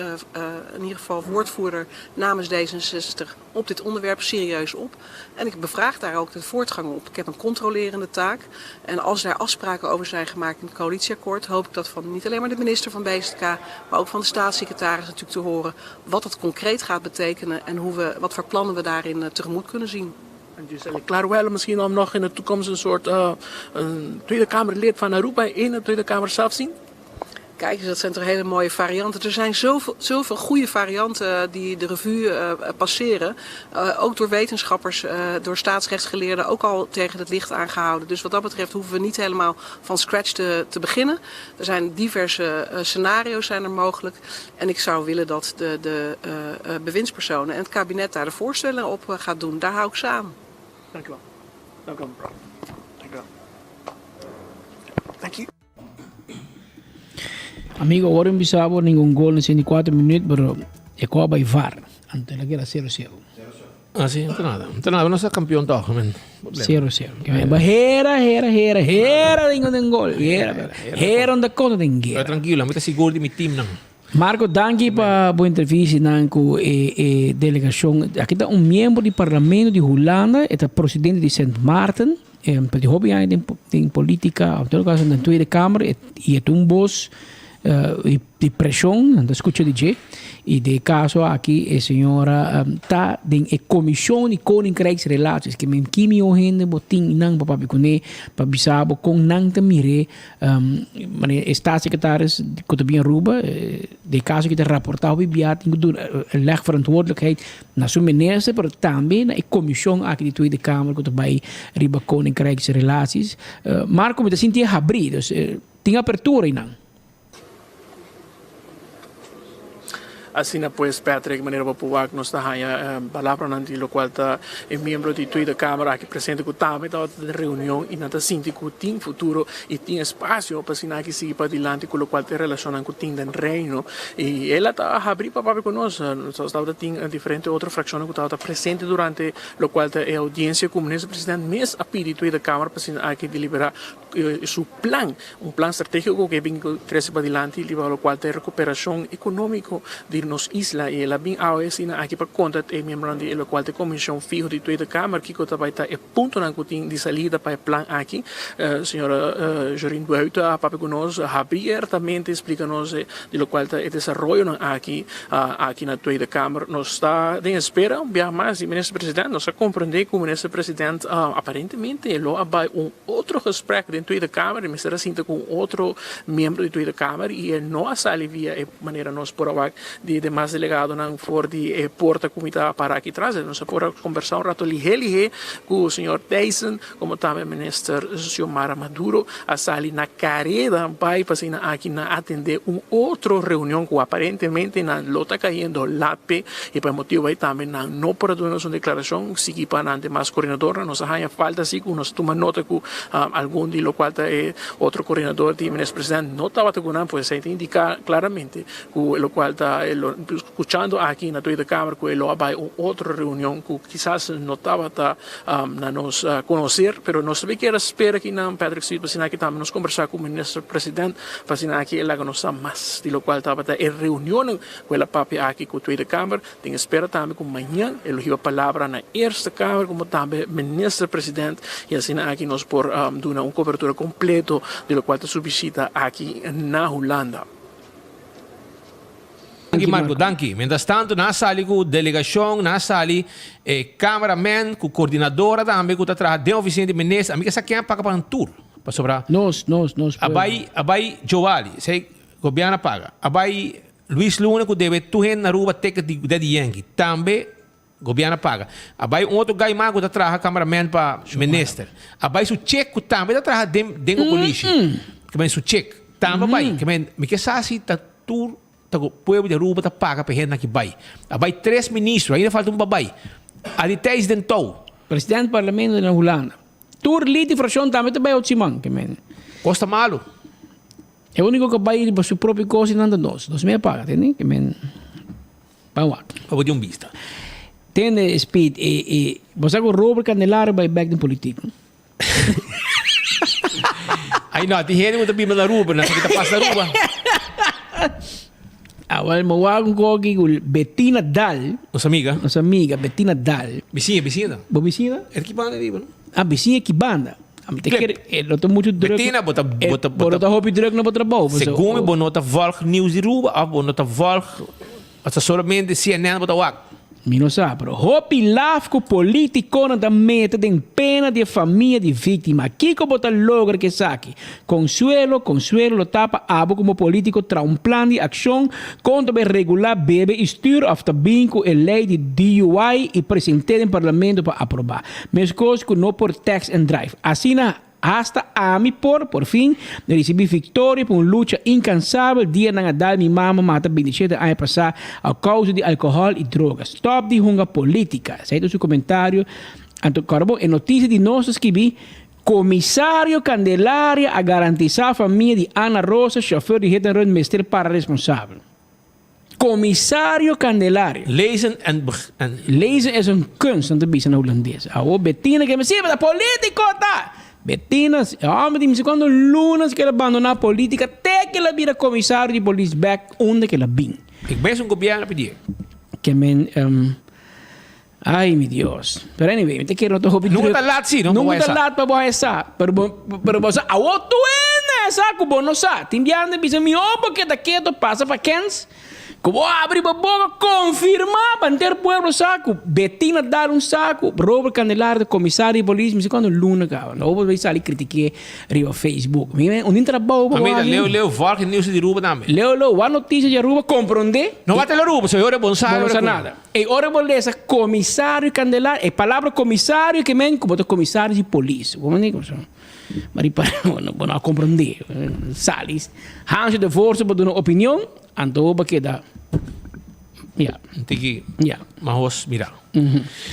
in ieder geval woordvoerder namens D66 op dit onderwerp serieus op. En ik bevraag daar ook de voortgang op. Ik heb een controlerende taak. En als daar afspraken over zijn gemaakt in het coalitieakkoord, hoop ik dat van niet alleen maar de minister van BZK, maar ook van de staatssecretaris natuurlijk te horen wat dat concreet gaat betekenen en hoe we, wat voor plannen we daarin tegemoet kunnen zien. En Giselle Claruel misschien om nog in de toekomst een soort een Tweede Kamerlid van Aruba in de Tweede Kamer zelf zien? Kijk eens, dat zijn toch hele mooie varianten. Er zijn zoveel, zoveel goede varianten die de revue passeren. Ook door wetenschappers, door staatsrechtsgeleerden ook al tegen het licht aangehouden. Dus wat dat betreft hoeven we niet helemaal van scratch te beginnen. Er zijn diverse scenario's zijn er mogelijk. En ik zou willen dat de bewindspersonen en het kabinet daar de voorstellen op gaat doen. Daar hou ik ze aan. Dank u wel. Dank u wel, mevrouw. Dank u wel. Dank u. Amigo, awor un bisa bo ningun gol na 64 minuut, pero e koa bai VAR. Anto el a keda 0 0. Ah, sí, no ta nada. No ta nada, nos ta campeón toch, men. 0 0. Ba hera, hera, hera, hera ningun gol. Hera, hera onda konta den guera. Pero tranquilo, mi ta sigur di mi team nan. Marco, danki pa bo entrevista nan ku e e delegacion. Aki ta un miembro di parlamento di Hulanda, e ta presidente di Sint Maarten. Pa di hopi aña den den politica, of en todo caso den Tweede Kamer, y e ta un bos di presion, nan ta scucha di dje. Y den e caso aki e señora ta den e comision di Koninkrijksrelaties, ke men ki mihor hende bo tin nan pa papia cune, pa bisa bo con nan ta mir'é. Manera e staatssecretaris cu ta bin Aruba, den e caso aki ta raporta hopi bia tin cu duna leg verantwoordelijkheid Na su minister, pero tambe na e comision aki di Tweede Kamer cu ta bay riba Koninkrijksrelaties. Marco, mi ta sinti e habri, dus tin apertura einan. Asina pues, Patrick, manera bo por wak nos ta haña palabranan di locual ta e miembro di Tweede Kamer aki presente cu tambe tabata den reunion y nan ta sinti cu tin futuro y tin espacio pa asina aki sigui padilanti cu locual ta e relacionnan cu tin den Reino. Y el a ta habri pa papia cu nos. Nos tabata tin diferente otro fraccionnan cu tabata presente durante locual ta e audiencia cu Minister President mes a pidi Tweede Kamer pa asina aki delibera su plan, un plan strategico cu e bin trece padilanti riba locual ta e recuperacion economico di nos isla. Y el a bin awe asina aki pa conta e miembronan di e locual ta e comision fiho di Tweede Kamer kico ta bay ta e Puntonan ku tin di salida pa e plan aki, señora Jorien Buiten a papia ku nos abiertamente splika nos di lokual ta e desaroyonan aki aki na Tweede Kamer. Nos ta den espera un biaha mas di Minister President. Nos a komprende ku Minister President aparentemente lo a bai un otro gesprek den Tweede Kamer, e mester a sinta ku un otro miembro di Tweede Kamer i e no a sali via e manera nos por a wak di demas delegadonan for di e porta ku mi ta para aki tras. Nos a por a kombersá un rato lihé lihé ku señor Thijssen komo tambe minister Xiomara Maduro a sali na kareda bai pa asina aki nan atendé un otro reunion ku aparentemente nan lo ta kayendo lat p'e i pa e motibu ei tambe nan no por a duna nos un deklarashon sigui pa nan demas koordinadornan. Nos a haña falta si ku nos a tuma nota ku algun di lokual ta e otro koordinador di minister president no tabata ku nan, pues esei ta indiká klaramente ku lokual ta e lo skuchando aki na Tweede Kamer ku e lo a bai un otro reunion ku kisas no tabata na nos konoser, pero nos tambe kier a spera aki nan Patrick Smith pa asina aki tambe nos kombersá ku Minister President pa asina aki e laga nos sa mas di lokual tabata e reunionnan ku el a papia aki ku Tweede Kamer. Tin espera tambe ku mañan e lo hiba palabra na Eerste Kamer komo tambe Minister President i asina aki nos por duna un kobertura kompleto di lokual ta su bishita aki na Hulanda. Danki Marco, danki. Mientras tanto nan a sali cu delegacion, nan a sali e cameraman cu coordinadora tambe cu ta traha den oficina di minister. Ami ke sa ken a paga pa nan tur. Pasobra Nos, nos, nos a bay, a bay Joali, esey gobierno a paga. A bay Luis Luna cu debe tur hende na Aruba ticket di Daddy Yankee, tambe gobierno a paga. A bay un otro guy mas cu ta traha cameraman pa minister. A bay su chick cu tambe ta traha den den Cocolishi. Ke men su chick tambe a bay. Ke men mi ke sa si ta tur ta cu pueblo di Aruba ta paga pa e hendenan aki bay. A bay tres ministro, ainda falta un pa bay. A di Thijs den touw. President parlamento na Hulanda. Tur lid di fraccion tambe ta bay otro siman. Ke men. Cos ta malo. E único ku bai riba su propio kos i nan ta nos. Nos mei a paga, tende? Ke men ban wak. Pa bo tin un bista. Tende, Speed, e, e, bo sa ku Robert Candelario bai bek den politiek, no? Ai no, tin hende ku ta biba na Aruba, nan sa ki ta pasa na Aruba. Awel, mi wak un koki ku Bettina Daal. Nos amiga. Nos amiga, Bettina Daal. Bisiña, bisiña ta. Bo bisiña ta? E ta ki banda riba, no? Ah, bisiña ki banda. Ami ta kere, e no ta mucho druk. Bettina, bo ta, bo ta, bo no ta hopi druk na bo trabou. Segun mi, bo no ta volg nieuws di Aruba of bo no ta volg, of ta solamente CNN bo ta wak. Mi no sa, pero hopi laf ku politikonan ta mete den pena di e famia di víktima. Kiko bo ta logra ku esaki? Konsuelo, konsuelo lo ta pa abo komo politiko traha un plan di akshon kon ta bai regulá bebe i stür òf ta bin ku e lei di DUI i present'é den parlamento pa aprobá. Meskos ku no por text and drive. Asina hasta ami por, por fin, risibí viktoria pa un lucha inkansabel dia nan a dal mi mama mata bintishete aña pasá a kousa di alkohòl i droga. Stòp di hunga polítika. Esei ta su komentario. Anto kòrda bon, e notisia di nos ta skibí, Komisario Candelaria a garantisá famia di Ana Rosa, shofèr di hit and run mester para responsabel. Komisario Candelaria. Lezen en en. Lezen is een kunst, nan ta bisa na Hulandes. Awor Bettina ke mi si, ta politico ta! Bettina, e homber di mi si cuando lunas ke el a bandona politica te ke el a bira komisario di polis bek unda ke el a bin. Ik mes un gobierno a pidié. Ke men, Ay mi Dios. Pero anyway, mi ta kere no ta hopi druk. Nunca ta laat si, no? Nunca ta laat pa bo haña sa. Pero bo, pero bo sa, awor tu hende a sa ku bo no sa. Tin biaha nan ta bisa, mihó bo keda keto pasa pa kens, ku bo abri bo boka konfirmá pa henter pueblo sa ku Bettina dal un saku, Robert Candelario ta komisario di polis, mi si kuantu luna kaba. No bo bai sali kritik'é riba Facebook. Mi un tin trabou pa bo Mira, haci. leo, leo, volg e nieuws di Aruba tambe. Leo, leo, wak notisia di Aruba, komprondé. No wak Aruba, so e ora bo no sa. Bo no sa nada. E ora bo lesa komisario Candelario, e palabra komisario ke men ku bo ta komisario di polis. Bo mane ku so? Ma ripa bo no a komprondé. Sali Hansje de Voorste bo duna opinion, anto bo keda ya. Tiki Ya. mahos mira.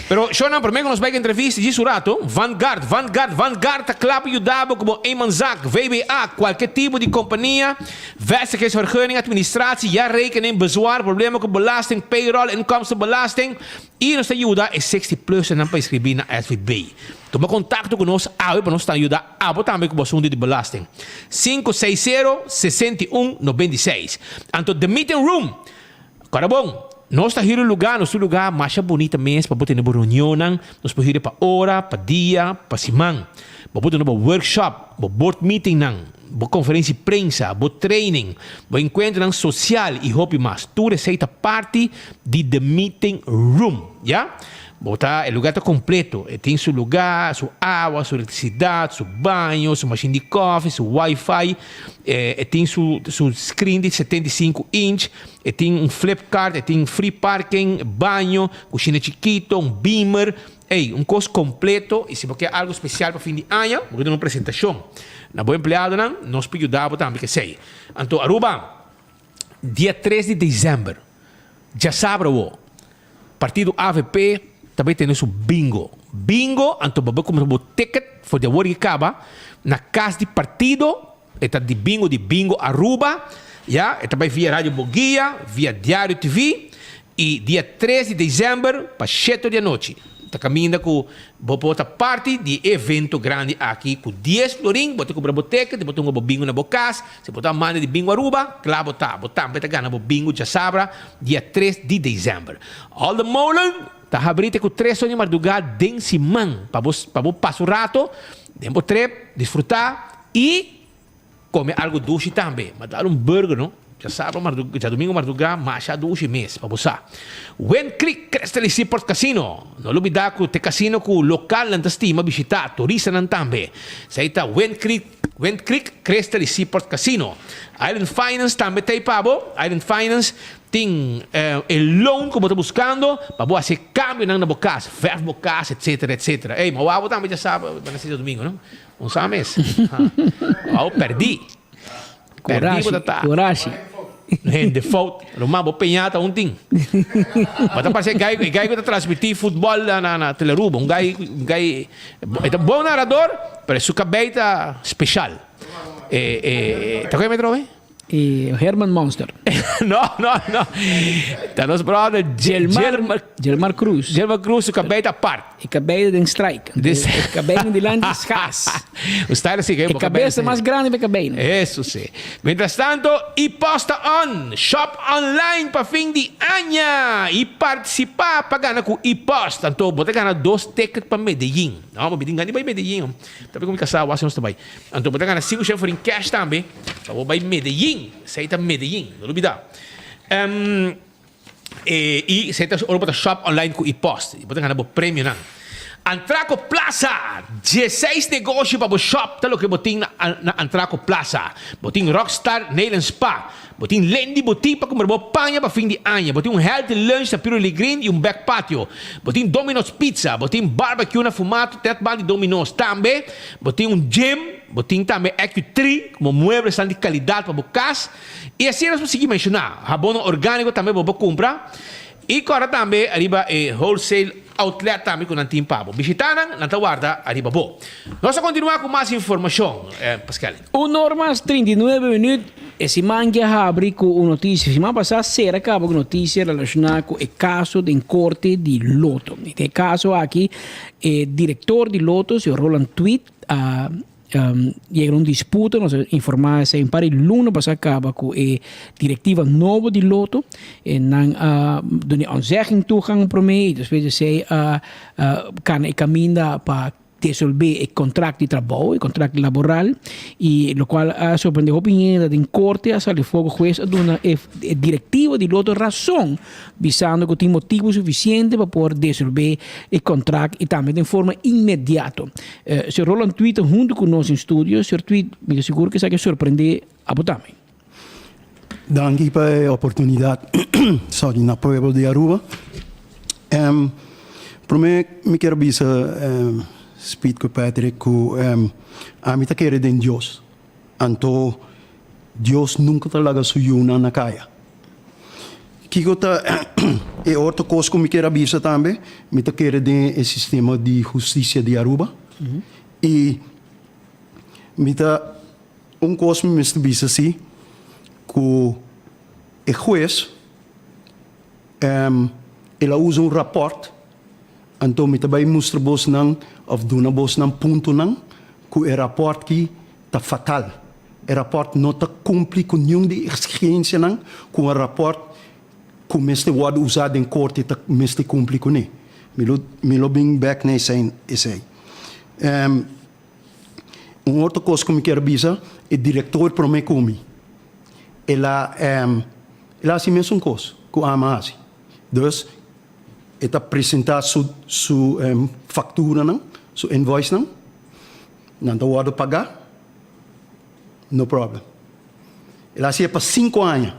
Pero shownan prome ku nos bai ku entrevista djis un rato, Vanguard, Vanguard, Vanguard ta kla pa yuda bo ku bo eenmanszaak, VBA, kualke tipo di kompania, Vestigingsvergunning, administratie, jaarrekening, bezwaar, problema ku belasting, payroll, inkomstenbelasting i nos ta yuda e 60 plusnan pa inskribí na SVB. Tuma kontakto ku nos awe pa nos ta yuda abo tambe ku bo asuntu di belasting. Sinku seis sero, 61, 96. Anto The Meeting Room! Kòrda bon, nos ta hür un lugá, nos tin un lugá masha bunita mes pa bo tene bo reunionnan. Nos por hür e pa ora, pa dia, pa siman. Bo por duna bo workshop, bo board meetingnan, bo konferensia di prensa, bo training, bo enkuentronan sosial i hopi mas. Tur esei ta parti di The Meeting Room, ya. Bo ta, e lugá ta kompleto. E tin su lugá, su awa, su elektrisidat, su baño, su mashin di kòfi, su wifi. E tin su su screen di 75 inch, e tin un flipkart, e tin free parking, baño, kushina chikito, un beamer. Ey, un kos kompleto i si bo ke algu spesial pa fin di aña, bo ke duna un presentashon na bo empleadonan, nos por yuda bo tambe ku esei. Anto Aruba, dia tres di desèmber, djasabra awo, Partido avp ta bay tene su bingo. Bingo, anto bo bay cumpra bo ticket for di awor y caba na cas di partido, e ta di bingo di Bingo Aruba, ya, e ta bay via Radio Boguia, via Diario TV, y dia tres di december pa shete or di anochi. Ta caminda cu bo por ta parti di e evento grandi aki cu dies florin bo ta cumpra bo ticket y bo ta hunga bo bingo na bo cas. Si bo ta amante di Bingo Aruba, kla bo ta. Bo tambe ta gana bo bingo djasabra dia tres di december. All the Molen ta habri te cu tres or di marduga den siman pa bo pa bo pasa un rato den bo trip, disfruta y Come algo dushi tambe. Ma dal un burger no. Djasabra marduga, djadumingo marduga masha dushi mes pa bo sa. Wind Creek Crystal y Seaport Casino. No lubida cu t'e casino cu localnan ta stima bishita, turistanan tambe. Esey ta Wind Creek, Wind Creek Crystal y Seaport Casino. Island Finance tambe t'ey pa bo. Island Finance tin e loan cu bo ta buscando pa bo haci e cambionan na bo cas, verf bo cas, etcetera, etcetera. Ey, ma wou bo tambe djasabra, bo na si djadumingo no. Un sa mes. Au perdí. Perdí bo ta ta. Corashi. Hende fout. Ruman bo peñata un tin. Bo ta parse gai e gai ku ta transmití futbòl na na na Telearuba. Un gai un gai e ta bon narador pero su kabei ta speshal. E e ta koe metro we? E Herman Monster. No, no, no. Ta nos brother Jelmar, Jelmar Cruz. Jelmar Cruz, su cabei ta apart. E cabei ta den strike. Des... E cabei no dilanti schaars. Un style así, E cabeza mas grande pa e cabei. Eso sí. Mientras tanto, e-post ta on. Shop online pa fin di aña y participa pa gana cu e-post. Anto bo ta gana dos ticket pa Medellin. No, bo mi tin gana di bay Medellin. Ta bay cu mi casa awor si nos ta bay. Anto bo ta gana sinku shen forin cash tambe pa bo bai Medellin. Esei ta Medellin, no lubida. Um, e, i esei ta ora bo ta shop online ku e-post. I bo ta gana bo premionan. Antraco Plaza, dieseis negoshi pa bo shop ta loke bo tin na, na Antraco Plaza. Bo tin Rockstar Nail and Spa. Bo tin Lendy Boutique pa kumpra bo paña pa fin di aña. Bo tin un healthy lunch na Piruli Green i un back patio. Bo tin Domino's Pizza. Bo tin barbecue na Fumato net ban di Domino's. Tambe bo tin un gym. Bo tin tambe Ecu-Tree komo mueblesnan di kalidat pa bo kas. I asina nos por sigui menshoná. Habonan orgániko tambe bo por kumpra. I kòrda tambe ariba e wholesale outlet tambe ku nan tin pa bo. Bishitá nan, nan ta warda ariba bo. Nos ta kontinuá ku mas informashon, Pascal. Un or mas 39 minuut, e siman ke a habri ku un notisia. Siman pasá sera kaba ku notisia relashoná ku e kaso den korte di Lotto. Den e kaso aki e direktor di Lotto, señor Roland Tweed, a Yega na un disputa, nos a informa esei un par di luna pasá kaba ku e direktiva nobo di Lotto. E nan a duna e ontzegging toegang promé i despues di esei a kana e kaminda pa desolbé e kontrakt di trabou, e kontrakt laboral i lokual a sorprendé hopi hende den korte a sali for ku hues a duna e direktiva di Lotto rason bisando ku tin motibu sufisiente pa por desolbé e kontrakt i tambe den forma inmediato. Señor Roland Tweed ta hunto cu nos den studio. Señor Tweed, mi ta sigur cu esaki a sorprende abo tambe. Danki pa e oportunidad, sorry, na pueblo di Aruba. Prome mi kier bisa Speed cu Patrick cu ami ta kere den Dios. Anto Dios nunca ta laga su yunan na caya. Kiko ta e otro kos ku mi kier a bisa tambe? Mi ta kere den e sistema di hustisia di Aruba i mi ta un kos mi mester bisa si ku e hues el a usa un rapòrt anto mi ta bai mustra bosnan òf duna bosnan puntonan ku e rapòrt ki ta fatal. E rapòrt no ta kumpli ku niun di e eksigensianan ku un rapòrt ku mester wòrdu usá den korte ta mester kumpli kuné. Mi lo mi lo bin bèk na esei esei. Un otro kos ku mi kier bisa, e direktor promé ku mi, el a el a hasi mesun kos ku ami a hasi. Dus e ta presentá su su fakturanan, su invoicenan. Nan ta wòrdu pagá, no problem. El a hasié pa sinku aña.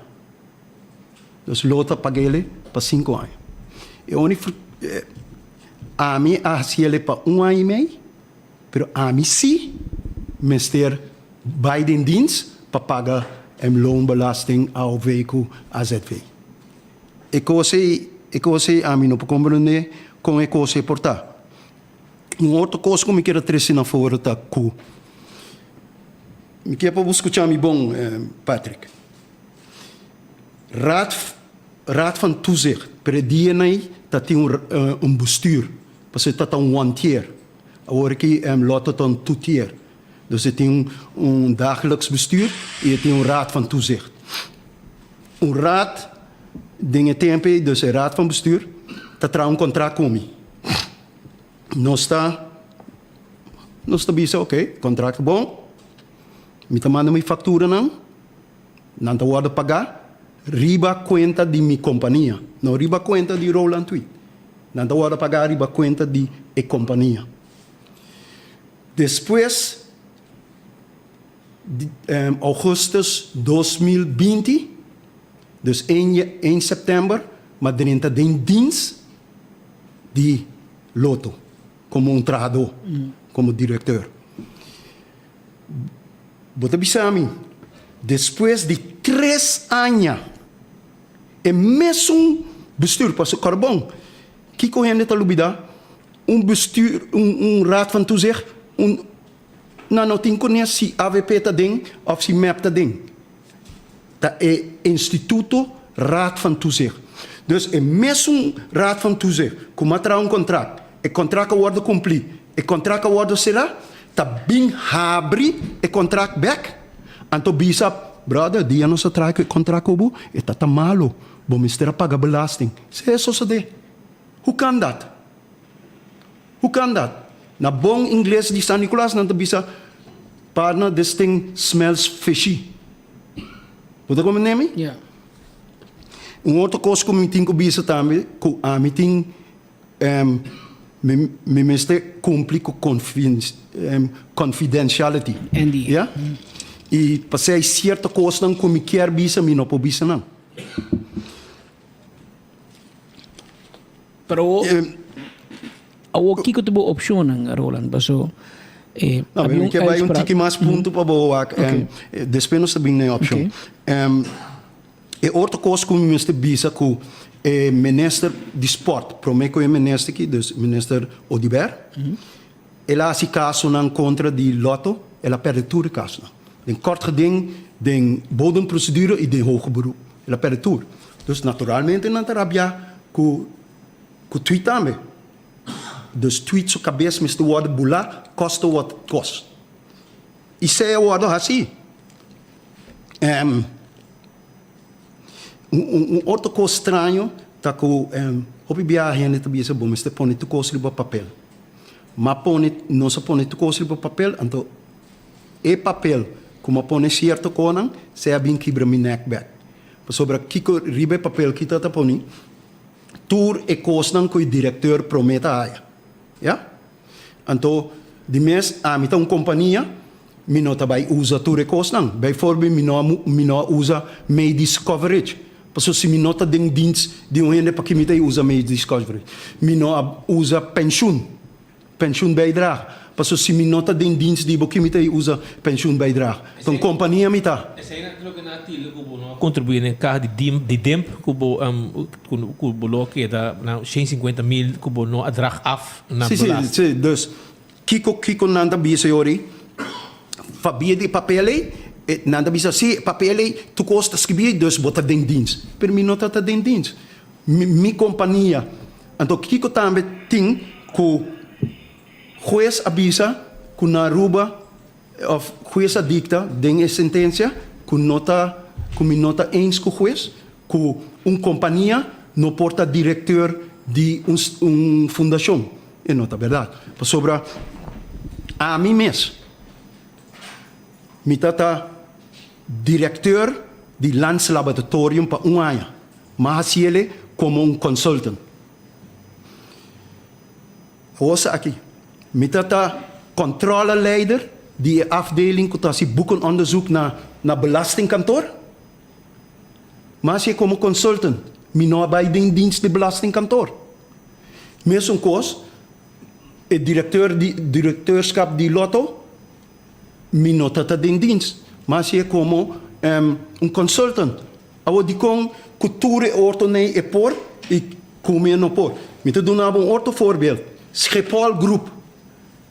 Dus lo ta pag'é pa sinku aña. E uni ami a hasié pa un aña i mei, pero ami sí mester bai den dienst pa paga e loonbelasting, AOV ku AZV. E kos ei, e kos ei ami no por komprendé kon e kos ei por ta. Un otro kos ku mi kier a trese na fora ta ku mi kier pa bo skucha mi bon, Patrick. Raad, Raad van Toezicht, pero e dianan ta tin un, un bestuur, pasobra ta ta un wantier. Awor aki Lotto ta un toetier. Dus e tin un dagelijks bestuur i e tin un Raad van Toezicht. Un raad den e tempu ei, dus e Raad van Bestuur, ta traha un kontrakt ku mi. Nos ta nos ta bisa ok, kontrakt bon, mi ta manda mi fakturanan, nan ta wòrdu pagá riba kuenta di mi kompania, no riba kuenta di Roland Tweed. Nan ta wòrdu pagá riba kuenta di e kompania. Despues di ougùstùs 2020, dus ein sèptèmber, m'a drenta den dins di Lotto komo un trahadó, komo direkteur. Bo ta bisa mi, despues di tres aña e mesun bestuur, pasobra kòrda bon, kiko hende ta lubidá? Un bestuur, un raad van toezicht, un. Nan no tin kuné si avp ta den òf si mep ta den. Ta e instituto Raad van Toezicht. Dus e mesun Raad van Toezicht ku m'a traha un kontrakt, e kontrakt a wòrdu kumplí, e kontrakt a wòrdu será, ta bin habri e kontrakt bèk, anto bisa, Brother, dia nos a traha ku e kontrakt ku bo, e ta ta malu, bo mester a paga belasting. Esei a sosodé. Hoe kan dat? Hoe kan dat? Na bon ingles di San Nicolas nan ta bisa, Partner, this thing smells fishy. Bo ta comprende mi? Ja. Un otro kos ku mi tin ku bisa tambe, ku ami tin, mi, mi mester kumpli ku confidentiality. NDA. Ja? I pasei sierto kosnan ku mi kier bisa, mi no por bisa nan. Pero awor kiko ta bo opcionnan, Roland? Paso eh, No, mi ke bai un tiki mas punto pa bo wak. Okay. Despues nos ta bin na e opcion. Okay. E otro kos ku mi mester bisa ku e minister di sport, prome ku e minister aki, dus minister Oduber, el a hasi kasonan kontra di Lotto, el a perde tur e kasonan. Den kort geding, den bodemprocedure i den hoger beroep. El a perde tur. Dus naturalmente nan ta rabia ku ku Tweet tambe. Dus Tweet su kabes mester wòrdu bulá koste wat het kost. I esei a wòrdu hasí. Un otro kos straño ta ku hopi biaha hende ta bisa bo mester pone tur kos riba papel. Ma pone nos a pone tur kos riba papel anto E papel ku m'a pone sierto konan, se a bin kibra mi nèk bèk. Pasobra kiko riba e papel ki ta ta poni? Tur e kosnan ku e direkteur promé ta haya. Ya? Anto, di mes, ami ta un kompania, mi no ta bai usa tur e kosnan. Bijvoorbeeld, mi no a mi no a usa medisch coverage. Pasobra si mi no ta den dienst di un hende, paki mi ta usa medisch coverage? Mi no a usa penshun. Pensioenbijdrage. Paso si mi no ta den dienst di bo ki mi ta usa pensioenbijdrage? Ta un kompania mi ta. Esei na loke nan a tilde ku bo no a kontribuí den kaha di dim di dimp ku bo ku bo lo a keda na 150 mil ku bo no a drag af na Si si belasting. si dus kiko kiko nan ta bisa yori pabia di e papel ei e nan ta bisa si e papel ei tur kos ta skibí dus bo ta den dienst pero mi no ta ta den dienst mi mi kompania Anto kiko tambe tin ku hues a bisa ku na Aruba of hues a dikta den e sentensia ku no ta ku mi no ta eens ku hues ku un kompania no por ta direkteur di un un fundashon. E no ta bèrdat. Pasobra ami mes mi ta ta direkteur di Landslaboratorium pa un aña. M'a hasi el komo un consultant. Awor sa aki, mi ta ta controleleider di e afdeling ku ta hasi boekenonderzoek na na belastingkantoor. M'a hasi e komo consultant, mi no a bai den dienst di belastingkantoor. Mesun kos, e directeur di directeurschap di Lotto, mi no ta ta den dienst, m'a hasi e komo un consultant. Awor dikon ku tur e ortonan e por i ku mi e no por? Mi ta duna bo un otro voorbeeld. Schiphol Group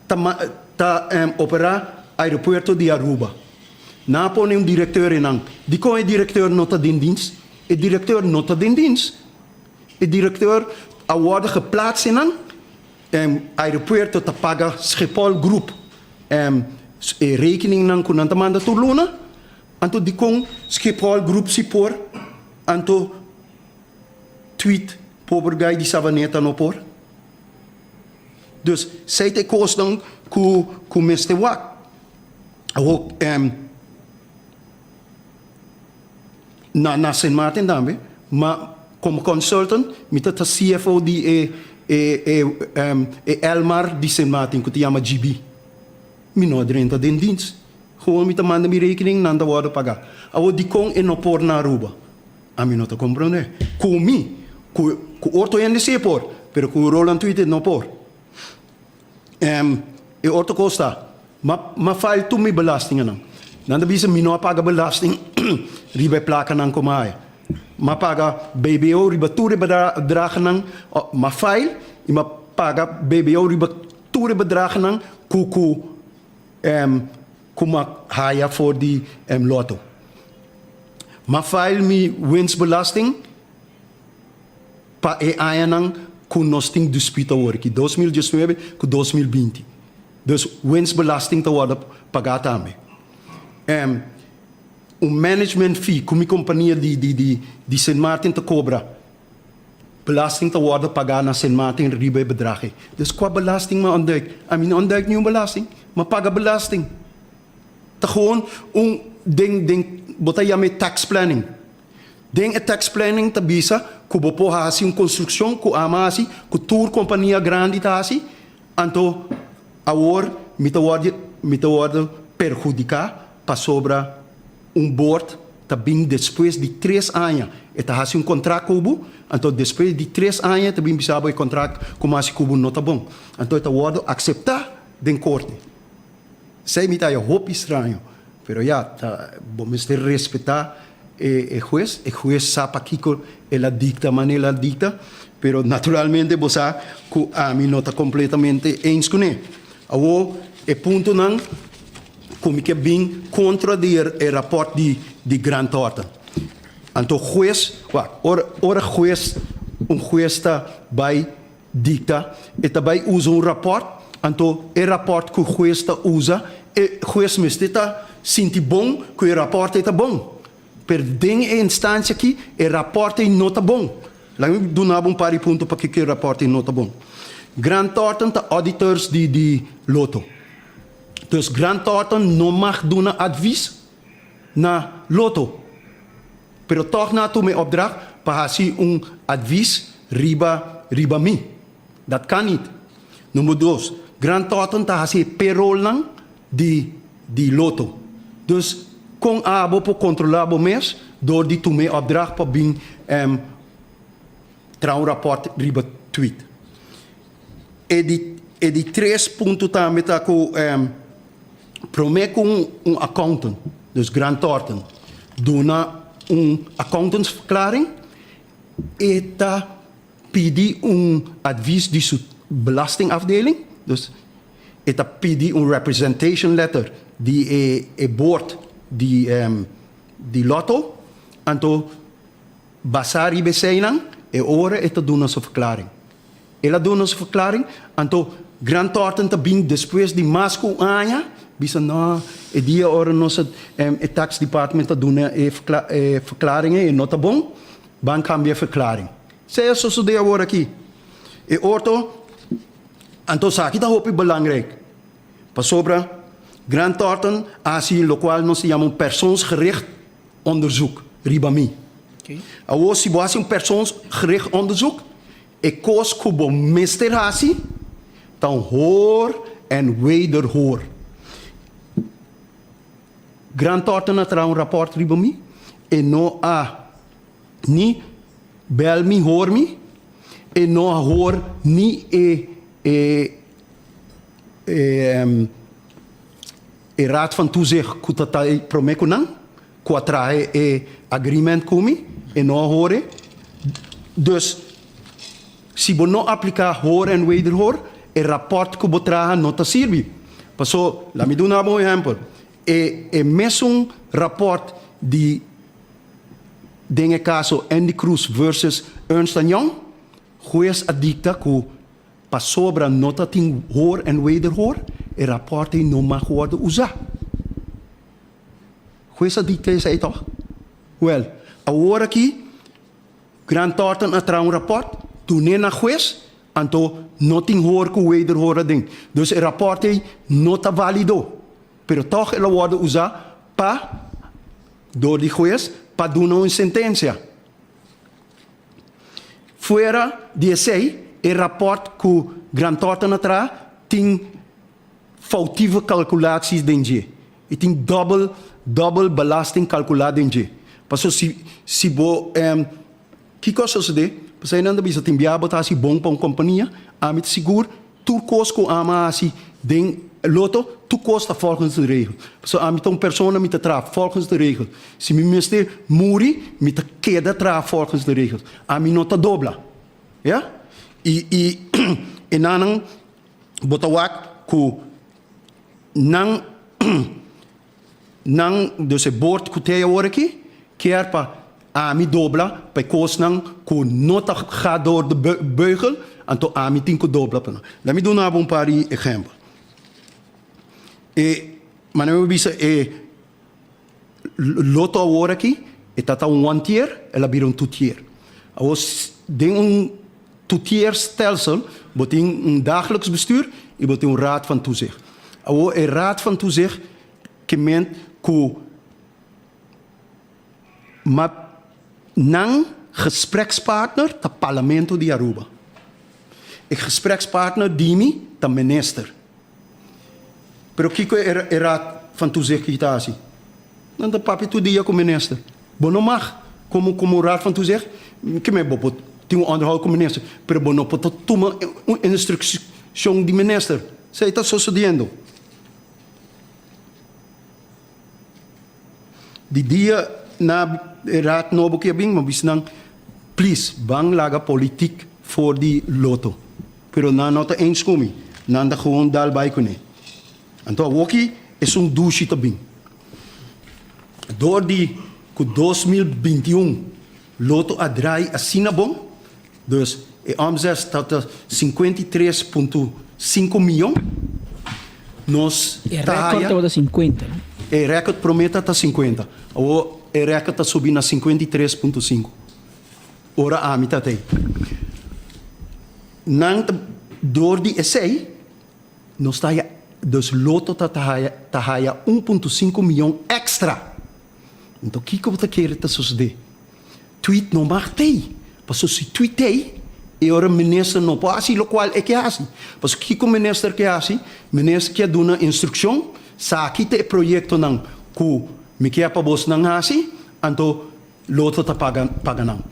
ta ta operá aeropuerto di Aruba. Nan a pone un direkteur einan. Dikon e direkteur no ta den dienst? E direkteur no ta den dienst. E direkteur a wòrdu geplaats einan. Aeropuerto ta paga Schiphol Group e rekeningnan ku nan ta manda tur luna. Anto dikon Schiphol Group si por, anto Tweet pober guy di Savaneta no por? Dus sei ta e kosnan ku ku mester wak. Awor na na Sint Maarten tambe, ma komo consultant mi ta ta CFO di e e e e Elmar di Sint Maarten ku ta yama GB. Mi no a drenta den dienst. Gewoon mi ta manda mi rekening, nan ta wòrdu pagá. Awor dikon e no por na Aruba? Ami no ta komprondé. Ku mi, ku ku otro hende sí e por, pero ku Roland Tuite no por. E otro kos ta, m'a m'a file tur mi belastingennan. Nan ta bisa mi no a paga belasting riba e plakanan ku m'a haya. M'a paga BBO riba tur e bedragennan, m'a file i m'a paga BBO riba tur e bedragennan ku ku. Ku m'a haya for di Lotto. M'a file mi winstbelasting pa e añanan ku nos tin disputa awor aki, 2019 ku 2020. Dus winstbelasting ta wòrdu pagá tambe. Un management fee ku mi kompania di di Sint Maarten ta kobra, belasting ta wòrdu pagá na Sint Maarten riba e bedrag ei. Dus kua belasting m'a ontduik? Ami no ontduik niun belasting. M'a paga belasting. Ta gewoon un den den bo ta yama e tax planning. Den e tax planning ta bisa ku bo por hasi un konstrukshon ku ama hasi, ku tur kompania grandi ta hasi, anto awor mi ta wòrdu mi ta wòrdu perhudiká pasobra un board ta bin despues di tres aña e ta hasi un kontrakt ku bo, anto despues di tres aña e ta bin bisa bo e kontrakt ku mi hasi ku bo no ta bon, anto e ta wòrdu akseptá den korte. Esei mi ta haya hopi straño, pero ya, ta bo mester respetá e e hues, e hues sa pakiko el a dikta manera el a dikta, pero naturalmente bo sa ku ami no ta kompletamente eens kuné. Awor e puntonan ku mi ke bin kontra di e rapòrt di di Grant Thornton. Anto hues, wak, ora ora hues un hues ta bai Dicta, e ta bay usa un rapport, anto e rapport cu hues ta usa, e hues mester ta sinti bon cu e rapport ey ta bon. Pero den e instancia aki, e rapport ey no ta bon. Laga mi duna bo un par di punto pakico e rapport ey no ta bon. Grant Thornton ta auditors di di Lotto. Dus Grant Thornton no mag duna advies na Lotto. Pero tòg nan a tuma e opdracht pa hasi un advis riba riba mi. Dat kan nit. Number dos, Grant Thornton ta hasi e payrollnan di di Lotto. Dus kon abo por kontrolá bo mes dor di tuma e opdracht pa bin traha un rapòrt riba tweet? E di e di tres punto tambe ta ku promé ku un accountant, dus Grant Thornton, duna un accountantsverklaring, e ta pidi un advies di su belastingafdeling, dus e ta pidi un representation letter di e e board di di Lotto, anto basá riba eseinan e ora e ta duna su verklaring. El a duna su verklaring, anto Grant Thornton ta bin despues di mas ku un aña bisa no, e dia ora nos a e tax department a duna e e verklaring ei e no ta bon, ban kambia e verklaring. Esei a sosode awor aki. E orto, anto esaki ta hopi belangrijk, pasobra Grant Thornton a hasi lokual nos ta yama un persoonsgericht onderzoek riba mi. Awor si bo hasi un persoonsgericht onderzoek, E kos ku bo mester hasi ta un hoor en wederhoor. Grant Thornton a traha un rapòrt riba mi, e no a ni bèl mi hoor mi, e no a hoor ni e e e e Raad van Toezicht ku ta ta promé ku nan. Ku a traha e agreement ku mi, e no a hoor e. Dus, si bo no apliká hoor en wederhoor, e rapòrt ku bo traha no ta sirbi. Paso, laat mi duna bo un ehèmpel. E e mesun rapòrt di den e kaso Endy Croes versus Ernst and Young, hues a dikta ku pasobra no ta tin hoor en wederhoor, e rapòrt ei no mag wòrdu usá. Hues a dicta esey toch? Wel, awor aki Grant Thornton a traha un rapport, dun'é na hues, anto no tin hoor cu wederhoor aden. Dus e rapport ey no ta valido. Pero toch el a wordo usa pa door di hues pa duna un sentencia. Fuera di esey, e rapport cu Grant Thornton a traha tin foutieve calculaties den dje. E tin dòbel dòbel belasting kalkulá den dje. Paso si si bo kiko a sosodé? Pasobra nan ta bisa tin bia bo ta hasi bon pa un kompania, ami ta sigur tur kos ku ami a hasi den loto, tur kos ta volgens de regel. Pasobra ami ta un persona mi ta traha volgens de regel. Si mi mester muri mi ta keda traha volgens de regel. Ami no ta dobla. Ya? I i e nannan bo ta wak ku. Nan nan dus e board ku tei awor aki kier pa ami dobla pa e kosnan ku no ta ga door de beugel, anto ami tin ku dobla pa nan. Laat mi duna bo un par di ehèmpel. E manera mi bisa e loto awor aki e ta ta un one tier el a bira un two tier. Awor den un two-tier stelsel, bo tin un dagelijks bestuur y bo tin un raad van toezicht. Awor e raad van toezicht ke ment ku ma nan gesprekspartner ta Parlamento di Aruba. E gesprekspartner di mi ta minister. Pero kiko e raad van toezicht ki ta hasi? Nan ta papia tur dia ku minister. Bo no mag komo komo raad van toezicht, ke men bo por tin un onderhoud ku minister, pero bo no por ta tuma un instrukshon di minister. Esei ta sosodiendo. Di dia na e raad nobo ki a bin, mi a bisa nan, please, ban laga politiek for di loto. Pero nan no ta eens ku mi. Nan ta gewoon dal bai kuné. Anto awoki esun dushi ta bin. Dor di ku 2021 Lotto a draai asina bon, dus e omzet ta ta 53.5 miyon, nos E ta record haya. tabata 50, no? E record prome ta ta 50, awor e record ta subi na 53.5 ora ami ta tei. Nan ta dor di esei. Nos ta haya, dus Lotto ta ta haya, ta haya un punto sinku miyon extra. Anto kiko bo ta kere ta sosode? Tweet no mag tei, paso si tweet tei, e ora minister no por hasi lokual e ke hasi. Paso kiko minister ke hasi? Minister ke duna instrukshon, saki ta e proyektonan ku mi ke pa bosnan hasi, anto Lotto ta paga, paga nan.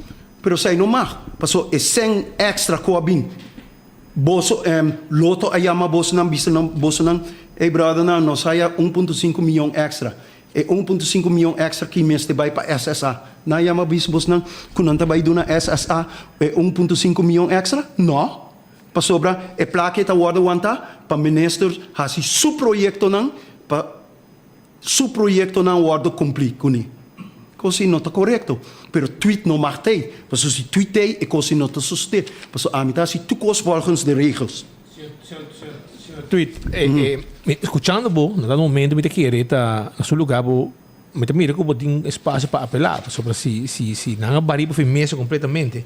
Pero esei no mag, paso e sèn extra ku a bin, Boso, em, Lotto a yama bosonan bisa nan, bosonan, Ey brothernan, nos haya un punto sinku miyon extra. E un punto sinku miyon extra ki mester bai pa SSA. Nan a yama bisa bosonan ku nan ta bai duna SSA e un punto sinku miyon extra? No! Pasobra e plaka ei ta wòrdu wantá pa minister hasi su proyektonan pa Su proyectonan wordo cumpli cune. Cos ei no ta corecto. Pero tweet no mag tey. Pasobra si tweet tey e cos ei no ta sosode. Pasobra ami ta haci tur cos volgens de regels. Señor Tweet, scuchando bo, na dado momento mi ta kere ta na su lugar bo, mi ta mira cu bo tin espacio pa apela, pasobra si si si nan a bari bo fin mesa completamente.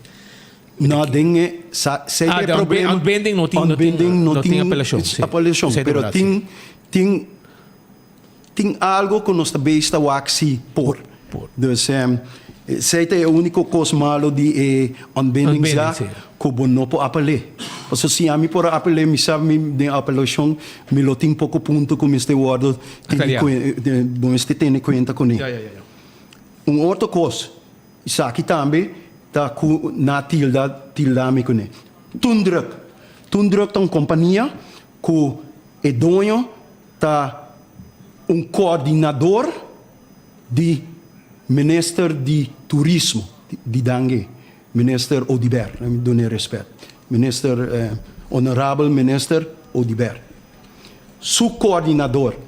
No, den e sa sei Ah, e de problema. ontbinding no tin no tin Ontbinding no no tin tin apelacion, si. apelacion, Esei ta pero verdad, si. tin tin Tin algo cu nos ta bezig ta wak si por. Dus esey ta e unico cos malo di e ontbindingsdag cu bo no por apele. Pasobra si ami por a apele mi sa mi den apelacion mi lo tin poco punto cu mester wordo tene bo mester tene cuenta cune. Un otro cos, esaki tambe ta cu na tilda tilda mi cune. Toendruk. Toendruk ta un compania cu e doño ta un coordinador di Minister di Turismo di Dange, Minister Oduber, mi dun'e respet, Minister, Honorabel Minister Oduber, su coordinador.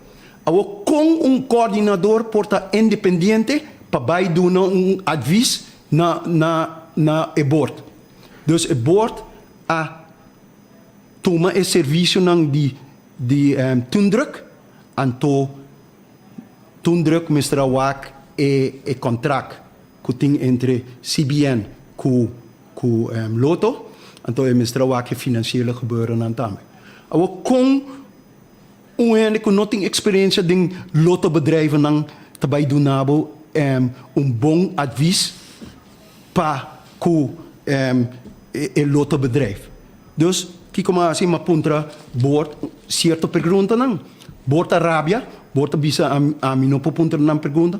Awor con un coordinador por ta independiente pa bay duna un advies na na na e board? Dus e board a tuma e servicionan di Di Toendruk, anto Toendruk mester a wak e e contract cu tin entre CBN cu cu Lotto, anto e mester a wak e financiële gebeurennan tambe. Awor con un hende cu no tin experiencia den Lotto-bedrijvennan ta bay duna bo un bon advies pa cu e Lotto-bedrijf? Dus, kiko mi a hasi? Mi a puntra Bort sierto preguntanan. Bort a rabia, Bort a bisa ami no por puntra nan pregunta.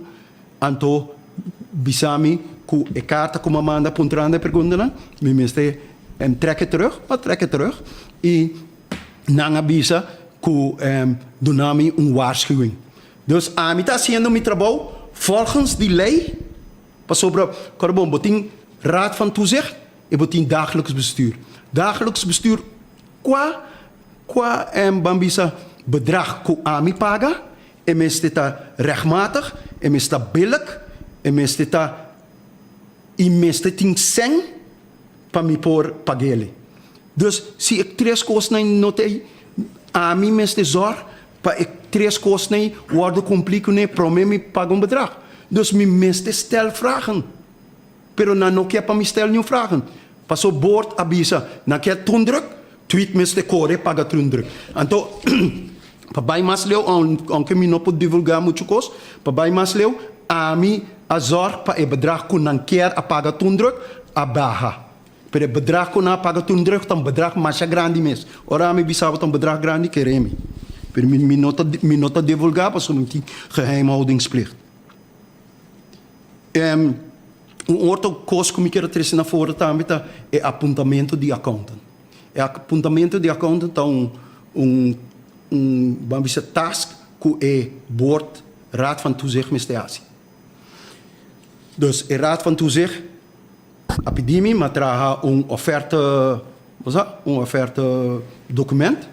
Anto bisa mi ku e karta ku mi a manda puntrando e preguntanan, mi mester trek e terug. Mi a trek e terug i nan a bisa ku duna mi un waarschuwing. Dus ami ta hasiendo mi trabou volgens di lei, pasobra, kòrda bon, bo tin Raad van Toezicht, E bo tin dagelijks bestuur. Dagelijks bestuur qua qua ban bisa bedrag ku ami paga e mester ta rechtmatig, e mester ta billijk, e mester ta i mester tin sèn pa mi por pag'ele. Dus si e tres kosnan no ta ei, ami mester zòrg pa e tres kosnan ei wòrdu kumplí kuné promé mi paga un bedrag. Dus mi mester stel vragen. Pero nan no ke pa mi stel niun vragen. Paso board a bisa nan ke tundruk, tweet mester kore paga tundruk. Anto pa bai mas leu, aunke mi no por divulga muchu kos, pa bai mas leu ami a zorg pa e bedrag ku nan kier a paga tundruk a baha. Pero e bedrag ku nan a paga tundruk ta un bedrag masha grandi mes. Ora ami bisa bo ta un bedrag grandi, kere mi. Pero mi no ta mi no ta divulga pasobra mi tin geheimhoudingsplicht. Un otro kos ku mi kier a trese na fora tambe ta e apuntamentu di accountant. E apuntamentu di accountant ta un un un ban bisa task ku e board, Raad van Toezicht mester hasi. Dus e Raad van Toezicht a pidi mi ma traha un oferta, bo sa, un oferta document.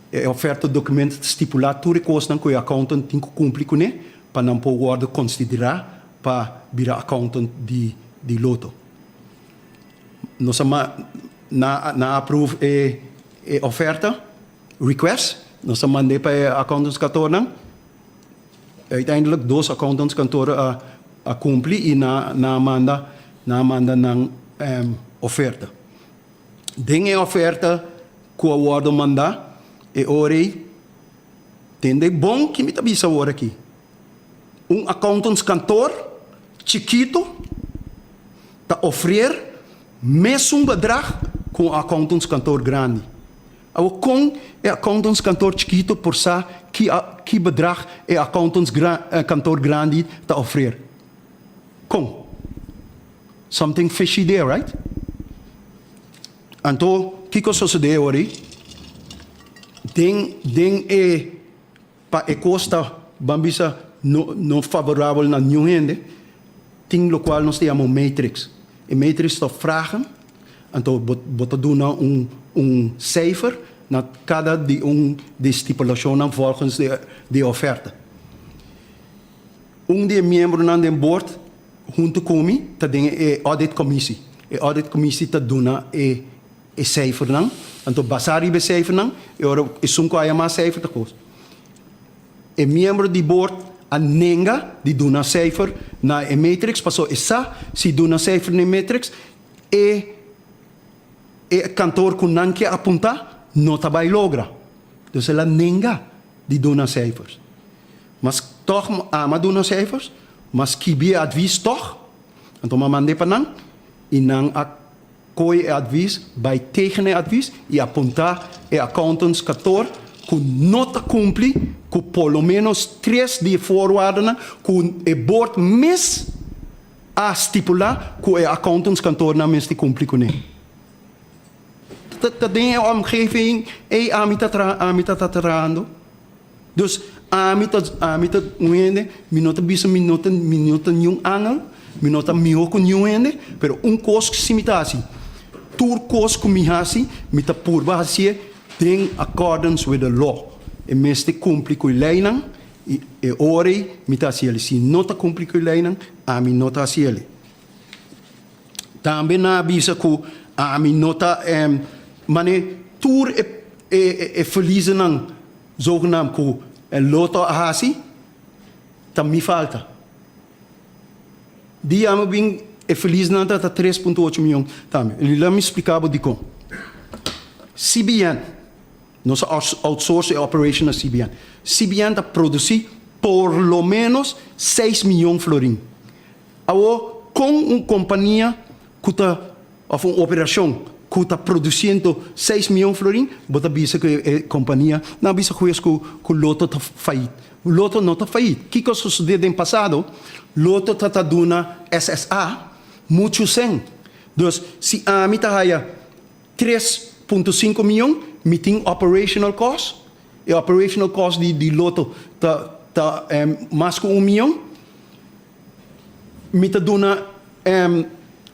E oferta document ta stipulá tur e kosnan ku e accountant tin ku kumpli kuné pa nan por wòrdu konsiderá pa bira accountant di di Lotto. Nos a nan a approve e e oferta, request, nos a mand'é pa e accountantskantoornan. Uiteindelijk dos accountantskantoor a a kumpli i nan nan a manda nan a manda nan oferta. Den e oferta ku a wòrdu mandá e ora ei, Tende bon ki mi ta bisa awor aki. Un accountantskantoor chikito ta ofrer mesun bedrag ku un accountantskantoor grandi. Awor kon e accountantskantoor chikito por sa ki ki bedrag e accountantskantoor grandi ta ofrer? Kon? Something fishy there, right? Anto, kiko a sosodé ora ei? Den, den e, pa e kos ta, ban bisa, no, no favorabel na niun hende, tin lokual nos ta yama un matrix. E matrix ta vragen, anto bo, bo ta duna un, un cijfer na kada di un di stipulashonnan volgens de, di e oferta. Un di e miembronan den board huntu ku mi ta den e audit commissie. E audit commissie ta duna e e cijfernan, anto basá riba e cijfernan e ora esun ku haya mas cijfer ta kos. E miembro di board a nenga di duna cijfer na e matrix pasobra e sa si duna cijfer na e matrix e e kantoor ku nan ke apuntá no ta bai logra. Dus el a nenga di duna cijfers. Mas tòg mi ama duna cijfers, m'a skibi e advis tòg, anto m'a mand'é pa nan i nan a koe e advis, bai tegen e advis i apuntá e accountants kantoor ku no ta kumpli ku por lo ménos tres di e voorwaardennan ku e board mes a stipulá ku e accountants kantoornan mester kumpli kuné. Ta den e omgeving ei ami ta traha, ami ta ta trahando. Dus ami ta ami ta un hende, mi no ta bisa mi no ta mi no ta niun angel, mi no ta mihó ku niun hende, pero un kos si mi ta hasi, tur kos ku mi hasi mi ta purba hasié den accordance with the law. E mester kumpli ku e leinan i e ora ei mi ta hasiel. Si no ta kumpli ku e leinan, ami no ta hasiel. Tambe nan a bisa ku ami no ta mane tur e e verliezennan zogenaamd ku e loto a hasi ta mi falta. Di ami bin e verliezennan ta ta tres punto ocho miyon tambe. I laat mi splika bo dikon. CBN, nos a outsource e operation na CBN. CBN ta produsi por lo menos seis miyon florin. Awor, kon un kompania ku ta òf un operashon ku ta produsiendo seis mion florin, bo ta bisa ku e kompania nan a bisa hues ku ku Lotto ta fayit. Lotto no ta fayit. Kiko a sosodé den pasado? Lotto ta ta duna SSA muchu sèn. Dus, si ami ta haya tres punto sinku mion, mi tin operational cost, e operational cost di di Lotto ta ta mas ku un mion. Mi ta duna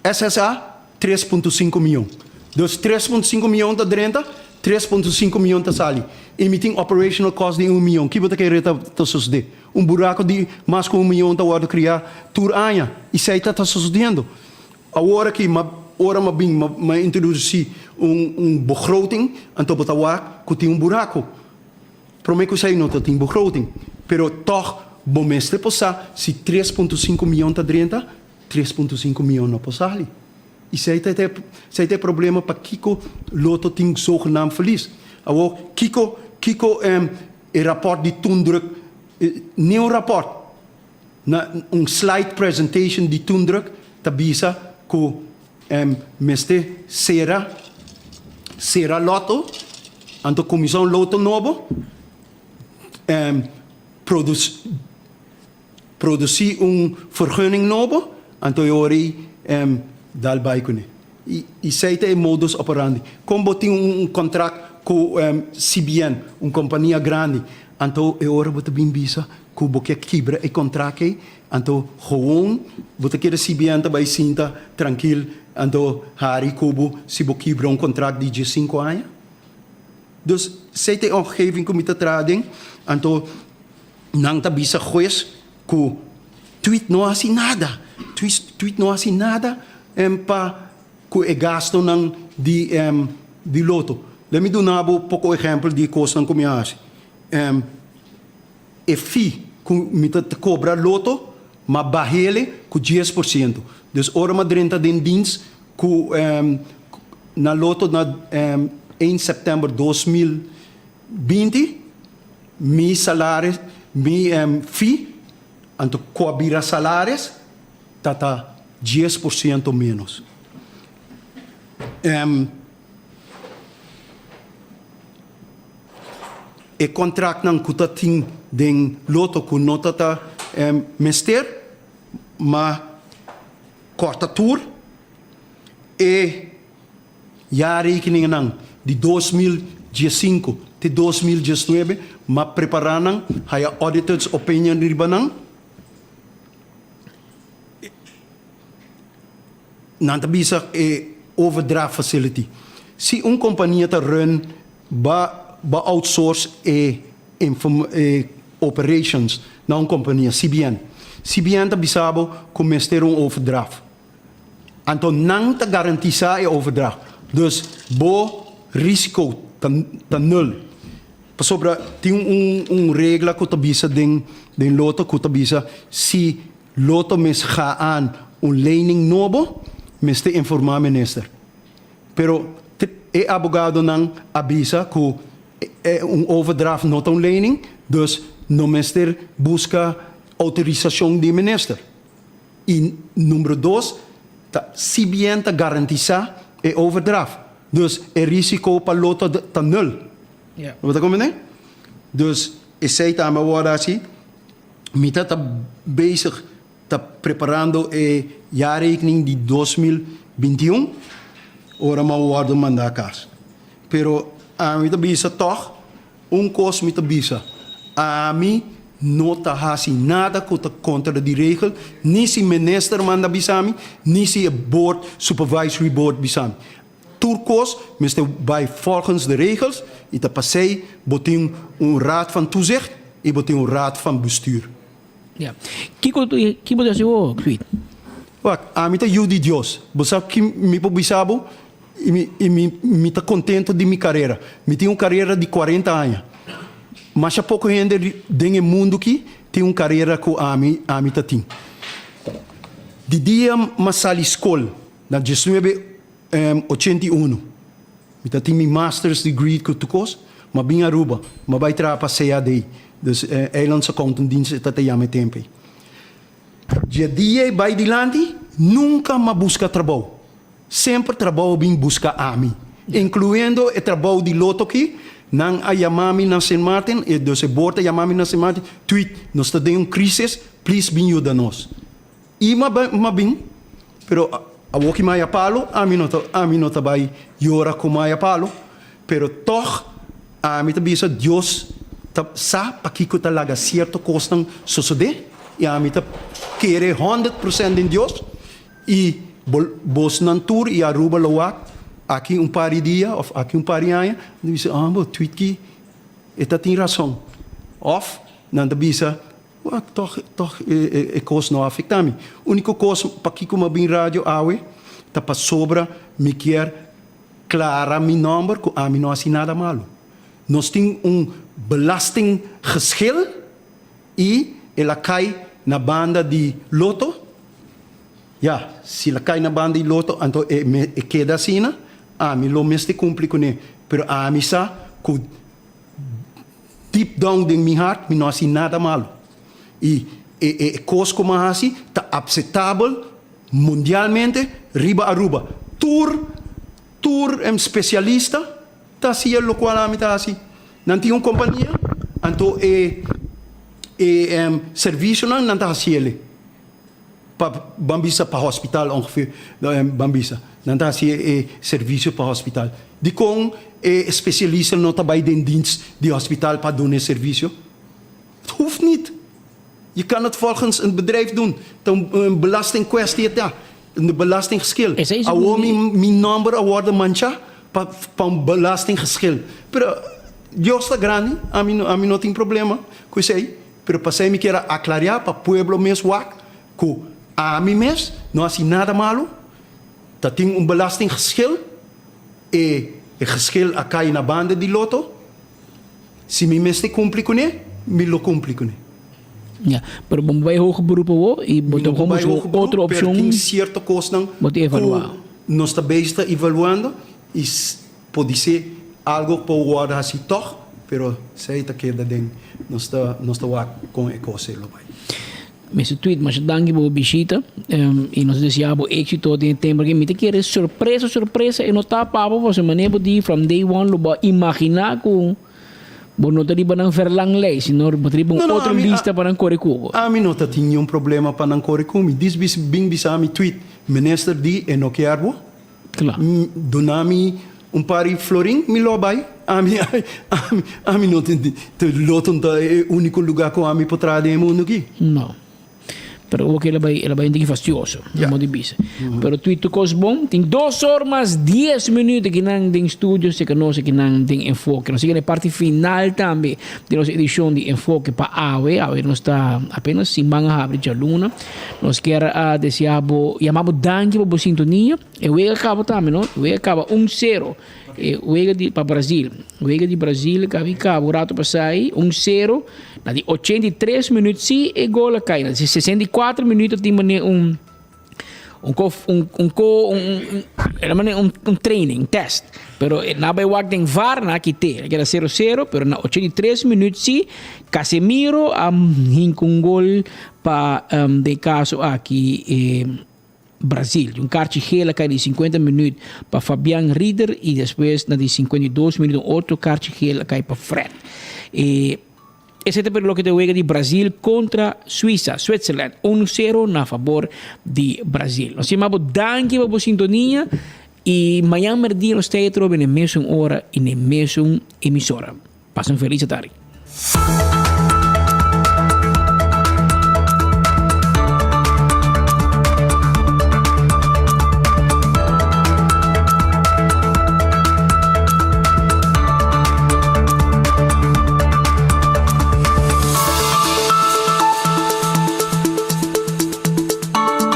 SSA tres punto sinku mion. Dus tres punto sinku mion ta drenta, 3.5 miyon ta sali y mi tin operational cost di un miyon, ki bo ta kere ta ta sosode? Un buraco di mas cu un miyon ta wordo cria tur aña y esey ta ta sosodiendo. Awor aki ma ora ma bin ma ma introduci un un begroting anto bo ta wak cu tin un buraco. Prome cu esey no ta tin begroting, pero toch bo mester por sa si 3.5 miyon ta drenta, 3.5 miyon no por sali. I esei ta esei ta e problema pakiko Lotto tin zogenaamd verlies. Awor kiko kiko e raport di Toendruk ni un raport na un slide presentation di Toendruk ta bisa ku mester sera sera Lotto anto kuminsá un Lotto nobo produs Produsí un vergunning nobo, anto e ora ei dal bai kuné. I esei ta e modus operandi. Kon bo tin un kontrakt ku CBN, un kompania grandi, anto e ora bo ta bin bisa ku bo ke kibra e kontrakt ei, anto gewoon bo ta kere CBN ta bai sinta trankil anto hari ku bo si bo kibra un kontrakt di diesinku aña? Dus esei ta e omgeving ku mi ta traha den, anto Nan ta bisa hues ku Tweet no hasi nada. Tweet no hasi nada pa ku e gastonan di di loto. Let mi duna bo poko ehèmpel di e kosnan ku mi a hasi. E fee ku mi ta kobra loto m'a bah'ele ku 10%. Dus ora m'a drenta den dienst ku na loto na 1 sèptèmber 2020, Mi salaris, mi fee, anto ku a bira salaris ta ta 10% ménos. E kontraktnan ku ta tin den Lotto ku no ta ta mester, ma kòrta tur e. Jaarrekeningennan di 2015 te 2019 m'a prepará nan, haya auditors opinion riba nan. Nan ta bisa e overdraft facility. Si un kompania ta run ba ba outsource e e operations na un kompania, CBN. CBN ta bisa bo ku mester un overdraft. Anto nan ta garantisá e overdracht. Dus bo risiko ta ta nul. Pasobra tin un un regla ku ta bisa den den Lotto ku ta bisa si Lotto mes ga aan un lening nobo mester informá minister. Pero e abogadonan a bisa ku e un overdracht no ta un lening dus no mester buska outorisashon di minister. I numero dos, ta CBN ta garantisá e overdraft. Dus e risiko pa Lotto ta nul. Bo ta komprendé? Dus esei tambe a wòrdu hasi. Mi ta ta bezig ta preparando e jaarrekening di 2021 ora mi a wòrdu mandá kas. Pero ami ta bisa tòg. Un kos mi ta bisa, ami no ta hasi nada ku ta kontra di regel, ni si minister manda bisa mi, ni si e board, supervisory board bisa mi. Tur kos mester bai volgens de regels i ta pasei bo tin un raad van toezicht i bo tin un raad van bestuur. Ya. Kiko ki bo ta hasi awor, Piet? Wak, ami ta yu di Dios. Bo sa ki mi por bisa bo? I mi, i mi, mi ta kontento di mi karera. Mi tin un karera di kuarenta aña. Masha poko hende den e mundu ki tin un karera ku ami, ami ta tin. Di dia m'a sali skol na diesnuebe 81. Mi ta tin mi master's degree ku tur kos, m'a bin Aruba, m'a bai traha pa CAD, dus Eilandse Accountant Dienst e ta ta yama e tempu ei. Dje dia ei bai dilanti, nunka m'a buska trabou. Semper trabou a bin buska ami, inkluendo e trabou di Lotto ki, nan a yama mi na Sint Maarten, e dus e board a yama mi na Sint Maarten, Tweet, nos ta den un krisis, please bin yuda nos. I m'a m'a bin, pero awor ki m'a haya palo, ami no ta ami no ta bai yora ku m'a haya palo, pero tòg ami ta bisa Dios ta sa pakiko ta laga sierto kosnan sosodé, i ami ta kere honderd prosènt den Dios, i bo bosnan tur i Aruba lo wak. Aki un par di dia of aki un par di aña, nan ta bisa, ah, bo tweet ki e ta tin rason. Of nan ta bisa, wak, tog, tog e, e kos no a afekta mi. Uniko kos pakiko mi a bin radio awe ta pasobra mi kier klara mi nòmber ku ami no hasi nada malu. Nos tin un belastinggeschil i el a kai na banda di Lotto. Ya, si el a kai na banda di Lotto, anto e me e keda asina, ami lo mester kumpli kuné. Pero ami sa ku deep down den mi hart mi no hasi nada malu. I e e kos ku mi a hasi ta apsetabel mundialmente riba Aruba. Tur tur spesialista ta hasi lokual ami ta hasi. Nan tin un kompania, anto e e servisionan nan ta hasi el'e. Pa ban bisa pa hospital ongeveer, ban bisa. Nan ta hasi e servisio pa hospital. Dikon e spesialista no ta bai den dienst di hospital pa duna e servisio? Het hoeft niet. Je kan het volgens een bedrijf doen. Ta un belastingkwestie het ta. Een belastinggeschil. Awor mi mi nomber a wordo mancha pa pa un belastinggeschil. Pero Dios ta grandi, ami ami no tin problema ku esei. Pero pasei mi kier a aclaria pa pueblo mes wak cu ami mes no haci nada malo, ta tin un belastinggeschil, e e geschil a cay na banda di Lotto, si mi mester cumpli cune, mi lo cumpli cune. Ja, pero bo bay hoger beroep awo y bo ta como su otro opcion. Pero tin cierto cosnan cu nos ta bezig ta evaluando y Podisé algo por wòrdu hasí tòg, pero esei ta keda den nos ta nos ta wak kon e kos ei lo bai. Mister Tweed, masha danki pa bo bishita i nos ta deseá bo éksito den e tempu aki. Mi ta kere sorpresa sorpresa e no ta pa bo pasobra manera bo di from day one lo bo a imaginá ku bo no ta riba nan verlanglijst sino bo ta riba un otro lista pa nan kore ku bo. Ami no ta tin niun problema pa nan kore ku mi. Dis bin bisa mi Tweed, minister di e no kier bo. Kla. Duna mi un par di florin, mi lo a bai. Ami, ami, ami no tin, Loton ta e úniko lugá ku ami por traha den e mundu aki. No. Pero oke el a bai, el a bai un tiki fastioso, no modo di bisa. Pero tui tur kos bon. Tin dos or mas dies minuut akinan den studio, seka nos akinan den Enfoke. Nos yega na e parti final tambe di nos edishon di Enfoke pa awe. Awe nos ta apenas siman a habri djaluna. Nos kier a desea bo, yama bo danki pa bo sintonia. E wega kaba tambe, no? E wega kaba un sero. E wega di pa Brasil. Wega di Brasil kabi kaba un rato pasá ei, un sero. Na di 83 minuut si e gol a kai. Na di 64 minuut a tin manera un un ko un un ko un un era manera un un training, test. Pero na bai wak den VAR na kite. A keda sero sero, pero na 83 minuut si Casemiro a hinka un gol Pa den caso aki e Brazil. Un karchi geel a kai di 50 minuut pa Fabian Rieder y despues na di 52 minuut un otro karchi geel a kai pa Fred. E esei ta per loke ta wega di Brazil contra Suiza, Switzerland, un sero na fabor di Brazil. Nos yama bo danki pa bo sintonia y mañan merdia nos ta atrobe na e mesun ora y na e mesun emisora. Pasa un feliz atardi.